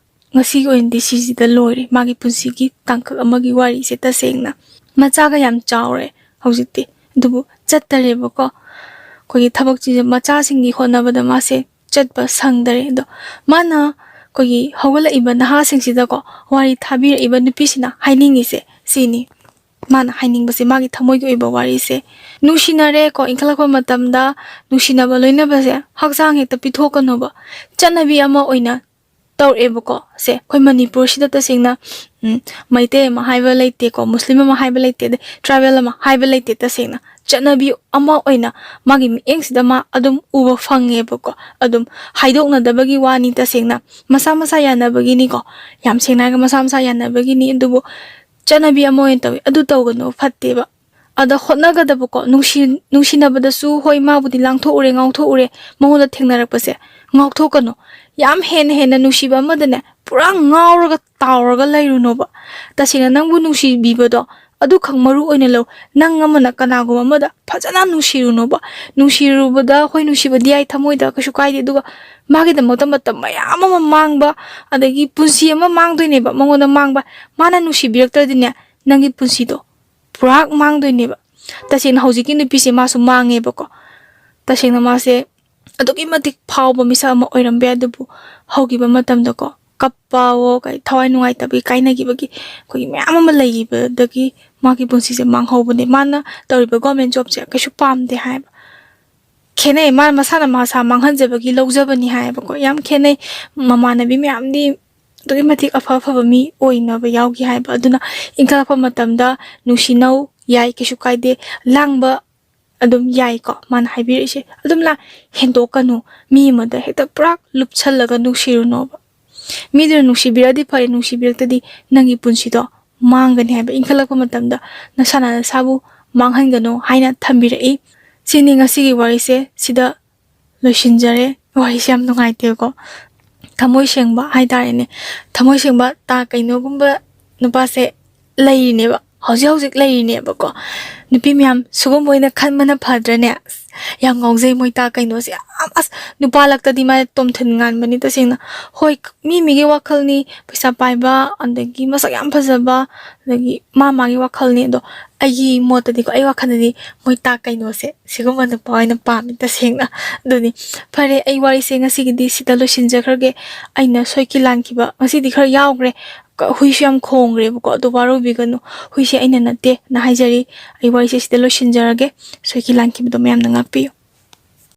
ꯉꯁꯤꯒꯤ ꯑꯣꯏꯅꯗꯤ ꯁꯤꯁꯤꯗ ꯂꯣꯏꯔꯦ ꯃꯥꯒꯤ ꯄꯨꯟꯁꯤꯒꯤ ꯇꯥꯡꯀꯛ ꯑꯃꯒꯤ ꯋꯥꯔꯤꯁꯦ꯫ ꯇꯁꯦꯡꯅ ꯃꯆꯥꯒ ꯌꯥꯝ ꯆꯥꯎꯔꯦ ꯍꯧꯖꯤꯛꯇꯤ꯫ ꯑꯗꯨꯕꯨ ꯆꯠꯇꯔꯦꯕꯀꯣ꯫ ꯑꯩꯈꯣꯏꯒꯤ ꯊꯕꯛꯁꯤꯁꯨ ꯃꯆꯥꯁꯤꯡꯒꯤ ꯍꯣꯠꯅꯕꯗ ꯃꯥꯁꯦ ꯆꯠꯄ ꯁꯪꯗꯔꯦ꯫ ꯑꯗꯣ ꯃꯥꯅ ꯑꯩꯈꯣꯏꯒꯤ ꯍꯧꯒꯠꯂꯛꯏꯕ ꯅꯍꯥꯁꯤꯡꯁꯤꯗꯀꯣ ꯋꯥꯔꯤ ꯊꯥꯕꯤꯔꯛꯏꯕ ꯅꯨꯄꯤꯁꯤꯅ ꯍꯥꯏꯅꯤꯡꯉꯤꯁꯦ ꯁꯤꯅꯤ꯫ ꯃꯥꯅ ꯍꯥꯏꯅꯤꯡꯕꯁꯦ, ꯃꯥꯒꯤ ꯊꯃꯣꯏꯒꯤ ꯑꯣꯏꯕ ꯋꯥꯔꯤꯁꯦ, ꯅꯨꯡꯁꯤꯅꯔꯦꯀꯣ, ꯏꯟꯈꯠꯂꯛꯄ ꯃꯇꯝꯗ ꯅꯨꯡꯁꯤꯅꯕ ꯂꯣꯏꯅꯕꯁꯦ ꯍꯛꯆꯥꯡ ꯍꯦꯛꯇ ꯄꯤꯊꯣꯛꯀꯅꯣꯕ꯫ ꯆꯠꯅꯕꯤ ꯑꯃ ꯑꯣꯏꯅ ꯇꯧꯔꯛꯑꯦꯕꯀꯣ꯫ ꯁꯦ, ꯑꯩꯈꯣꯏ ꯃꯅꯤꯄꯨꯔꯁꯤꯗ ꯇꯁꯦꯡꯅ, ꯎꯝ, ꯃꯩꯇꯩ ꯑꯃ ꯍꯥꯏꯕ ꯂꯩꯇꯦꯀꯣ, ꯃꯨꯁꯂꯤꯝ ꯑꯃ ꯍꯥꯏꯕ ꯂꯩꯇꯦ, ꯑꯗꯩ ꯇ꯭ꯔꯥꯏꯕꯦꯜ ꯑꯃ ꯍꯥꯏꯕ ꯂꯩꯇꯦ꯫ ꯇꯁꯦꯡꯅ ꯆꯠꯅꯕꯤ ꯑꯃ ꯑꯣꯏꯅ ꯃꯥꯒꯤ ꯃꯤꯠꯌꯦꯡꯁꯤꯗ ꯃꯥ ꯑꯗꯨꯝ ꯎꯕ ꯐꯪꯉꯦꯕꯀꯣ꯫ ꯑꯗꯨꯝ ꯍꯥꯏꯗꯣꯛꯅꯗꯕꯒꯤ ꯋꯥꯅꯤ, ꯇꯁꯦꯡꯅ ꯃꯁꯥ ꯃꯁꯥ ꯌꯥꯅꯕꯒꯤꯅꯤꯀꯣ꯫ ꯌꯥꯝ ꯁꯦꯡꯅ ꯍꯥꯏꯔꯒ ꯃꯁꯥ ꯃꯁꯥ ꯌꯥꯅꯕꯒꯤꯅꯤ꯫ ꯑꯗꯨꯕꯨ ꯆꯠꯅꯕꯤ ꯑꯃ ꯑꯣꯏꯅ ꯇꯧꯋꯤ꯫ ꯑꯗꯨ ꯇꯧꯒꯅꯨ, ꯐꯠꯇꯦꯕ꯫ ꯑꯗ ꯍꯣꯠꯅꯒꯗꯕꯀꯣ, ꯅꯨꯡꯁꯤ-, ꯅꯨꯡꯁꯤꯅꯕꯗꯁꯨ ꯍꯣꯏ, ꯃꯥꯕꯨꯗꯤ ꯂꯥꯡꯊꯣꯛꯎꯔꯦ, ꯉꯥꯎꯊꯣꯛꯎꯔꯦ, ꯃꯉꯣꯟꯗ ꯊꯦꯡꯅꯔꯛꯄꯁꯦ ꯉꯥꯎꯊꯣꯛꯀꯅꯨ꯫ ꯌꯥꯝ ꯍꯦꯟꯅ ꯍꯦꯟꯅ ꯅꯨꯡꯁꯤꯕ ꯑꯃꯗꯅꯦ ꯄꯨꯔꯥ ꯉꯥꯎꯔꯒ ꯇꯥꯎꯔꯒ ꯂꯩꯔꯨꯅꯣꯕ꯫ ꯇꯁꯦꯡꯅ ꯅꯪꯕꯨ ꯅꯨꯡꯁꯤꯕꯤꯕꯗꯣ ꯑꯗꯨꯈꯛ ꯃꯔꯨ ꯑꯣꯏꯅ ꯂꯧ꯫ ꯅꯪ ꯑꯃꯅ ꯀꯅꯥꯒꯨꯝꯕ ꯑꯃꯗ ꯐꯖꯅ ꯅꯨꯡꯁꯤꯔꯨꯅꯣꯕ꯫ ꯅꯨꯡꯁꯤꯔꯨꯕꯗ ꯍꯣꯏ, ꯅꯨꯡꯁꯤꯕꯗꯤ ꯌꯥꯏ ꯊꯃꯣꯏꯗ, ꯀꯩꯁꯨ ꯀꯥꯏꯗꯦ꯫ ꯑꯗꯨꯒ ꯃꯥꯒꯤꯗꯃꯛꯇ ꯃꯇꯝ ꯃꯌꯥꯝ ꯑꯃ ꯃꯥꯡꯕ, ꯑꯗꯒꯤ ꯄꯨꯟꯁꯤ ꯑꯃ ꯃꯥꯡꯗꯣꯏꯅꯦꯕ ꯃꯉꯣꯟꯗ ꯃꯥꯡꯕ꯫ ꯃꯥꯅ ꯅꯨꯡꯁꯤꯕꯤꯔꯛꯇ꯭ꯔꯗꯤꯅꯦ, ꯅꯪꯒꯤ ꯄꯨꯟꯁꯤꯗꯣ ꯄꯨꯔꯥ ꯃꯥꯡꯗꯣꯏꯅꯦꯕ꯫ ꯇꯁꯦꯡꯅ ꯍꯧꯖꯤꯛꯀꯤ ꯅꯨꯄꯤꯁꯦ ꯃꯥꯁꯨ ꯃꯥꯡꯉꯦꯕꯀꯣ꯫ ꯇꯁꯦꯡꯅ ꯃꯥꯁꯦ ꯑꯗꯨꯛꯀꯤ ꯃꯇꯤꯛ ꯐꯥꯎꯕ ꯃꯤꯁꯛ ꯑꯃ ꯑꯣꯏꯔꯝꯕ ꯌꯥꯏ, ꯑꯗꯨꯕꯨ ꯍꯧꯈꯤꯕ ꯃꯇꯝꯗꯀꯣ, ꯀꯞꯄꯋꯣ, ꯀꯩ, ꯊꯋꯥꯏ ꯅꯨꯡꯉꯥꯏꯇꯕꯒꯤ, ꯀꯥꯏꯅꯈꯤꯕꯒꯤ ꯑꯩꯈꯣꯏꯒꯤ ꯃꯌꯥꯝ ꯑꯃ ꯂꯩꯈꯤꯕꯗꯒꯤ ꯃꯥꯒꯤ ꯄꯨꯟꯁꯤꯁꯦ ꯃꯥꯡꯍꯧꯕꯅꯦ꯫ ꯃꯥꯅ ꯇꯧꯔꯤꯕ ꯒꯣꯔꯃꯦꯟ ꯖꯣꯕꯁꯦ ꯀꯩꯁꯨ ꯄꯥꯝꯗꯦ ꯍꯥꯏꯌꯦꯕ꯫ ꯈꯦꯠꯅꯩ꯫ ꯃꯥꯅ ꯃꯁꯥꯅ ꯃꯁꯥ ꯃꯥꯡꯍꯟꯖꯕꯒꯤ ꯂꯧꯖꯕꯅꯤ ꯍꯥꯏꯌꯦꯕꯀꯣ꯫ ꯌꯥꯝ ꯈꯦꯠꯅꯩ꯫ ꯃꯃꯥꯟꯅꯕꯤ ꯃꯌꯥꯝꯗꯤ ꯑꯗꯨꯛꯀꯤ ꯃꯇꯤꯛ ꯑꯐ ꯑꯐꯕ ꯃꯤ ꯑꯣꯏꯅꯕ ꯌꯥꯎꯈꯤ ꯍꯥꯏꯕ꯫ ꯑꯗꯨꯅ ꯏꯟꯈꯠꯂꯛꯄ ꯃꯇꯝꯗ ꯅꯨꯡꯁꯤꯅꯧ, ꯌꯥꯏ, ꯀꯩꯁꯨ ꯀꯥꯏꯗꯦ, ꯂꯥꯡꯕ ꯑꯗꯨꯝ ꯌꯥꯏꯀꯣ, ꯃꯥꯅ ꯍꯥꯏꯕꯤꯔꯛꯏꯁꯦ꯫ ꯑꯗꯨꯝ ꯂꯥ ꯍꯦꯟꯗꯣꯛꯀꯅꯨ꯫ ꯃꯤ ꯑꯃꯗ ꯍꯦꯛꯇ ꯄꯨꯔꯥ ꯂꯨꯞꯁꯜꯂꯒ ꯅꯨꯡꯁꯤꯔꯨꯅꯣꯕ꯫ ꯃꯤꯗꯨꯅ ꯅꯨꯡꯁꯤꯕꯤꯔꯗꯤ ꯐꯔꯦ, ꯅꯨꯡꯁꯤꯕꯤꯔꯛꯇꯗꯤ ꯅꯪꯒꯤ ꯄꯨꯟꯁꯤꯗꯣ ꯃꯥꯡꯒꯅꯤ ꯍꯥꯏꯕ꯫ ꯏꯟꯈꯠꯂꯛꯄ ꯃꯇꯝꯗ ꯅꯁꯥꯅ ꯅꯁꯥꯕꯨ ꯃꯥꯡꯍꯟꯒꯅꯨ ꯍꯥꯏꯅ ꯊꯝꯕꯤꯔꯛꯏ꯫ ꯁꯤꯅꯤ ꯉꯁꯤꯒꯤ ꯋꯥꯔꯤꯁꯦ, ꯁꯤꯗ ꯂꯣꯏꯁꯤꯟꯖꯔꯦ꯫ ꯋꯥꯔꯤꯁꯦ ꯌꯥꯝ ꯅꯨꯡꯉꯥꯏꯇꯦꯀꯣ꯫ ꯊꯃꯣꯏ ꯁꯦꯡꯕ ꯍꯥꯏꯇꯥꯔꯦꯅꯦ꯫ ꯊꯃꯣꯏ ꯁꯦꯡꯕ ꯇꯥ ꯀꯩꯅꯣꯒꯨꯝꯕ ꯅꯨꯄꯥꯁꯦ ꯂꯩꯔꯤꯅꯦꯕ, ꯍꯧꯖꯤꯛ ꯍꯧꯖꯤꯛ ꯂꯩꯔꯤꯅꯦꯕꯀꯣ꯫ ꯅꯨꯄꯤ ꯃꯌꯥꯝ, ꯁꯤꯒꯨꯝꯕ ꯑꯣꯏꯅ ꯈꯟꯕꯅ ꯐꯗ꯭ꯔꯅꯦ? ꯑꯁ, ꯌꯥꯝ ꯉꯥꯎꯖꯩ ꯃꯣꯏ ꯇꯥ ꯀꯩꯅꯣꯁꯦ ꯌꯥꯝ꯫ ꯑꯁ, ꯅꯨꯄꯥ ꯂꯛꯇꯗꯤ ꯃꯥ ꯇꯣꯝꯊꯤꯟ ꯉꯥꯟꯕꯅꯤ ꯇꯁꯦꯡꯅ꯫ ꯍꯣꯏ, ꯃꯤ ꯃꯤꯒꯤ ꯋꯥꯈꯜꯅꯤ, ꯄꯩꯁꯥ ꯄꯥꯏꯕ, ꯑꯗꯒꯤ ꯃꯁꯛ ꯌꯥꯝ ꯐꯖꯕ, ꯑꯗꯒꯤ ꯃꯥ ꯃꯥꯒꯤ ꯋꯥꯈꯜꯅꯤ꯫ ꯑꯗꯣ ꯑꯩꯒꯤ ꯃꯣꯠꯇꯗꯤꯀꯣ, ꯑꯩ ꯋꯥꯈꯜꯗꯗꯤ ꯃꯣꯏ ꯇꯥ ꯀꯩꯅꯣꯁꯦ, ꯁꯤꯒꯨꯝꯕ ꯅꯨꯄꯥ ꯑꯣꯏꯅ ꯄꯥꯝꯃꯤ ꯇꯁꯦꯡꯅ꯫ ꯑꯗꯨꯅꯤ꯫ ꯐꯔꯦ, ꯑꯩ ꯋꯥꯔꯤꯁꯦ ꯉꯁꯤꯒꯤꯗꯤ ꯁꯤꯗ ꯂꯣꯏꯁꯤꯟꯖꯈ꯭ꯔꯒꯦ꯫ ꯑꯩꯅ ꯁꯣꯏꯈꯤ ꯂꯥꯟꯈꯤꯕ ꯉꯁꯤꯗꯤ ꯈꯔ ꯌꯥꯎꯈ꯭ꯔꯦ꯫ ꯀ-, ꯍꯨꯏꯁꯨ ꯌꯥꯝ ꯈꯣꯡꯈ꯭ꯔꯦꯕꯀꯣ, ꯑꯗꯨ ꯋꯥꯔꯧꯕꯤꯒꯅꯨ꯫ ꯍꯨꯏꯁꯦ ꯑꯩꯅ ꯅꯠꯇꯦꯅ ꯍꯥꯏꯖꯔꯤ꯫ ꯑꯩ ꯋꯥꯔꯤꯁꯦ ꯁꯤꯗ ꯂꯣꯏꯁꯤꯟꯖꯔꯒꯦ꯫ ꯁꯣꯏꯈꯤ ꯂꯥꯟꯈꯤꯕꯗꯣ ꯃꯌꯥꯝꯅ ꯉꯥꯛꯄꯤꯌꯨ꯫